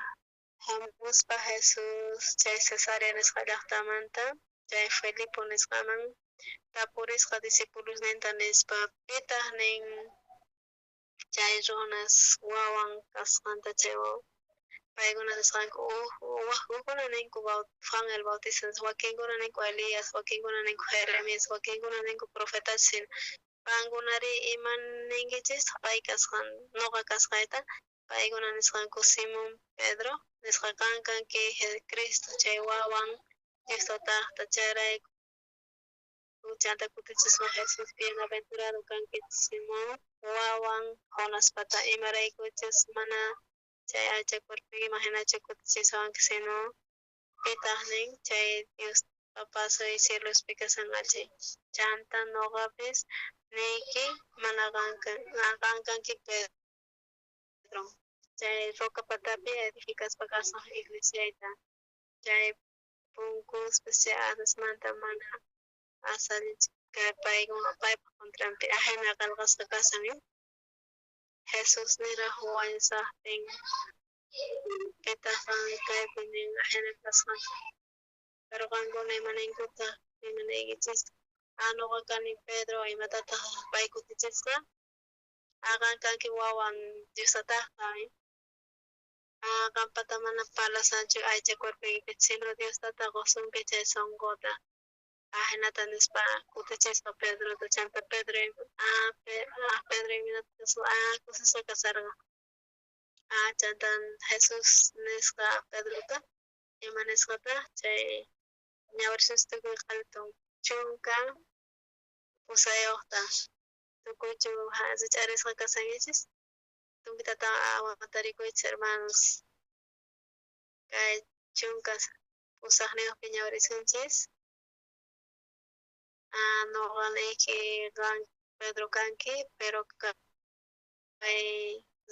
Hamuspa Jesús chay Cesarea nisqa llaqtamanta chay Felipe nisqaman tapurisqa discipulosninta nispa, pitaq nin chay runas wawan kasqanta chay paykuna nisqanku wajkuna ninku Juan el Bautista, wakinkuna ninku Elías, wakinkuna ninku Jeremías, wakinkuna ninku profetas hina. Qankunari ima ninkichis pay kasqan noqa kasqayta? Paykuna nisqanku Simón Pedro nisqa qan kanki Cristo chay wawan Dios Tataqta. Chayrayku chanta kutichispa Jesús, bienaventurado kanki Simón wawan Jonaspata, imaraykuchus mana chay aycha cuerpoykiman hinachu kutichiswanki, sino pitaq nin chay Dios Papasoy cielospi kashanqachi. Chanta noqapis niyki mana qan kanki Pedro. Chay roca patapi edificaspa kasaq iglesiayta. Chay punkuspis chay Hadesmanta mana asallichik paykuna paypa contranpi ajina qelqasqa kashan. Jesús niraj wañusajtin pitaq qan kaypi nin ajina kasqanta. Pero qankuna imaninkutaq imanaykichis? Ah, noqa kani Pedro, imatataq pay kutichisqa? Ah, qan kanki wawan Dios Tataqta. Ah, qampata mana parlasanchu aycha cuerpoykipi, sino Dios Tata qosunki chay sonqota. Ajinata nispa kutichisqa Pedrota. Chanta Pedro, ah, Pedro iminata ah, kusisqa kasarqa. Chantan Jesús nisqa Pedrota, ima nisqata chay ñawrisus tukuy q'altun 18ta tukuychu rich'arisqa kasankichis tumpitata aguantarikuychis hermanos kay 18niyuqpi ñawrisunchis. Noqa niyki qan Pedro kanki, pero kay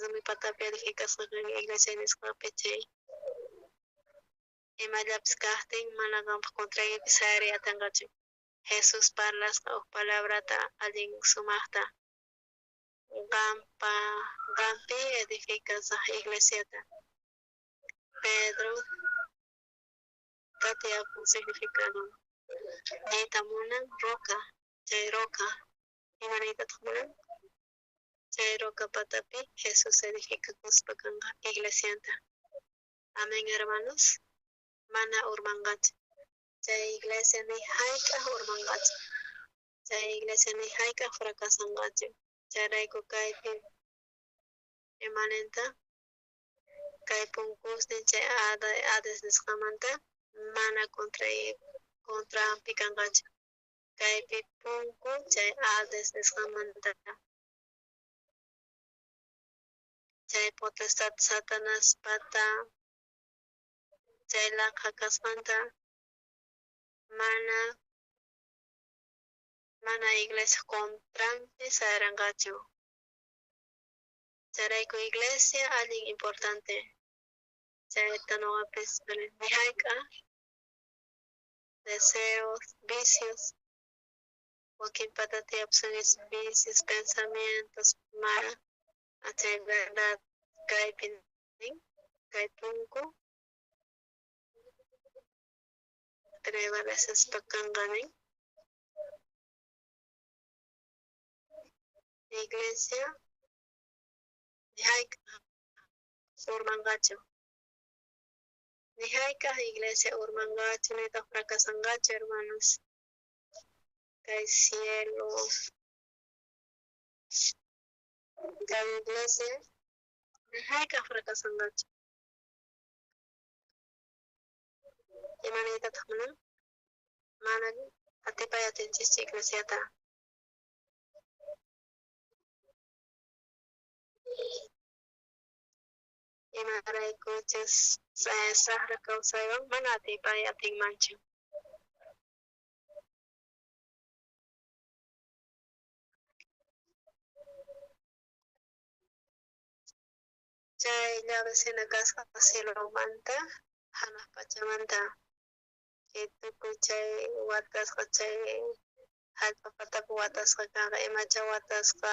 rumi patapi edificasqa kanki iglesia nisqapi chay imallapis kajtin mana qampaj contraykipi sayariy atinqachu. Jesús parlasqa uj palabrata allin sumajta qampa qampi edificasaj iglesiata. Pedro tiyapun significado niyta munan roca, chay roca ima niytataq munan? Chay roca patapi Jesús edificakuspa kanqa iglesianta. Amén, hermanos. Mana urmanqachu. Chay iglesia ni hayk'aj urmanqachu. Chay iglesia ni hayk'aj fracasanqachu. Chayrayku kaypi imanenta kay punkusnin chay Hades nisqamanta mana contranpi kanqachu. Kaypi punku chay Hades nisqamanta. Chay potestad Satanás pata chay laqha kasqanta mana iglesia contranpi sayaranqachu. Chayrayku iglesia allin importante. Chayta noqapis ni hayk'aj deseos, vicios, wakin pata tiyapsunchis vicios, pensamientos, mana chay verdad kaypi nin, kay punku prevalecespa kanqa nin. Iglesia ni hayk'aj urmanqachu. Ni hayk'aj iglesia urmanqachu, nitaq fracasanqachu, hermanos. Kay cielo, kay iglesia ni hayk'aj fracasanqachu. Ima niytataq munan? Mana atipay atinchischu iglesiata. Imaraykuchus sajra kawsaywan mana atipay atinmanchu. Chay llaves hina kasqa cielomanta, hanaq pachamanta. Chay tukuy chay watasqa chay jallp'a patapi watasqa kanqa, imacha watasqa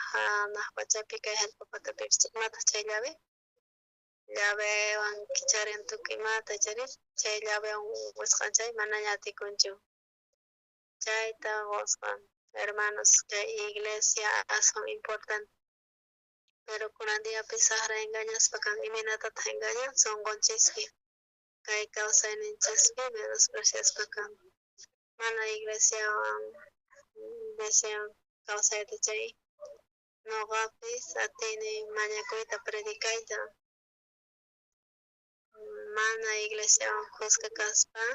hanaq pachapi kay jallp'a patapipis imataq chay llave? Llavewan kicharin tukuy imata charir, chay llavewan wisq'an chay manaña atikunchu. Chayta qosqa, hermanos, kay iglesia aswan importante. Pero kunan diapi sajra engañaspa kan, imaynatataq engañan? Sonqonchispi, kay kawsayninchispi menospreciaspa kan. Mana iglesiawan desean kawsayta chay noqapis atini mañakuyta predicayta. Mana iglesiawan khuska kaspa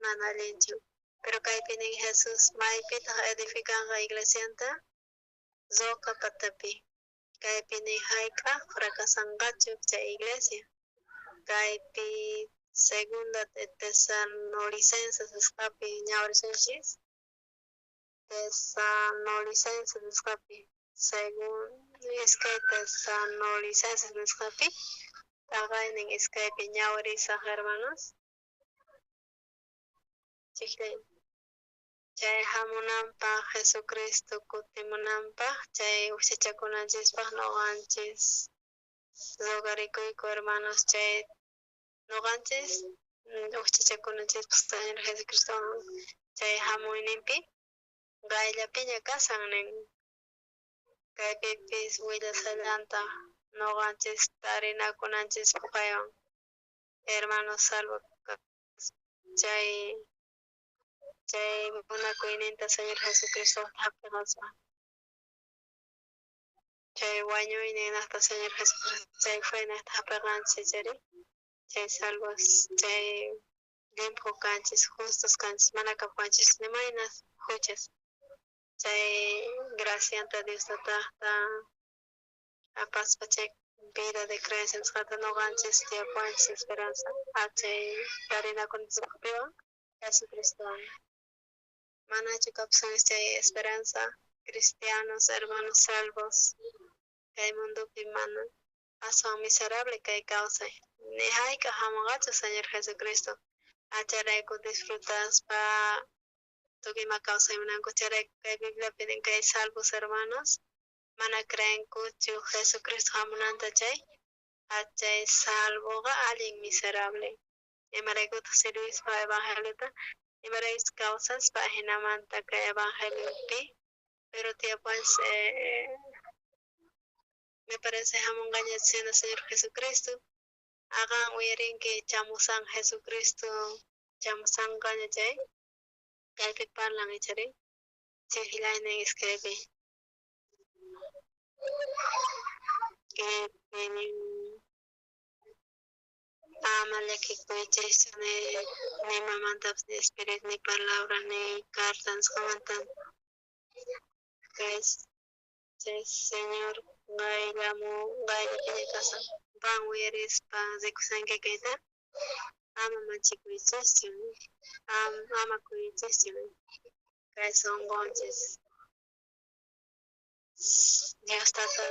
mana allinchu. Pero kaypi nin Jesús maypitaq edificanqa iglesianta? Roca patapi. Kaypi ni hayk'aj fracasanqachu chay iglesia. Kaypi segunda de Tesalonicenses nisqapi ñawrisunchis. Tesalonicenses nisqapi según iskay Tesalonicenses nisqapi t'aqaynin iskaypi ñawrisaq hermanos. Chikllay. Chay hamunanpaj Jesucristo kutimunanpaj chay usachakunanchispaj noqanchis rogarikuyku hermanos chay noqanchis usachakunanchispaj Señor Jesucristo chay hamuyninpi qayllapiña kasan nin. Kaypipis willasallanta noqanchis tarinakunanchispaj paywan hermanos salvo chay chay munakuyninta Señor Jesucristo hap'iqaspa. Chay wañuyninajta Señor Jesucristo chay fenejta jap'eqanchis ichari chay salvos chay llimphu kanchis justos kanchis mana kapuwanchis ni mayna juchas chay gracianta Dios tatajta apaspa chay vida de creencia nisqata noqanchis tiyapuwanchis esperanza chay tarinakunanchispajpiwan Jesucristowan. Manachu kapusunchis chay esperanza cristianos hermanos salvos kay mundopi mana aswan miserable kay kawsay ni hayk'aj hamunqachu Señor Jesucristo acharayku disfrutaspa tukuy ima kawsay munanku chayrayku kay Bibliapi nin kay salvos hermanos mana creenkuchu Jesucristo hamunanta chay achay salvoqa allin miserable imaraykutaq sirvispa evangeliota imaraykus kawsaspa ajinamanta kay evangeliopi pero tiyapuwanchis me parece hamunqaña sino Señor Jesucristo aqan uyarinki chamusan Jesucristo chamusanqaña chay kaypi parlan ichari chijllaynin iskaypi ama llakikuychischu ni nimamantapis ni espíritu ni palabra ni carta nisqamanta kay chay Señor qayllamu qayllapiña kasan van uyarispa rikusanki kayta ama manchikuychischu ama kuyuchischu kay sonqonchis Dios tata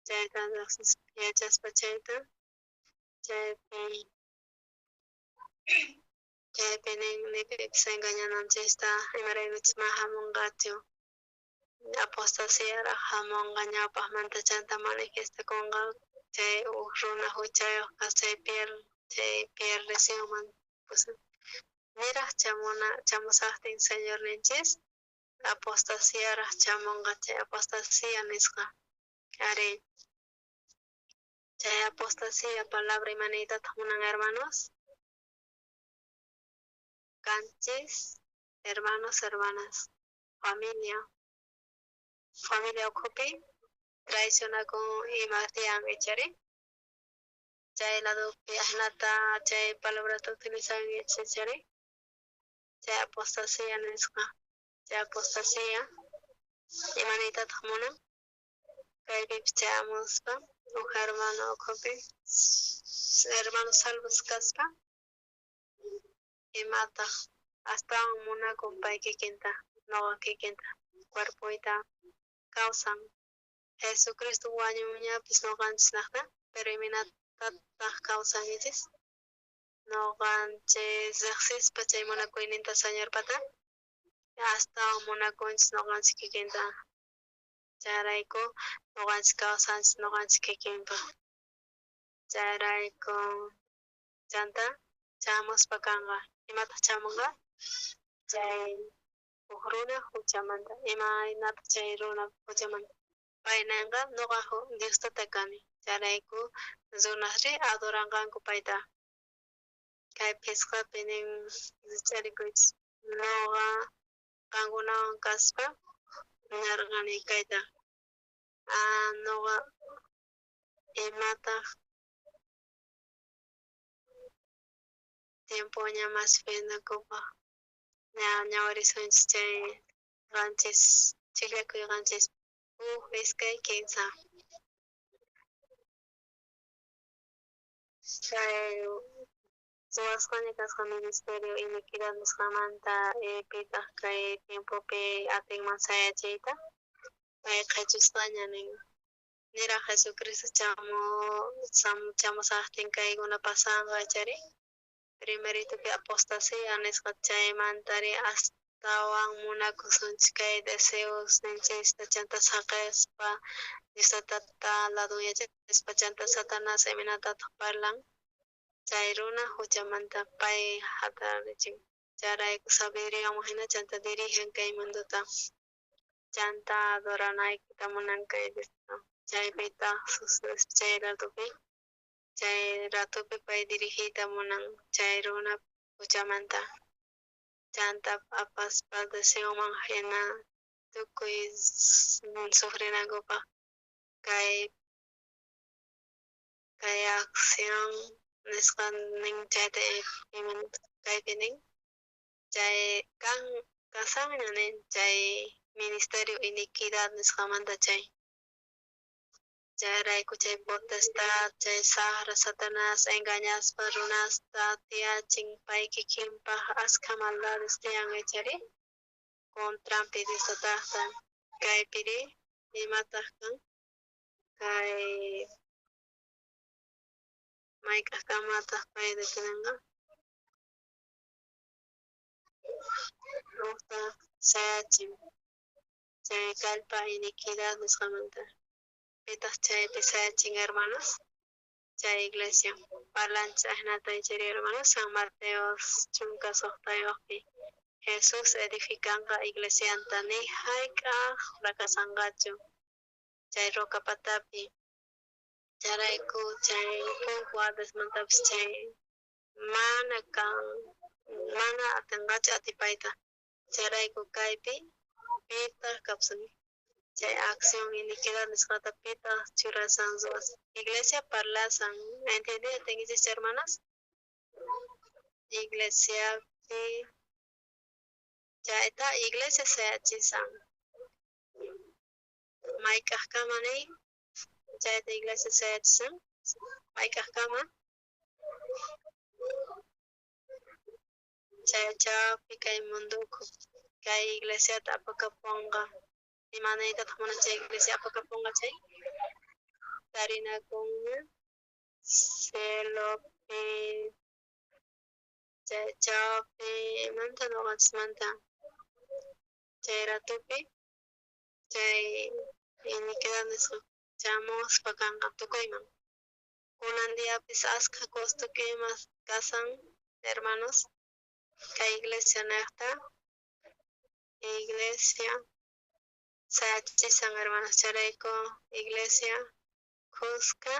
chayta yachaspa chayta chaypi chaypi nin ni pipis engañananchista imaraykuchus mana hamunqachu apostasiaraj hamunqa ñawpajmanta chanta manifiestakunqa chay uj runa juchayoj chay chay pierdecionman pusan niraj chamuna chamusajtin Señorninchis apostasiaraj chamunqa chay apostasia nisqa ari chay apostasia palabra imaniytataq munan hermanos kanchis hermanos hermanas familia familia ukhupi traicionakun ima tiyan ichari chay ladopi ajinata chay palabrata utilizan ichari chay apostasia nisqa chay apostasia imaniytataq munan kaypipis chayamuspa uj hermano ukhupi hermano salvos kaspa imataq astawan munakun pay kikinta noqa kikinta cuerpoyta kawsan Jesucristo wañunñapis noqanchisnajta pero imaynatataq kawsankichis noqanchis riqsispa chay munakuyninta Señorpata astawan munakunchis noqanchis kikinta chayrayku noqanchis kawsanchis noqanchis kikinpaq chayrayku chanta chamuspa kanqa imataq chamunqa chay uj runa juchamanta imaynataq chay runa juchamanta pay nenqa noqa Dios tata kani chayrayku runasri adoranqanku payta kay phisqapi nin rich'arikuychis noqa qankunawan kaspa nerqani kayta noqa imataq tiempoña mas phiñakupaj ña ñawirisunchis chay qanchis chijllakuy qanchis uj iskay kinsa chay ruwasqaña kasqa ministerio iniquidad nisqamanta pitaq kay tiempopi atinman sayachiyta pay qhechusqaña nin niraj Jesucristo chamusajtin kaykuna pasanqa chari primeritopi apostasia nisqa chaymantari astawan munakusunchis kay deseos ninchista chanta saqespa Dios tatata ladunyachispa chanta Satanás imaynatataq parlan chay runa juchamanta pay jatarichin chayrayku sabiduríawan jina chanta dirigen kay mundota chanta adoranaykita munan kay Diosta chaypitaq sucedespa chay ratopi chay ratopi pay dirigiyta munan chay runa juchamanta chanta apaspa deseoman jina tukuy sufrinankupaj. Kay kay acción nisqa nin chayta kaypi nin chay kan kasanña nin chay ministerio iniquidad nisqamanta chay chayrayku chay potestad chay saqra Satanás engañaspa runasta tiyachin pay kikinpaj askha maldades tiyan ichari contranpi Diostatajta kaypiri imataq kan kay mayk'ajkamataq payta kiranqa ujta sayachin chay kallpa iniquidad nisqamanta pitaq chaypi sayachin hermanos chay iglesia parlanchis ajinata ichari hermanos San Mateo 16pi Jesús edificanqa iglesianta ni jayk'aj fracasanqachu chay roca patapi chayrayku chay punku Hadesmantapis chay mana kan mana atinqachu atipayta chayrayku kaypi pitaq kawsan chay acción iniquidad nisqata pitaq churasan ruwas iglesia parlasan ¿entiende atinkichis hermanas? Iglesiapi chayta iglesia sayachisan mayk'ajkama nin chayta iglesia sayachisan mayk'ajkama chay chawpi kay mundo ukhu kay iglesiata apakapunqa imanaytataq munan chay iglesia apakapunqa chay tarinakunña cielopi chay chawpi manta noqanchismanta chay ratupi chay iniquidad nisqa chamuspa kanqa tukuyman kunan diapis askha costukimas kasan hermanos kay iglesia nejta iglesia sayachisan hermanos chayrayku iglesia khuska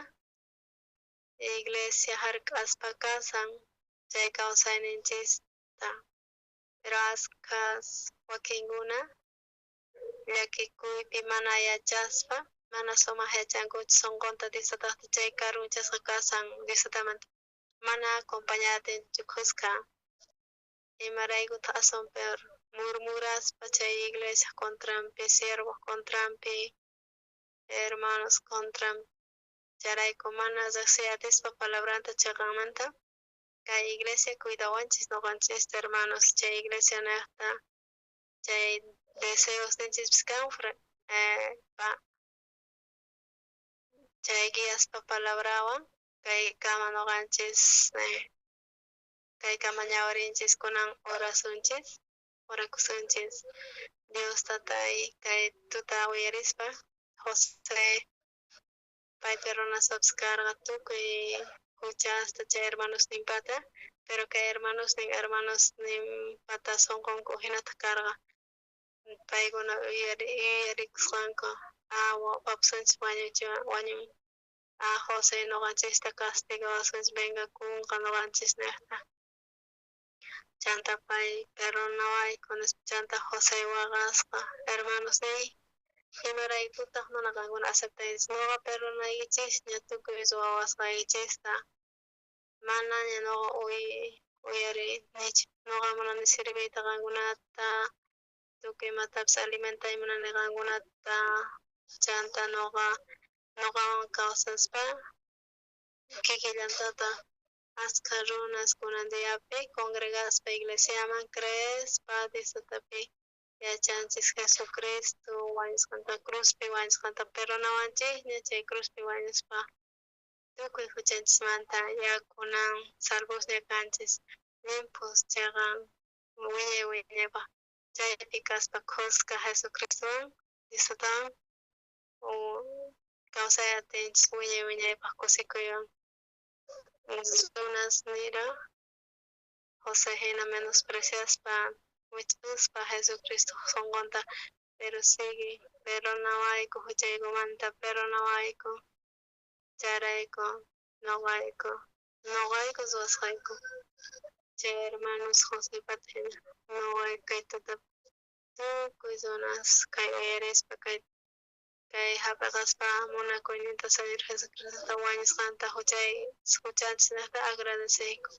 iglesia jark'aspa kasan chay kawsayninchista pero askhas wakinkuna llakikuypi mana yachaspa mana sumaq yachankuchu sunqunta Diostatajta chay karunchasqa kasan Diostatamanta mana acompañatinchu khuska imaraykutaq aswan peor murmuraspa chay iglesia contranpi siervos contranpi hermanos contranpi chayrayku mana riqsiy palabranta chiqanmanta kay iglesia cuidawanchis noqanchista hermanos chay iglesia nejta chay deseos ninchispis kan pa chay guiaspa palabrawan kay kama noqanchis kay kama ñawirinchis kunan orasunchis orakusunchis Dios tatay kay tuta uyarispa José paypi runaspapis karqa tukuy huchasta chay hermanosninpata pero kay hermanosnin hermanosninpata sunqunku jinataq karqa paykuna yuyarikusqanku papasunchis wañun José noqanchista castigawasunchis vengakunqa noqanchis nejta chanta pay perdonawayku nispa chanta José waqasqa hermanosniy imaraykutaq mana qankuna aceptaychis noqa perdonaykichisña tukuy ruwawasqaykichista manaña noqa uyarinichu noqa munani sirviyta qankunata tukuy imatapis alimentay munani qankunata chanta noqa noqawan kawsaspa kikillantataq askha runas kunan diapi congregaspa iglesiaman creespa Diostapi yachanchis Jesucristo wañusqanta cruzpi wañusqanta perdonawanchisña chay cruzpi wañuspa tukuy huchanchismanta ya kunan salvosña kanchis limpios chayqa wiñay wiñaypaq chaypi kaspa khuska Jesucristowan Diostatawan kawsay atinchis wiñay wiñaypaq kusikuywan runas nira José hina menospreciaspa wich'uspa Jesucristo sunqunta pero sigue perdonawayku huchaykumanta perdonawayku chayrayku noqayku noqayku ruwasqayku chay hermanos Josepata hina noqayku kay tuta tukuy runas kay uyarispa kay Kay hap'iqaspa munakuyninta Señor Jesucristota wañusqanta huchay huchanchisnejta agradeceyku.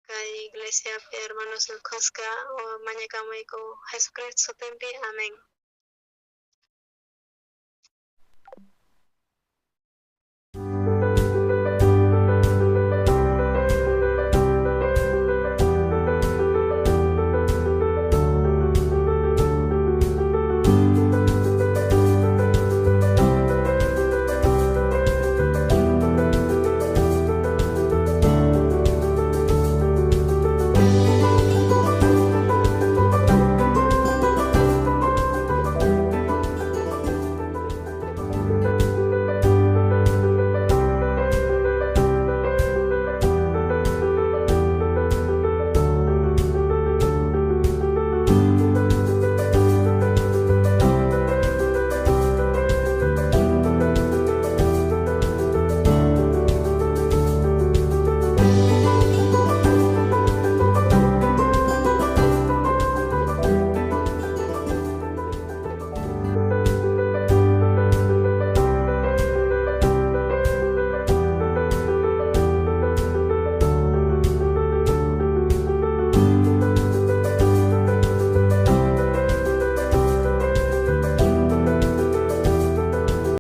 Kay iglesiapi hermanos khuska mañakamuyku Jesucristo sutinpi. Amén.